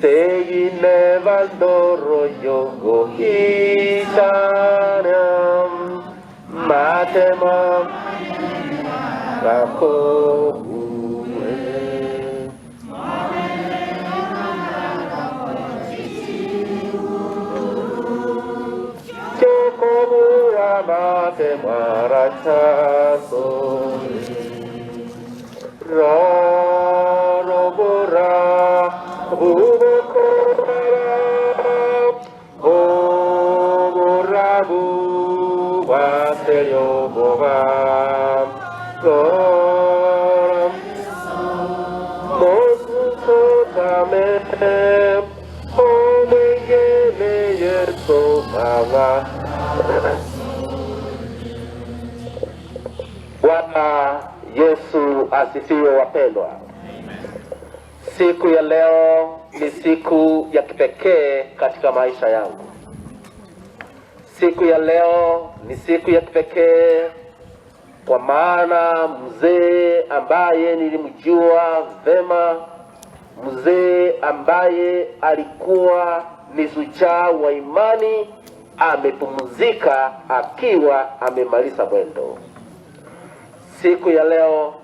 Speaker 2: Segine bandoro yogo ichana matema gakobuwe. Chokobura matema rachasori. Rorobora bubokora oborabu bateryoboba Rora mosutame omwegene Yesu mama.
Speaker 1: Bwana Yesu asifiwe, wapendwa. Siku ya leo ni siku ya kipekee katika maisha yangu. Siku ya leo ni siku ya kipekee kwa maana mzee ambaye nilimjua vema, mzee ambaye alikuwa ni shujaa wa imani, amepumzika akiwa amemaliza mwendo. Siku ya leo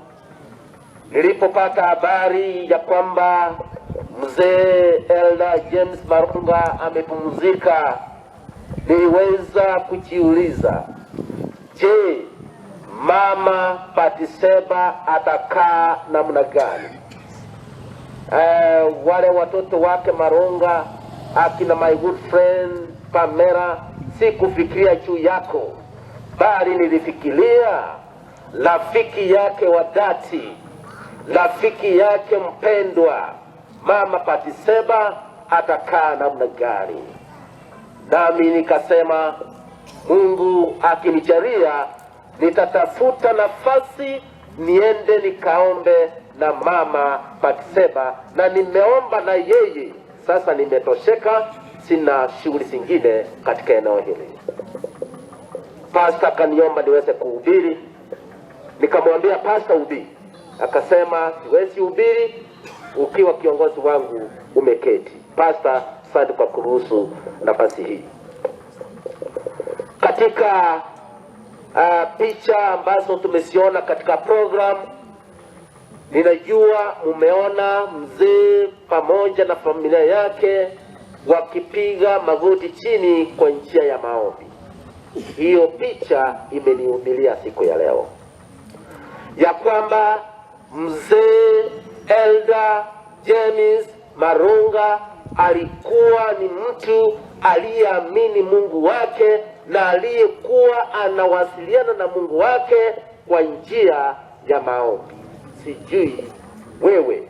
Speaker 1: nilipopata habari ya kwamba mzee Elda James Marunga amepumzika, niliweza kujiuliza, je, mama Batiseba atakaa namna gani? Wale watoto wake Marunga akina my good friend Pamela, sikufikiria juu yako, bali nilifikiria rafiki yake wa dhati, rafiki yake mpendwa, mama Batiseba atakaa namna gani? Nami nikasema Mungu akinijalia nitatafuta nafasi niende nikaombe na mama Batiseba, na nimeomba na yeye. Sasa nimetosheka, sina shughuli zingine katika eneo hili. Pasta akaniomba niweze kuhubiri, nikamwambia pasta, hubiri. Akasema siwezi hubiri ukiwa kiongozi wangu umeketi. Pasta, asante kwa kuruhusu nafasi hii. Katika picha ambazo tumeziona katika program, ninajua mumeona mzee pamoja na familia yake wakipiga magoti chini kwa njia ya maombi. Hiyo picha imenihubiria siku ya leo ya kwamba mzee Elda James Marunga alikuwa ni mtu aliyeamini Mungu wake na aliyekuwa anawasiliana na Mungu wake kwa njia ya maombi. Sijui wewe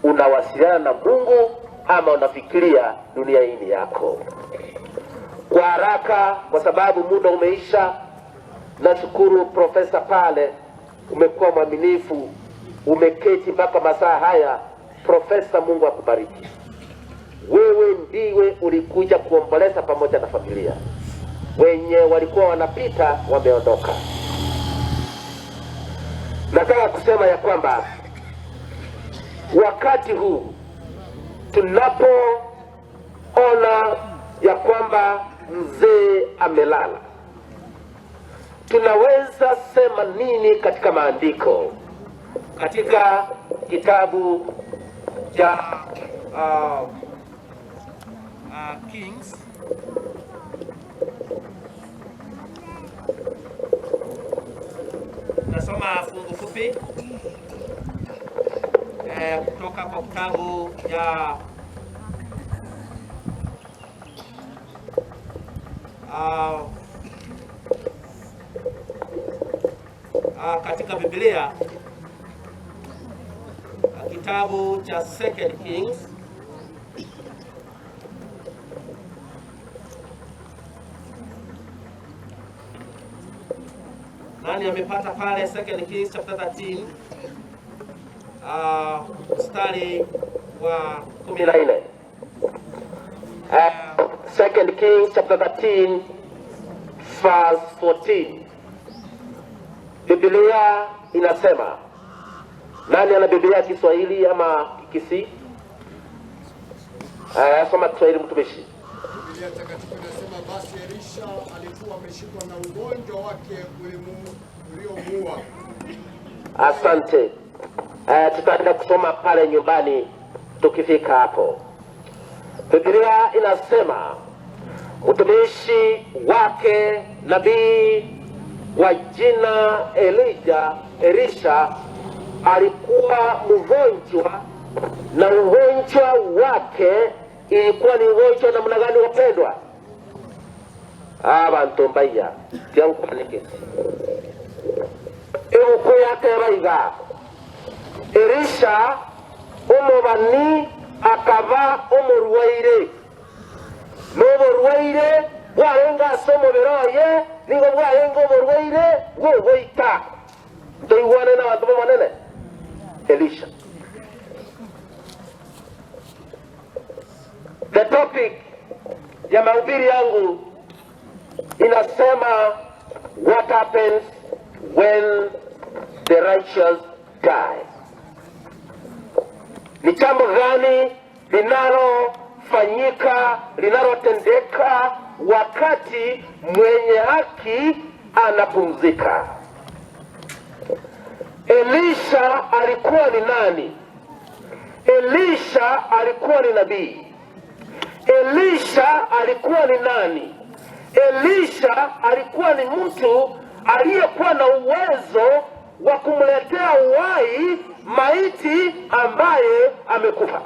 Speaker 1: unawasiliana na Mungu ama unafikiria dunia hii ni yako. Kwa haraka, kwa sababu muda umeisha, nashukuru Profesa pale, umekuwa mwaminifu, umeketi mpaka masaa haya. Profesa, Mungu akubariki. Wewe ndiwe ulikuja kuomboleza pamoja na familia, wenye walikuwa wanapita wameondoka. Nataka kusema ya kwamba wakati huu tunapoona ya kwamba mzee amelala, tunaweza sema nini katika maandiko? Katika kitabu cha Kings
Speaker 10: Nasoma fungu fupi kutoka kwa kitabu cha katika Biblia kitabu cha Second Kings Nani amepata pale Second Kings chapter 13 mstari wa
Speaker 1: 14. Second Kings chapter 13 verse 14. Biblia inasema, nani ana Biblia ya Kiswahili ama Kikisii? Aya, soma Kiswahili mtumishi.
Speaker 13: Biblia Takatifu inasema basi Elisha alikuwa ameshikwa na ugonjwa wake uliomuua.
Speaker 1: Asante. Tutaenda kusoma pale nyumbani tukifika hapo. Biblia inasema mtumishi wake nabii kwa jina Elija, Elisha alikuwa mgonjwa, na ugonjwa wake ilikuwa ni ugonjwa namna gani wapendwa? Abantu mbaya tiankwanekesi ebuku yake baiga Elisha omobani akaba omorwaire, noborwaire bwarenge ase omobere oye nigo bwarenge oborwaire bw'ogoita. Ntoigwane nabanto b'Omonene? Elisha. The topic ya mahubiri yangu inasema what happens when the righteous die. Ni jambo gani linalofanyika, linalotendeka wakati mwenye haki anapumzika? Elisha alikuwa ni nani? Elisha alikuwa ni nabii. Elisha alikuwa ni nani? Elisha alikuwa ni mtu aliyekuwa na uwezo wa kumletea uhai maiti ambaye amekufa.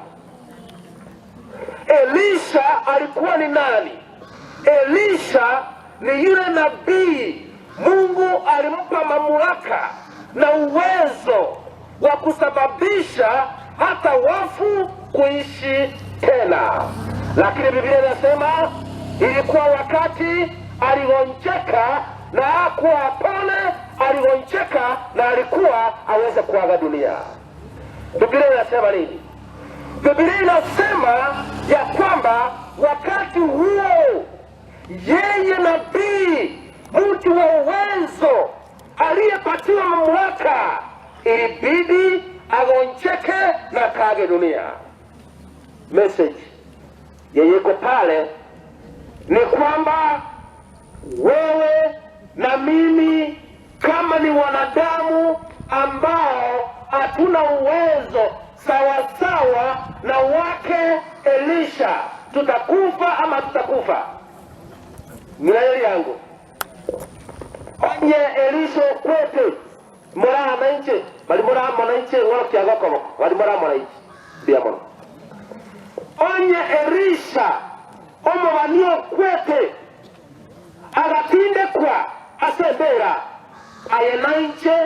Speaker 1: Elisha alikuwa ni nani? Elisha ni yule nabii Mungu alimpa mamlaka na uwezo wa kusababisha hata wafu kuishi tena. Lakini Biblia inasema ilikuwa wakati aligonjeka na hakuwa apone, aligonjeka na alikuwa aweze kuaga dunia. Biblia inasema nini? Biblia inasema ya kwamba wakati huo yeye nabii, mtu wa uwezo aliyepatiwa mamlaka, ilibidi agonjeke na kaage dunia. Message yenye iko pale ni kwamba wewe na mimi kama ni wanadamu ambao hatuna uwezo sawasawa na wake Elisha, tutakufa ama tutakufa. Miraeli yangu onye Elisha okwete murama inche bari muramona inche ng'oro kiagokoboko bari muramona inche mbuya mono. Onye Elisha omobani okwete agatindekwa ase embera aye nainche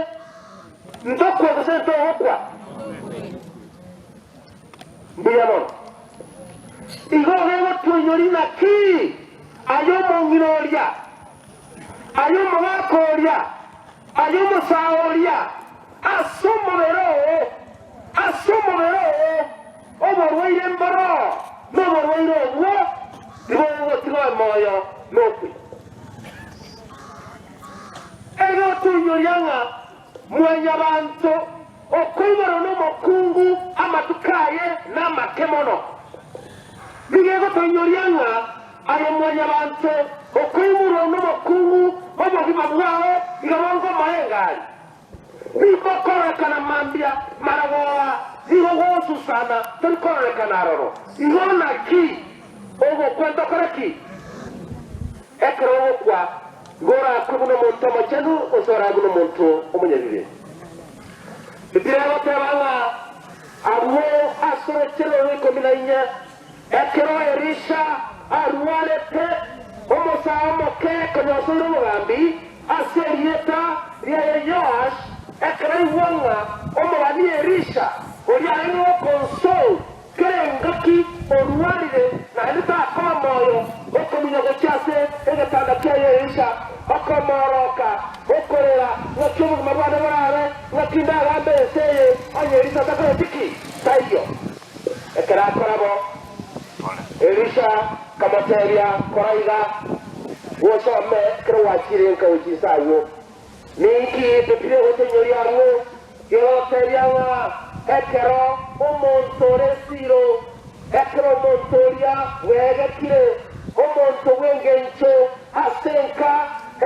Speaker 1: ntokwe gose ntogokwa mbuya mono. Igo gegotuinyori naki aye omong'ina oria, aye omogaka oria, aye omosaa oria, ase omobere oo, ase omobere oo oborwaire mboro, noborwaire obwo tibogotiga omoyo nokwe. Egotuinyoria ng'a mwanyabanto okoiborwa nomokungu amatuko aye namake mono. Nigo egotoinyoria ng'a aye mwanyabanto okoiborwa nomokungu obogima bwao iga bonga omoengari. Nigo okororekana mambia maragoba, nigo ogosusana tori kororekana aroro. Igo naki ogokwa ntokore ki? Ekero ogokwa igo orakwe buna omonto omochenu, gose orabe buna omonto omonyabibe. Biblia egoteba ng'a abwo ase orochero rwa ikomi na inye, ekero Elisha arwarete, omosae omoke konya osoire obogambi ase erieta riaye Yoash, ekero aigwa ng'a omobani Elisha oria arenge gokonsol kera engaki orwarire naende takoba moyo, okominya gochia ase egetanda kiaye Elisha, okomooroka, okorera, Ng'aki obogima bwane borabe, ng'aki ndagambe ense eye onye Elisha takoreti ki? Taiyo. Ekero akora bo, Elisha akamoteebia, Kora iga, gosome ekero gwachire nka gochia inse agwo. Ninki Biblia egotoinyoria agwo? Egoteebia ng'a ekero omonto ore esiro. Ekero omonto oria bweegekire, omonto bw'engencho ase enka,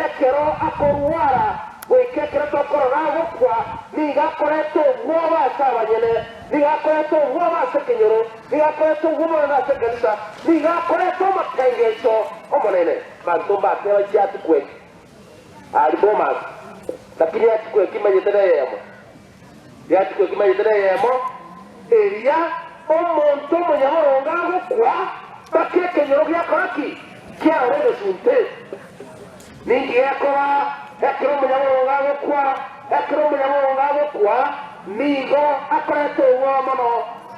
Speaker 1: ekero akorwara, goika ekero tokorora agokwa, nigo akoreta obwoba ase abanyene, nigo akoreta obwoba ase ekenyoro, nigo akoreta obwoba obonene ase ekanisa, nigo akoreta omotengecho omonene. Abanto mbateba chiatikweki aria Bomas, lakini yatikweki manyete neyemo. Yatikweki manyete neyemo, eria omonto omonyaboronge agokwa, mpaka ekenyoro giakora ki? Kiarora egesunte. Ninki gekoba ekero omonyaboronge agokwa? Ekero omonyaboronge agokwa, nigo akoreta obwoba mono,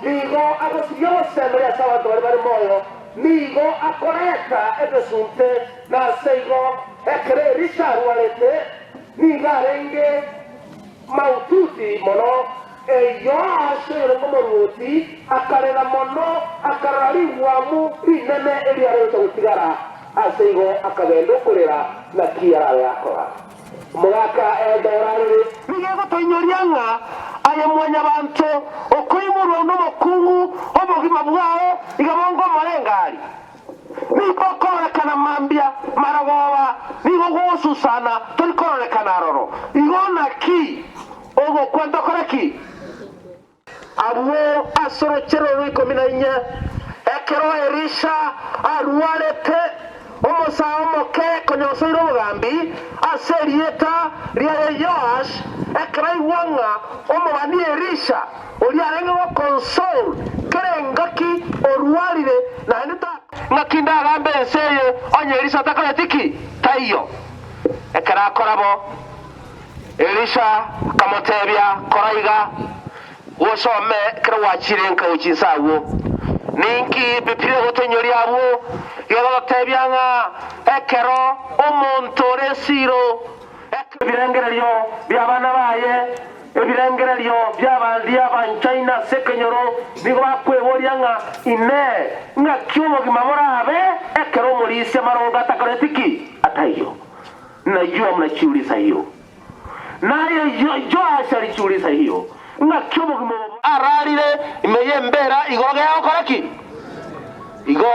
Speaker 1: nigo agosiria ogosemeria ase abanto baria bare moyo, nigo akoreta egesunte. Na ase igo, ekero Elisha arwarete, nigo arenge maututi mono. Yoashi oyore omoruoti akarera mono, akarora rigwamu rinene eriare gocha gotigara, ase igo akagenda okorera, naki arabe akora. Omogaka Eldora arere. Nigo egotoinyoria ng'a aye Mwanyabanto okoiborwa nomokungu, obogima bwao iga bonga omorengari. Nigo okororekana mambia marogoba, nigo ogosusana tori kororekana aroro. Igo naki ogokwa ntokore ki? Abwo ase orochero rwa ikomi na inye, ekero Elisha arwarete, omosae omoke konya osoire obogambi ase erieta riaye Yoash, ekero aigwa ng'a omobani Elisha oria arenge goconsole kera engaki orwarire naende ta. Ng'aki ndagambe ense eye onye Elisha takoreti ki? Taiyo. Ekero akora bo, Elisha akamotebia, Kora iga, gosome ekero gwachire nka gochia inse agwo. Ninki Biblia egotoinyoria abwo? Gegototebia ng'a ekero omonto ore esiro, Ebirengererio bi'abana baye, ebirengererio bi'abaria banchaine ase ekenyoro, nigo bakweboria ng'a, Inee! Ng'aki obogima borabe ekero omorisia marongo atakoreti ki? Ataiyo. Najua mnajiuliza hiyo. Naye Joash alijiuliza hiyo, Ng'aki obogima obo ararire ime y'embeera igoro gegokora ki? Igo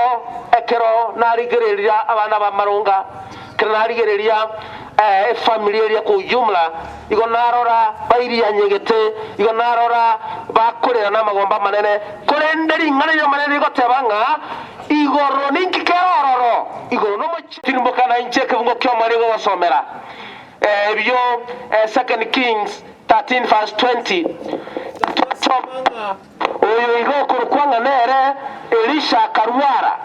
Speaker 1: ekero narigereria abana ba Malunga, ekero narigereria efamiri eria kwa ujumla, igo narora bairianyegete, igo narora bakorera namagomba amanene, korende ring'ana ri'Omonene rigoteba ng'a igoro ninki kere ororo, igoro nomochie. Tirimboka nainche ekebungo ki'Omonene gogosomera ebio Second Kings 13 verse 20. Twasoma ng'a Oyo iga okorokwa ng'a nere Elisha akarwara,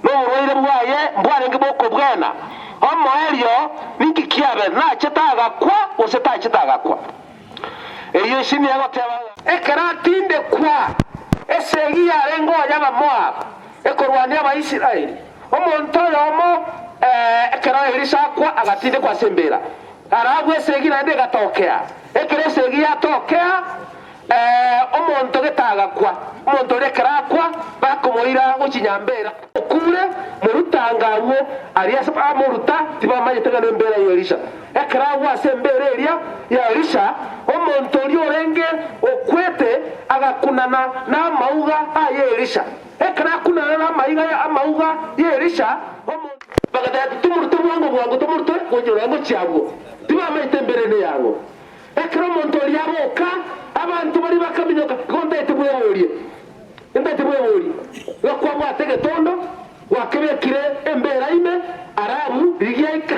Speaker 1: na oborwaire bwaye mbwarenge bw'okobwena. Omoerio ninki kiabe, nachete agakwa gose tachete agakwa? Eyio isini egoteba ng'a. Ekero atindekwa, esegi yarenge oyo y'Abamoabu ekorwania Abaisraeli, omonto oyomo, ekero Elisha akwa agatindekwa ase embeera. Arabu esegi naende egatokea. Ekero esegi yatokea, Ee, omonto gete agakwa, omonto oria ekero akwa, bakomoira gochia nyambera. Okure, morutange agwo aria ase bamoruta, tibamanyete ng'a nembeera ya Elisha. Ekero agwa ase embeera eria ya Elisha, omonto oria orenge okwete agakunana namauga aye Elisha. Ekero akunana namaiga amauga y'Elisha, omonto. Bagateba, Titomorute bwango bwango, tomorute gochia gochia agwo. Tibamanyete embeera ende yang'o. Ekero omonto oria aboka, abanto baria bakaminyoka, igo ntaete bweborie, ntaete bweborie, igo kwabwate egetondo, gwakebekire embeera ime, arabu rigia ika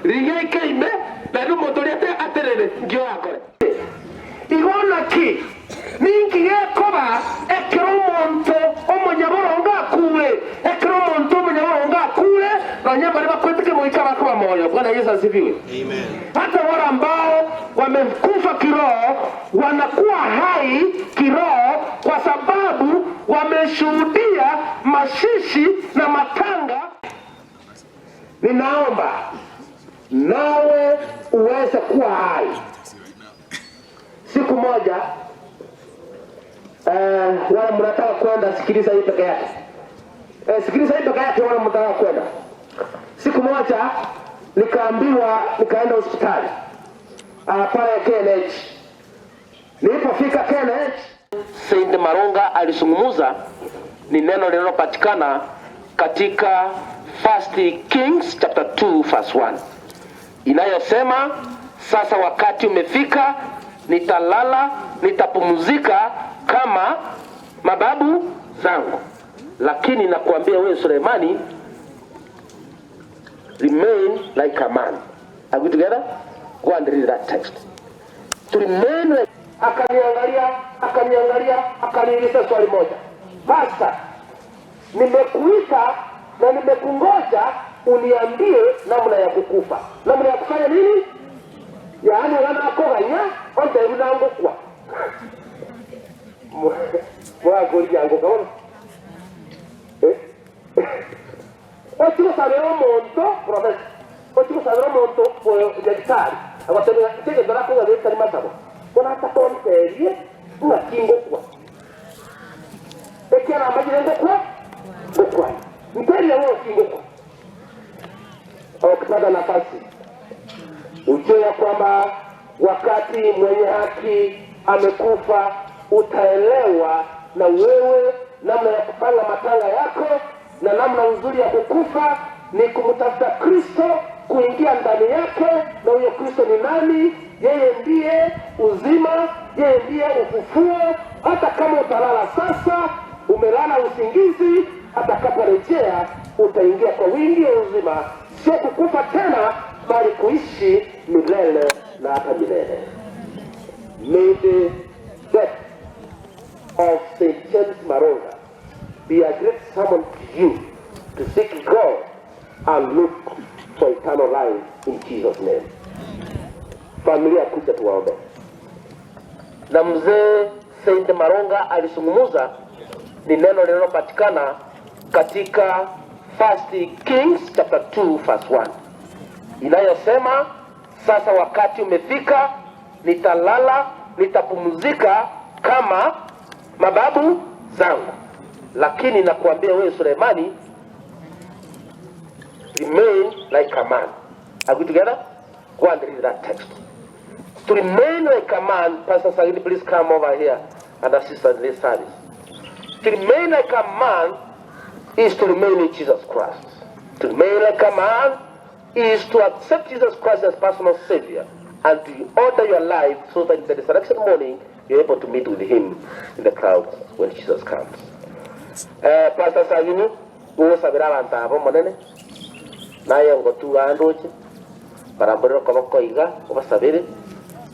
Speaker 1: rigia ika ime, naende omonto oria ate atenene, nki orakore? Igo naki, ninki gekoba ekero omonto omonyaboronge akure? Ekero omonto omonyaboronge akure, nonya mbaria bakwete kemoika bakoba moyo. Bwana Yeso asifiwe. Hata wale ambao wamekufa kiroho wanakuwa hai kiroho kwa sababu wameshuhudia mashishi na matanga. Ninaomba nawe uweze kuwa hai siku moja. Eh, wale mnataka kwenda, sikiliza hii peke yake. Eh, sikiliza hii peke yake, wale mnataka kwenda. Siku moja nikaambiwa nikaenda hospitali pale KNH. Nilipofika KNH Saint Maronga alisungumuza ni neno linalopatikana katika First Kings chapter 2 verse 1 inayosema, sasa wakati umefika, nitalala, nitapumzika kama mababu zangu. Lakini nakuambia wewe Sulemani, remain like a man. Are we together? Go and read that text. To remain like... Akaniangalia, akaniangalia, akaniuliza swali moja, Pastor, nimekuita na nimekungoja uniambie namna ya kukufa, namna ya kufanya nini, yaani wanakoganya onteru nangukwa mwagoriangukaona otigosabera omonto profesa otigosabera omonto daktari agotebera chegendo nakogagetari masabo konatakonterie ng'aki ngokwa ekiaramanyire ngokwa ngokwa nteria woki ngokwa. Ukipata nafasi ujue ya kwamba wakati mwenye haki amekufa, utaelewa na wewe namna ya kupanga matanga yako na namna nzuri ya kukufa ni kumtafuta Kristo, kuingia ndani yake. Na huyo Kristo ni nani? Yeye ndiye uzima, yeye ndiye ufufuo. Hata kama utalala sasa, umelala usingizi, atakaporejea utaingia kwa wingi wa uzima, sio kukufa tena, bali kuishi milele na hata milele. May the death of St. James Maronga be a great sermon to you to seek God and look for eternal life in Jesus name. Familia kuja tuwaombe. Na mzee Saint Maronga alisungumuza ni neno linalopatikana katika First Kings chapter 2 verse 1 inayosema, sasa wakati umefika, nitalala, nitapumzika kama mababu zangu. Lakini nakuambia wewe Sulemani, remain like a man. Are we together? Go and read that text. To remain like a man, Pastor Sagini, please come over here and assist us in this service. To remain like a man is to remain in Jesus Christ. To remain like a man is to accept Jesus Christ as personal Savior and to order your life so that in the resurrection morning you're able to meet with Him in the clouds when Jesus comes. Pastor Sagini, ugusabira abantu abo monene naye ngotuga ndoche baramborera okoboko iga obasabire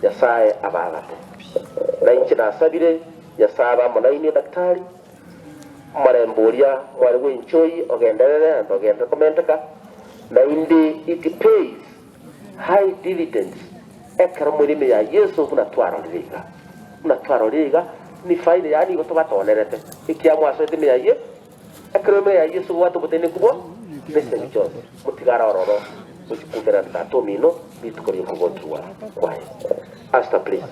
Speaker 1: Nyasaye abagate na inche nasabire Nyasaye abamonaini daktari omorembe oria mware bwa ogenderere and ogenderere komenteka na indi it pays high dividends ekero mwirime ya Yesu buna twarorire iga buna twarorire iga ni faida yani igo tobatonerete ekiamwasoete ime ya Yesu ekero ime ya Yesu gwatobotene kubwa nesemi chonsi mutigara ororo muchikumbera tata omino rituko riokogokiwa kwaye. Pastor, please.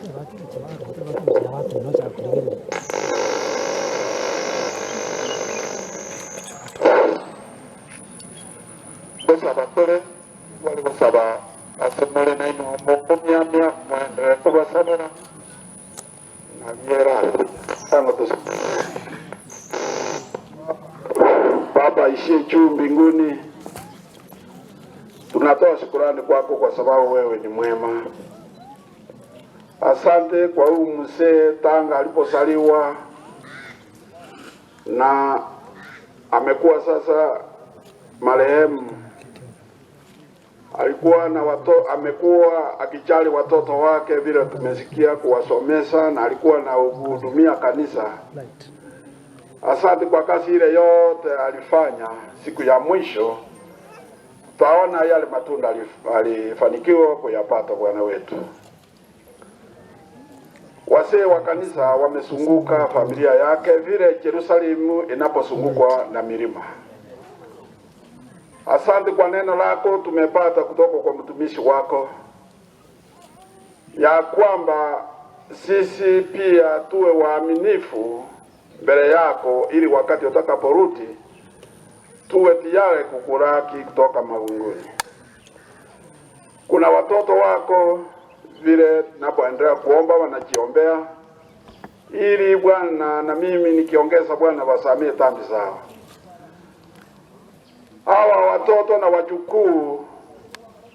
Speaker 12: Gosaba kore wali gosaba asemore na ino mokumyamya mwendelee kubasanira na myera tango tusi. Baba ishie juu mbinguni, tunatoa shukurani kwako kwa sababu wewe ni mwema. Asante kwa huu mzee tanga aliposaliwa na amekuwa sasa marehemu. Alikuwa na amekuwa akijali watoto wake vile tumesikia, kuwasomesha na alikuwa na kuhudumia kanisa. Asante kwa kazi ile yote alifanya. Siku ya mwisho tutaona yale matunda alifanikiwa kuyapata Bwana wetu. Wazee wa kanisa wamesunguka familia yake vile Yerusalemu inaposungukwa na milima. Asante kwa neno lako tumepata kutoka kwa mtumishi wako, ya kwamba sisi pia tuwe waaminifu mbele yako, ili wakati utakaporudi tuwe tayari kukulaki kutoka mawinguni. Kuna watoto wako vile tunapoendelea kuomba wanajiombea, Ili Bwana na mimi nikiongeza Bwana wasamee dhambi zao. Hawa watoto na wajukuu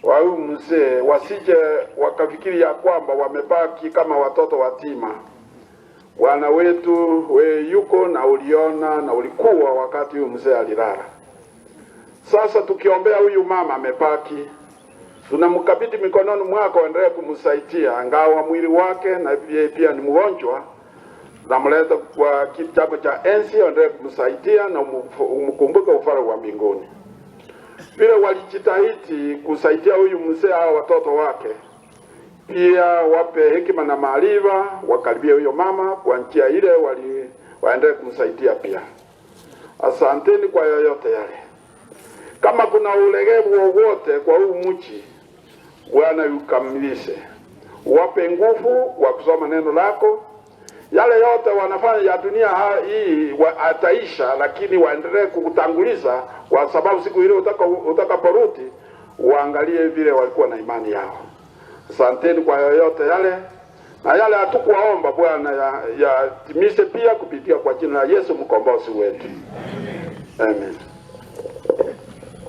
Speaker 12: wa huyu mzee wasije wakafikiri ya kwamba wamebaki kama watoto watima. Bwana wetu we yuko na uliona na ulikuwa wakati huyu mzee alilala. Sasa tukiombea huyu mama amebaki, tunamkabidhi mikononi mwako, endelee kumsaidia, angawa mwili wake na yeye pia ni mgonjwa. Namleta kwa kiti chako cha enzi, endelee kumsaidia na umkumbuke ufalme wa mbinguni. Vile walijitahidi kusaidia huyu mzee hao watoto wake, pia wape hekima na maarifa, wakaribie huyo mama kwa njia ile wali waendelee kumsaidia pia. Asanteni kwa yoyote yale. Kama kuna ulegevu wowote kwa huu mji, Bwana ukamilishe, wape nguvu wa kusoma neno lako. Yale yote wanafanya ya dunia hii ataisha, lakini waendelee kukutanguliza, kwa sababu siku ile utakaporudi waangalie vile walikuwa na imani yao. Asanteni kwa yoyote yale, na yale hatukuwaomba Bwana yatimize pia kupitia kwa jina la Yesu mkombozi wetu. Amen.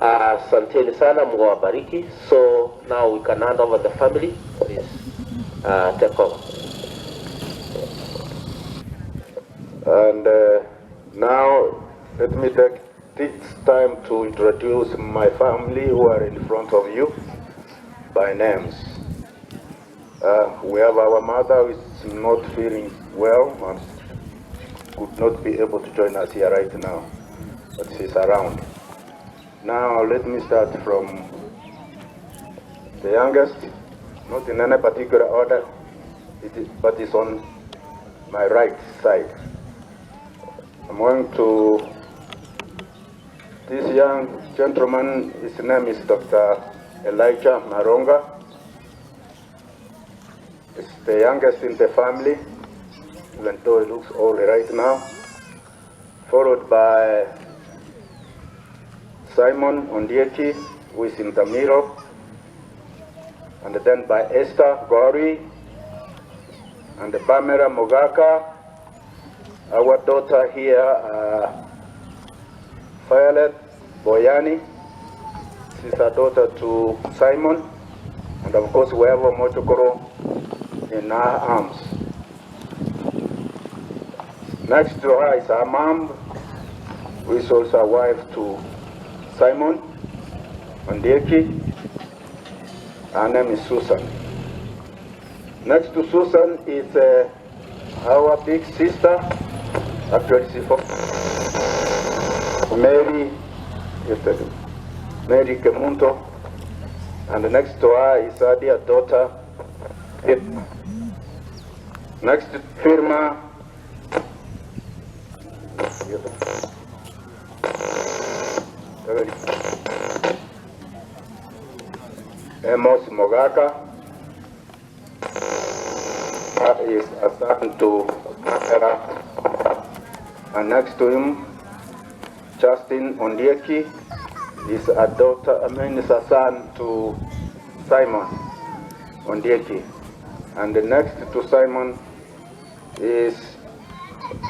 Speaker 10: Asanteni sana, Mungu awabariki. So now we can hand over the family. Please take over.
Speaker 14: And now let me take this time to introduce my family who are in front of you by names. We have our mother who is not feeling well and could not be able to join us here right now, but she's around. Now let me start from the youngest, not in any particular order, but it's on my right side. I'm going to this young gentleman, his name is Dr. Elijah Maronga. He's the youngest in the family, even though he looks old right now. Followed by Simon Ondieki, who is in the middle, and then by Esther Gori, and Pamela Mogaka, our daughter here, Violet Boyani, she's a daughter to Simon, and of course we have Mochokoro in her arms. Next to her is her mom, who is also a wife to Simon Ondieki. Her name is Susan. Next to Susan is our big sister, actually she's from Mary, Mary Kemunto, and next to her is her dear daughter. Next to Firma, Amos Mogaka is a son to Sarah. And next to him, Justin Ondieki is a daughter, I mean, is a son to Simon Ondieki. And the next to Simon is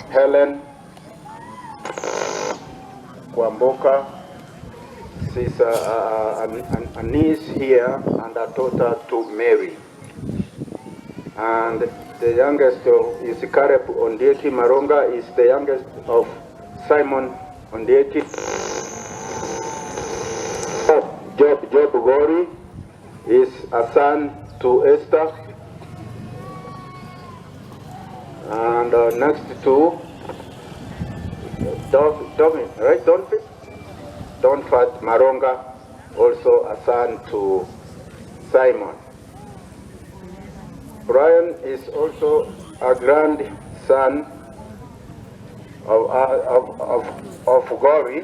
Speaker 14: Helen Kwamboka. She's a niece here and a daughter to Mary. And the youngest of, is Caleb Ondieki Maronga, is the youngest of Simon Ondieki. Job Gori is a son to Esther. And next to Dovin, right? Donfit? Donfat Maronga, also a son to Simon. Brian is also a grandson of Gori,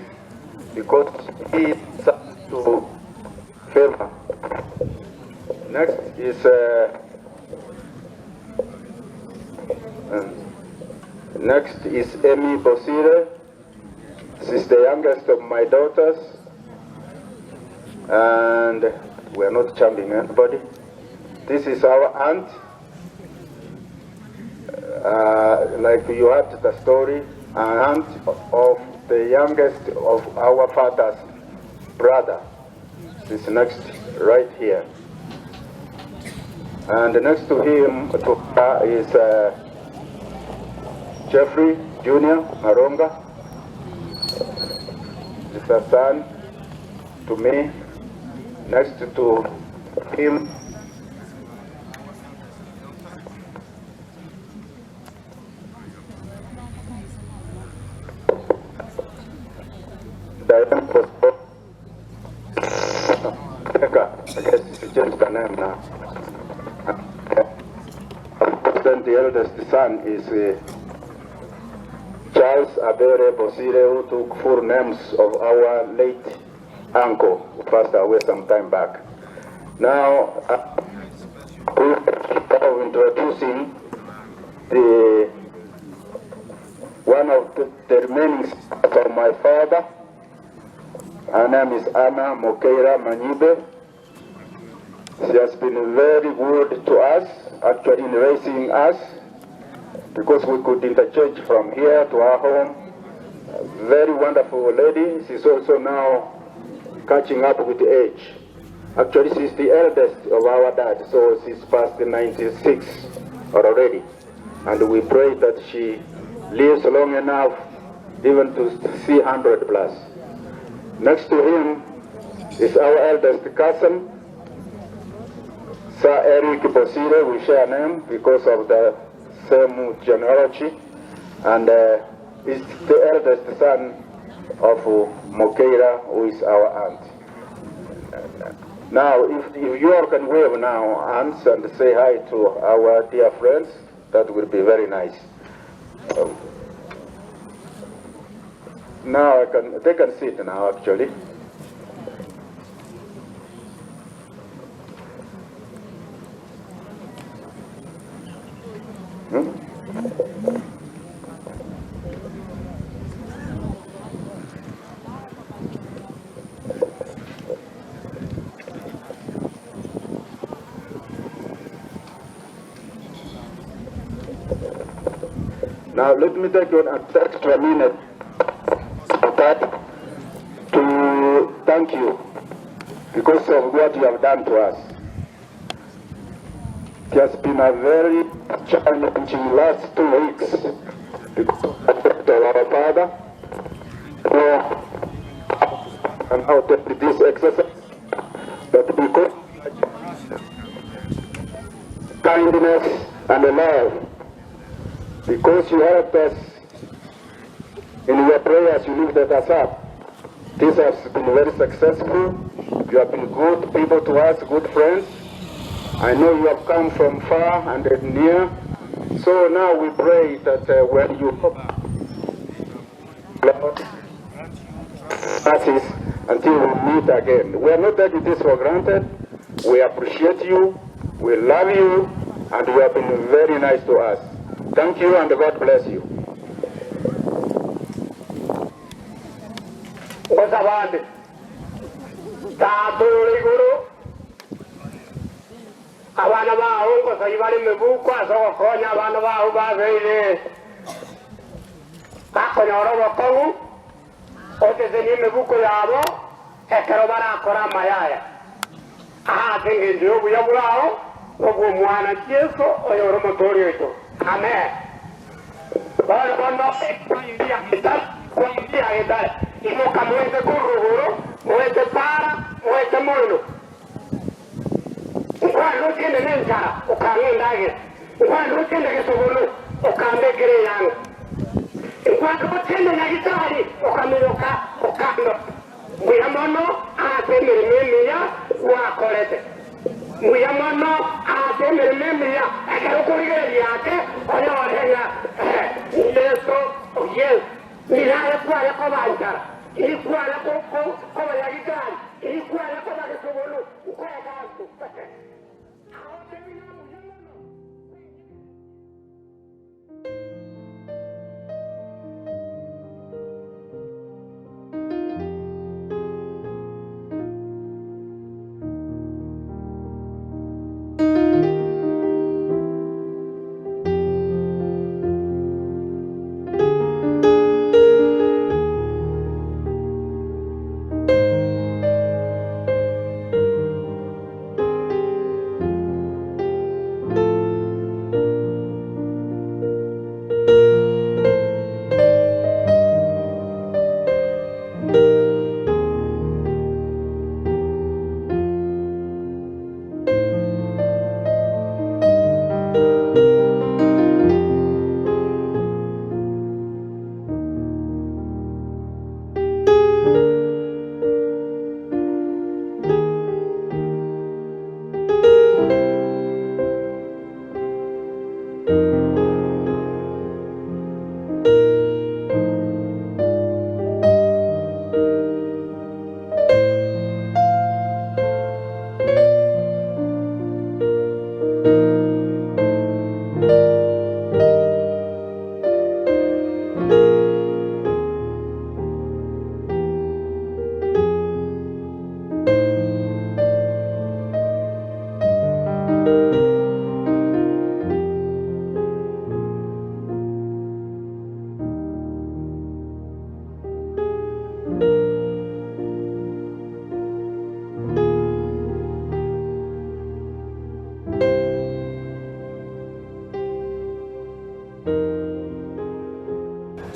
Speaker 14: because he is son to Firma. Next is Amy Bosire. She's the youngest of my daughters, and we are not charming anybody. This is our aunt. Like you heard the story, an aunt of the youngest of our father's brother is next right here. And next to him to her is Jeffrey Junior Maronga. Is a son to me. Next to him Diane I guess she changed her name now. Then the eldest son is Charles Abere Bosire, who took full names of our late uncle, who passed away some time back. Now, of introducing the one of the remaining sons of my father. Her name is Anna Mokeira Manyibe. She has been very good to us, actually in raising us, because we could interchange from here to our home. Very wonderful lady. She's also now catching up with age. Actually, she's the eldest of our dad, so she's past 96 already. And we pray that she lives long enough even to see 100 plus. Next to him is our eldest cousin, Sir Eric Bosire. We share name because of the same genealogy, and is the eldest son of Mokeira, who is our aunt. Now, if you all can wave now, aunts, and say hi to our dear friends, that will be very nice. Now they can sit now, actually. Now let me take you an extra minute that to thank you because of what you have done to us. It has been a very challenging last 2 weeks because of our father. And how to do this exercise, but because kindness and love, because you helped us in your prayers, you lifted us up. This has been very successful. You have been good people to us, good friends. I know you have come from far and near. So now we pray that when you come, Lord, until we meet again. We are not taking this for granted. We appreciate you, we love you, and you have been very nice to us. Thank you and God bless you.
Speaker 1: Ngosabande tatore iguru abana baho ngosai bari mebuko asogokonya abana baho babeire bakonyora obokongu otesenie emibuko yabo ekero barakora amayaya aha ase eng'encho ya obuya bwao obwo omwana Yesu oyo ore omotori oito. Amen. Bono bono kwaingia gitare imoka mwete kuruguru mwete para mwete moino nkwani rukinde n'enjara ukanga endagera nkwani rukinde gesogolo ukambekere yange nkwani rukinde nyagitari ukamiroka ukando mbuya mono ase emirimo emiya wakorete mbuya mono ase emirimo emiya ekero okorigereria ake onyorenga Yesu Yesu niraye kware kobanjara iri kware kobayagitari iri kware kobagesogolo ukoyagantu.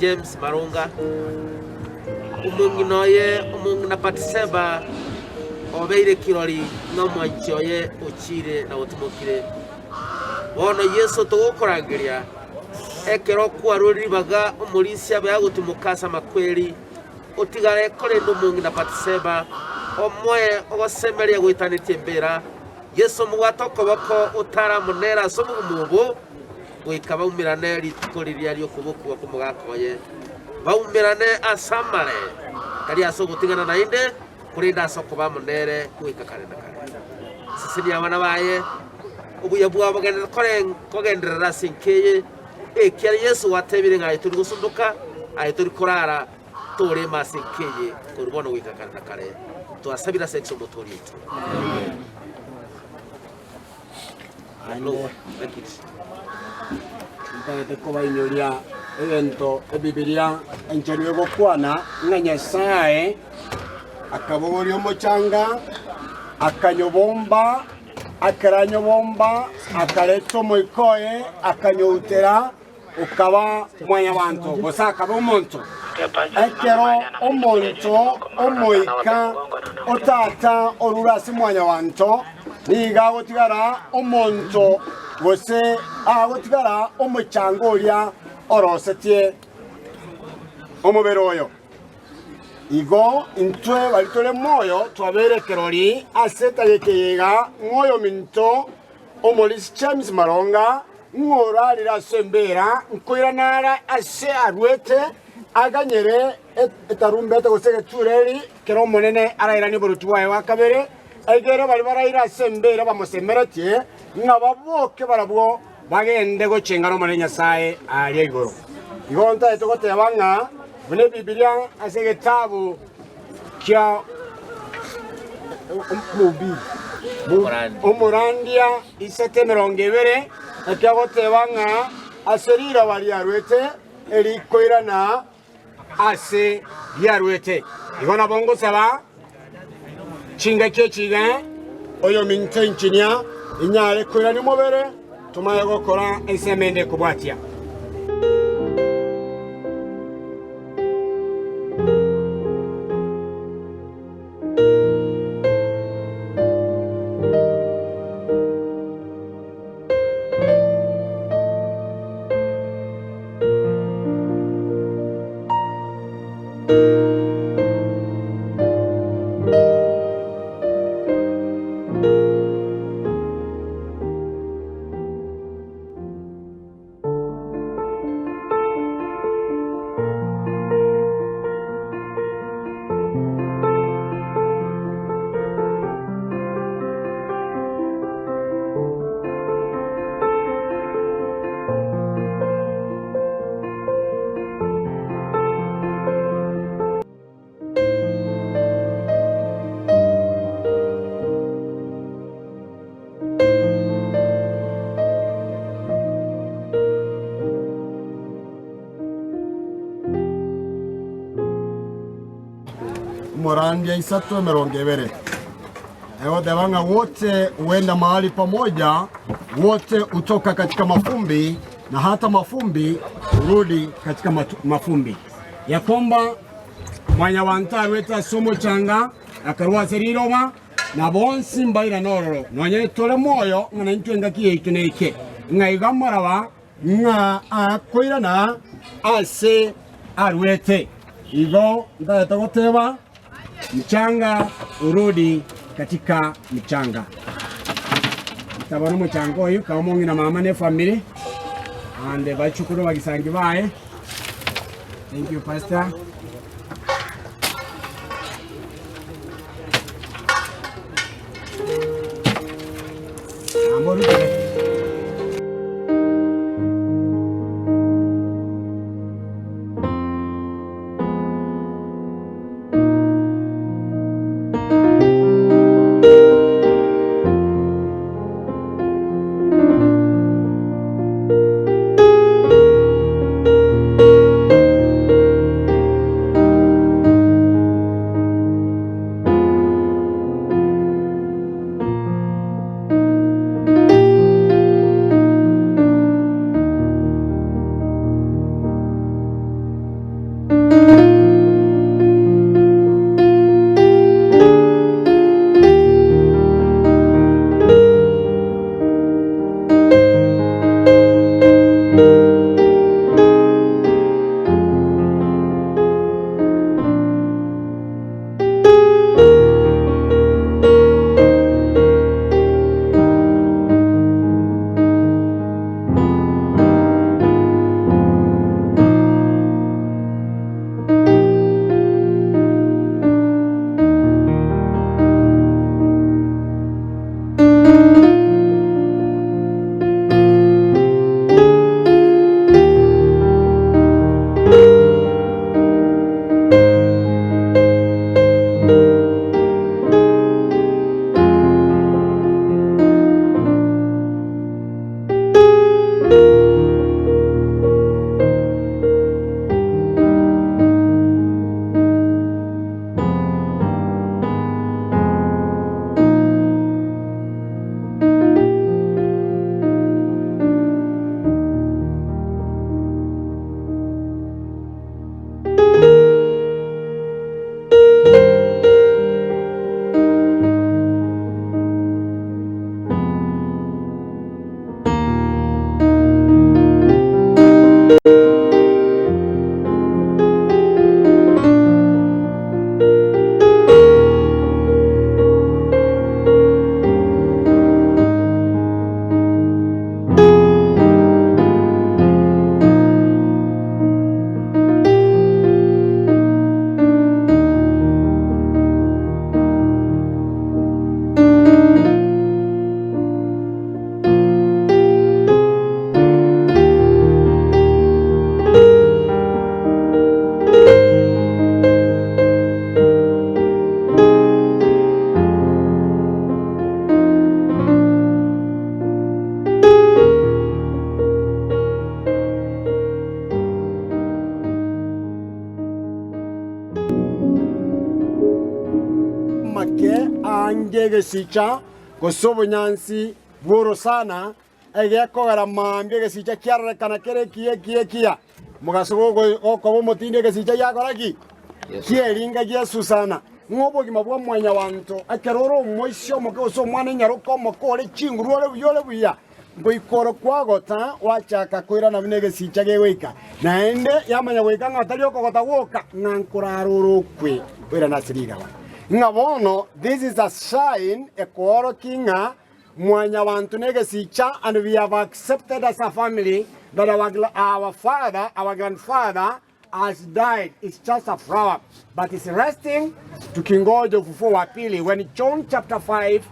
Speaker 10: James Marunga, omong'ina oye omong'ina Batiseba obeire kirori ng'a omwanchi oye ochiire na otimokire. Bono Yeso togokorangeria, ekero kwarure ribaga omorisia abe agotimoka ase amakweri, otigare korende omong'ina Batiseba, omoe ogosemeria goetanetie embera, Yeso omobwate okoboko otare amo nere ase obogima obo, goika baumerane rituko riria ri'okobokigwa kw'omogaka oye, baumerane ase amare, tari ase ogotigana naende, korende ase okoba amo nere goika kare na kare. Sesenia abana baye, obuya bwabo genderera kogenderera ase enka eye, ekiagera Yeso gwatebire ng'a aye tori gosundoka, aye tori korara, torema ase enka eye korwa bono goika kare na kare. Twasabire ase ense Omotoori oito.
Speaker 13: Naende ntagete kobainyoria egento Ebibilia enchenu egokwana, ng'a Nyasae akabogoria omochanga, akanyobomba, akeranyobomba, akareta omoika oye, akanyoutera, okaba mwanyabanto, gose akaba omonto. Ekero omonto omoika o tata orure ase mwanyabanto, nigo agotigara omonto, gose agotigara omochango oria orosetie omobere oyo. Igo intwe baria tore moyo twabeire ekerori ase etageka eye iga, ng'a oyominto Omorisia James Maronga, ng'a orarire ase embeera, nkoirana are ase aruete, aganyere etarumbeta gose egetureri, ekero Omonene arairanie oboruoti bwaye bwa kabere, egere baria baraire ase embeera bamosemeretie, ng'a baboke barabwo bagende gochenga n'Omonene Nyasae aaria igoro. Igo ntagete goteba ng'a buna Ebibilia ase egetabu kia Omorandia isete 20, ekio agoteba ng'a ase riroba riaruete erikoirana ase riaruete. Igo nabo ngosaba chingaki echi iga, oyominto engineer, inyare koirania omobere, tomanye gokora ensemo ende ekobwatia. Omorandia isato 20 egoteba ng'a wote huenda mahali pamoja, wote hutoka katika mafumbi na hata mafumbi hurudi katika mafumbi, ya kwamba mwanyabanto arwete ase omochanga akarwa ase riroba, Na bonsi mbairane ororo, nonya tore moyo, ng'a naintwe engaki yaito neike, ng'a iga moraba ng'a akoirana ase aruete. Igo ntagete goteba, Mchanga urudi katika mchanga. Ntaba nomochanga oyo kaba omong'ina mama ne family and bachukuru bagisangi baye. Thank you pastor. amake aange egesicha gose obonyansi bw'orosana, egekogera mambia egesicha kiarorekana kere ekiya ekiya ekiya. Mogaso gokoba omotindi egesicha giakora ki? Kieringa giasusana. Ng'a obogima bwa mwanyabanto ekero ore omoisia omoke gose omwana enyaroka omoke ore chinguru ore buya ore buya, ngoika ore kwagota gwachaka koirana buna egesicha gegoika. Naende yamanya goika ng'a tari okogota gwoka, ng'a nkorara ore okwe oirane ase rigaba. Ng'a bono this is a sign ekoorokia ng'a Mwanyabanto negesicha and we have accepted as a family that our, our father, our grandfather has died. It's just a flower, but it's resting tukingoja ufufuo wa pili. When John chapter 5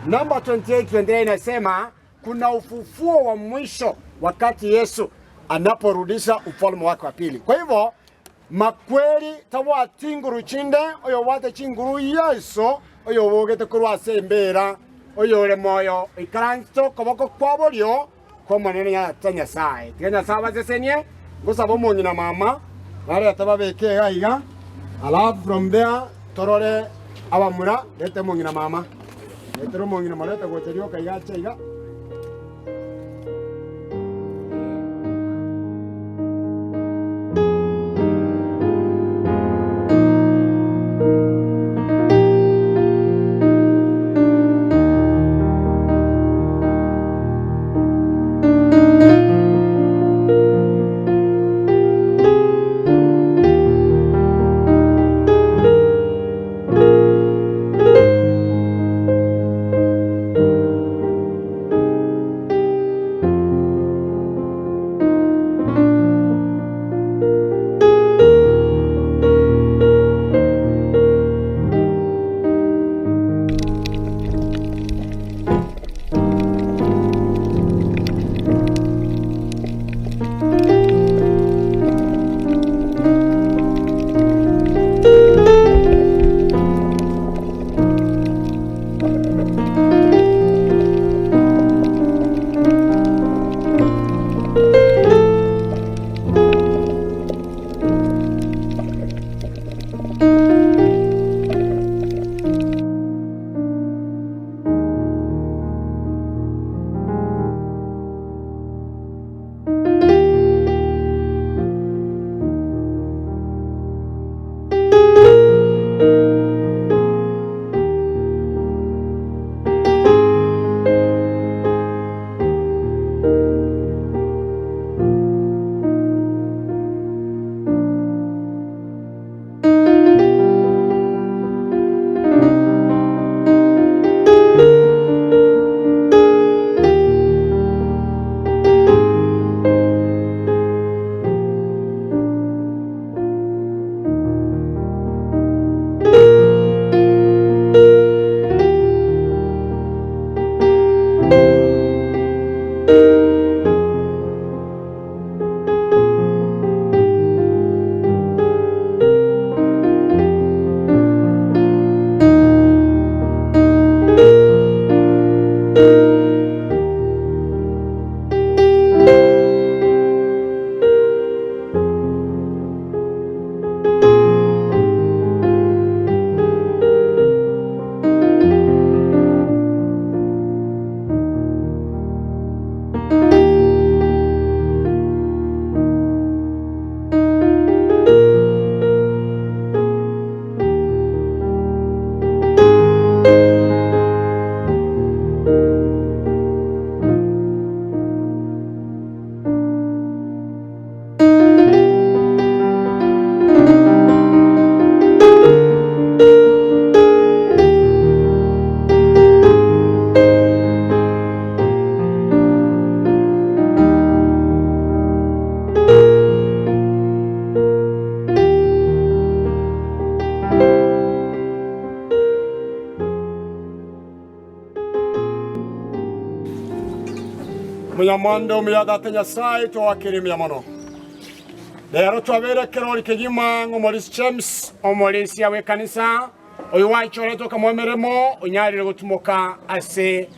Speaker 13: number 28 29 inasema kuna ufufuo wa mwisho wakati Yesu anaporudisha ufalme wake wa pili. Kwa hivyo Makweri tabwati nguru chinde, oyobwate chinguru Yeso, oyobogete korwa ase embeera, oyore moyo, oikaransete okoboko kwa borio kw'Omonene Tata Nyasae. Tiga Nyasae abasesenie, ngosaba omong'ina mama barete babeke iga iga, alafu from there torore abamura, reta omong'ina mama, retera omong'ina morete gocha rioka iga ache iga. Omonyamwando omuya Tata Nyasae twawakire mbuya mono. Rero twabeire ekerori kegima ng'a Omorisia James, omorisia bw'ekanisa, oyo gwachoretwe okamoa emeremo, onyarire gotumoka ase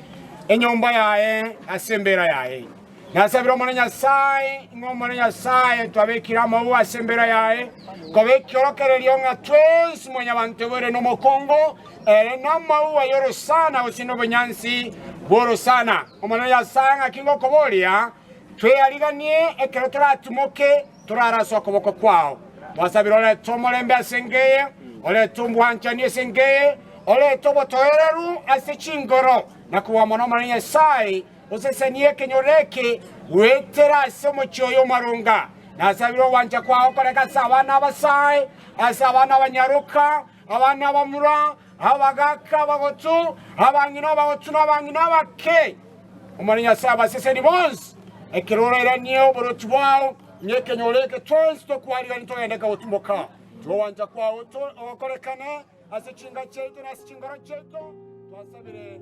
Speaker 13: enyomba yaye, ase embera yaye.
Speaker 15: Nasabire Omonene Nyasae, ng'a Omonene Nyasae twabekire amauga ase embera yaye, koba ekiorokererio ng'a twensi mwanyabanto boire nomokungu, ere namauga y'orosana gose nobonyansi bw'orosana. Omonene Nyasae ng'aki ngokoboria, tweariganie ekero toratimoke, torare ase okoboko kwao. Twasabire orete omorembe ase enka eye, orete obwanchani ase enka eye, orete obotoereru ase chingoro, na kobua mono Omonene Nyasae, Osesenie ekenyoro eke goetera ase omochie oyo omoronga. Nasabire ogwancha kwao koreka ase abana abasae, ase abana abanyaroka, abana abamura, abagaaka abagotu, abang'ina abagotu na abang'ina abake. Omonene Nyasae abaseseni bonsi, ekero orairanie oboroti bwao, ng'a ekenyoro eke twensi tokwarigani togende gotumoka. Tiga ogwancha kwao gokorekane ase chinga chiaito na ase chingoro chiaito, twasabire.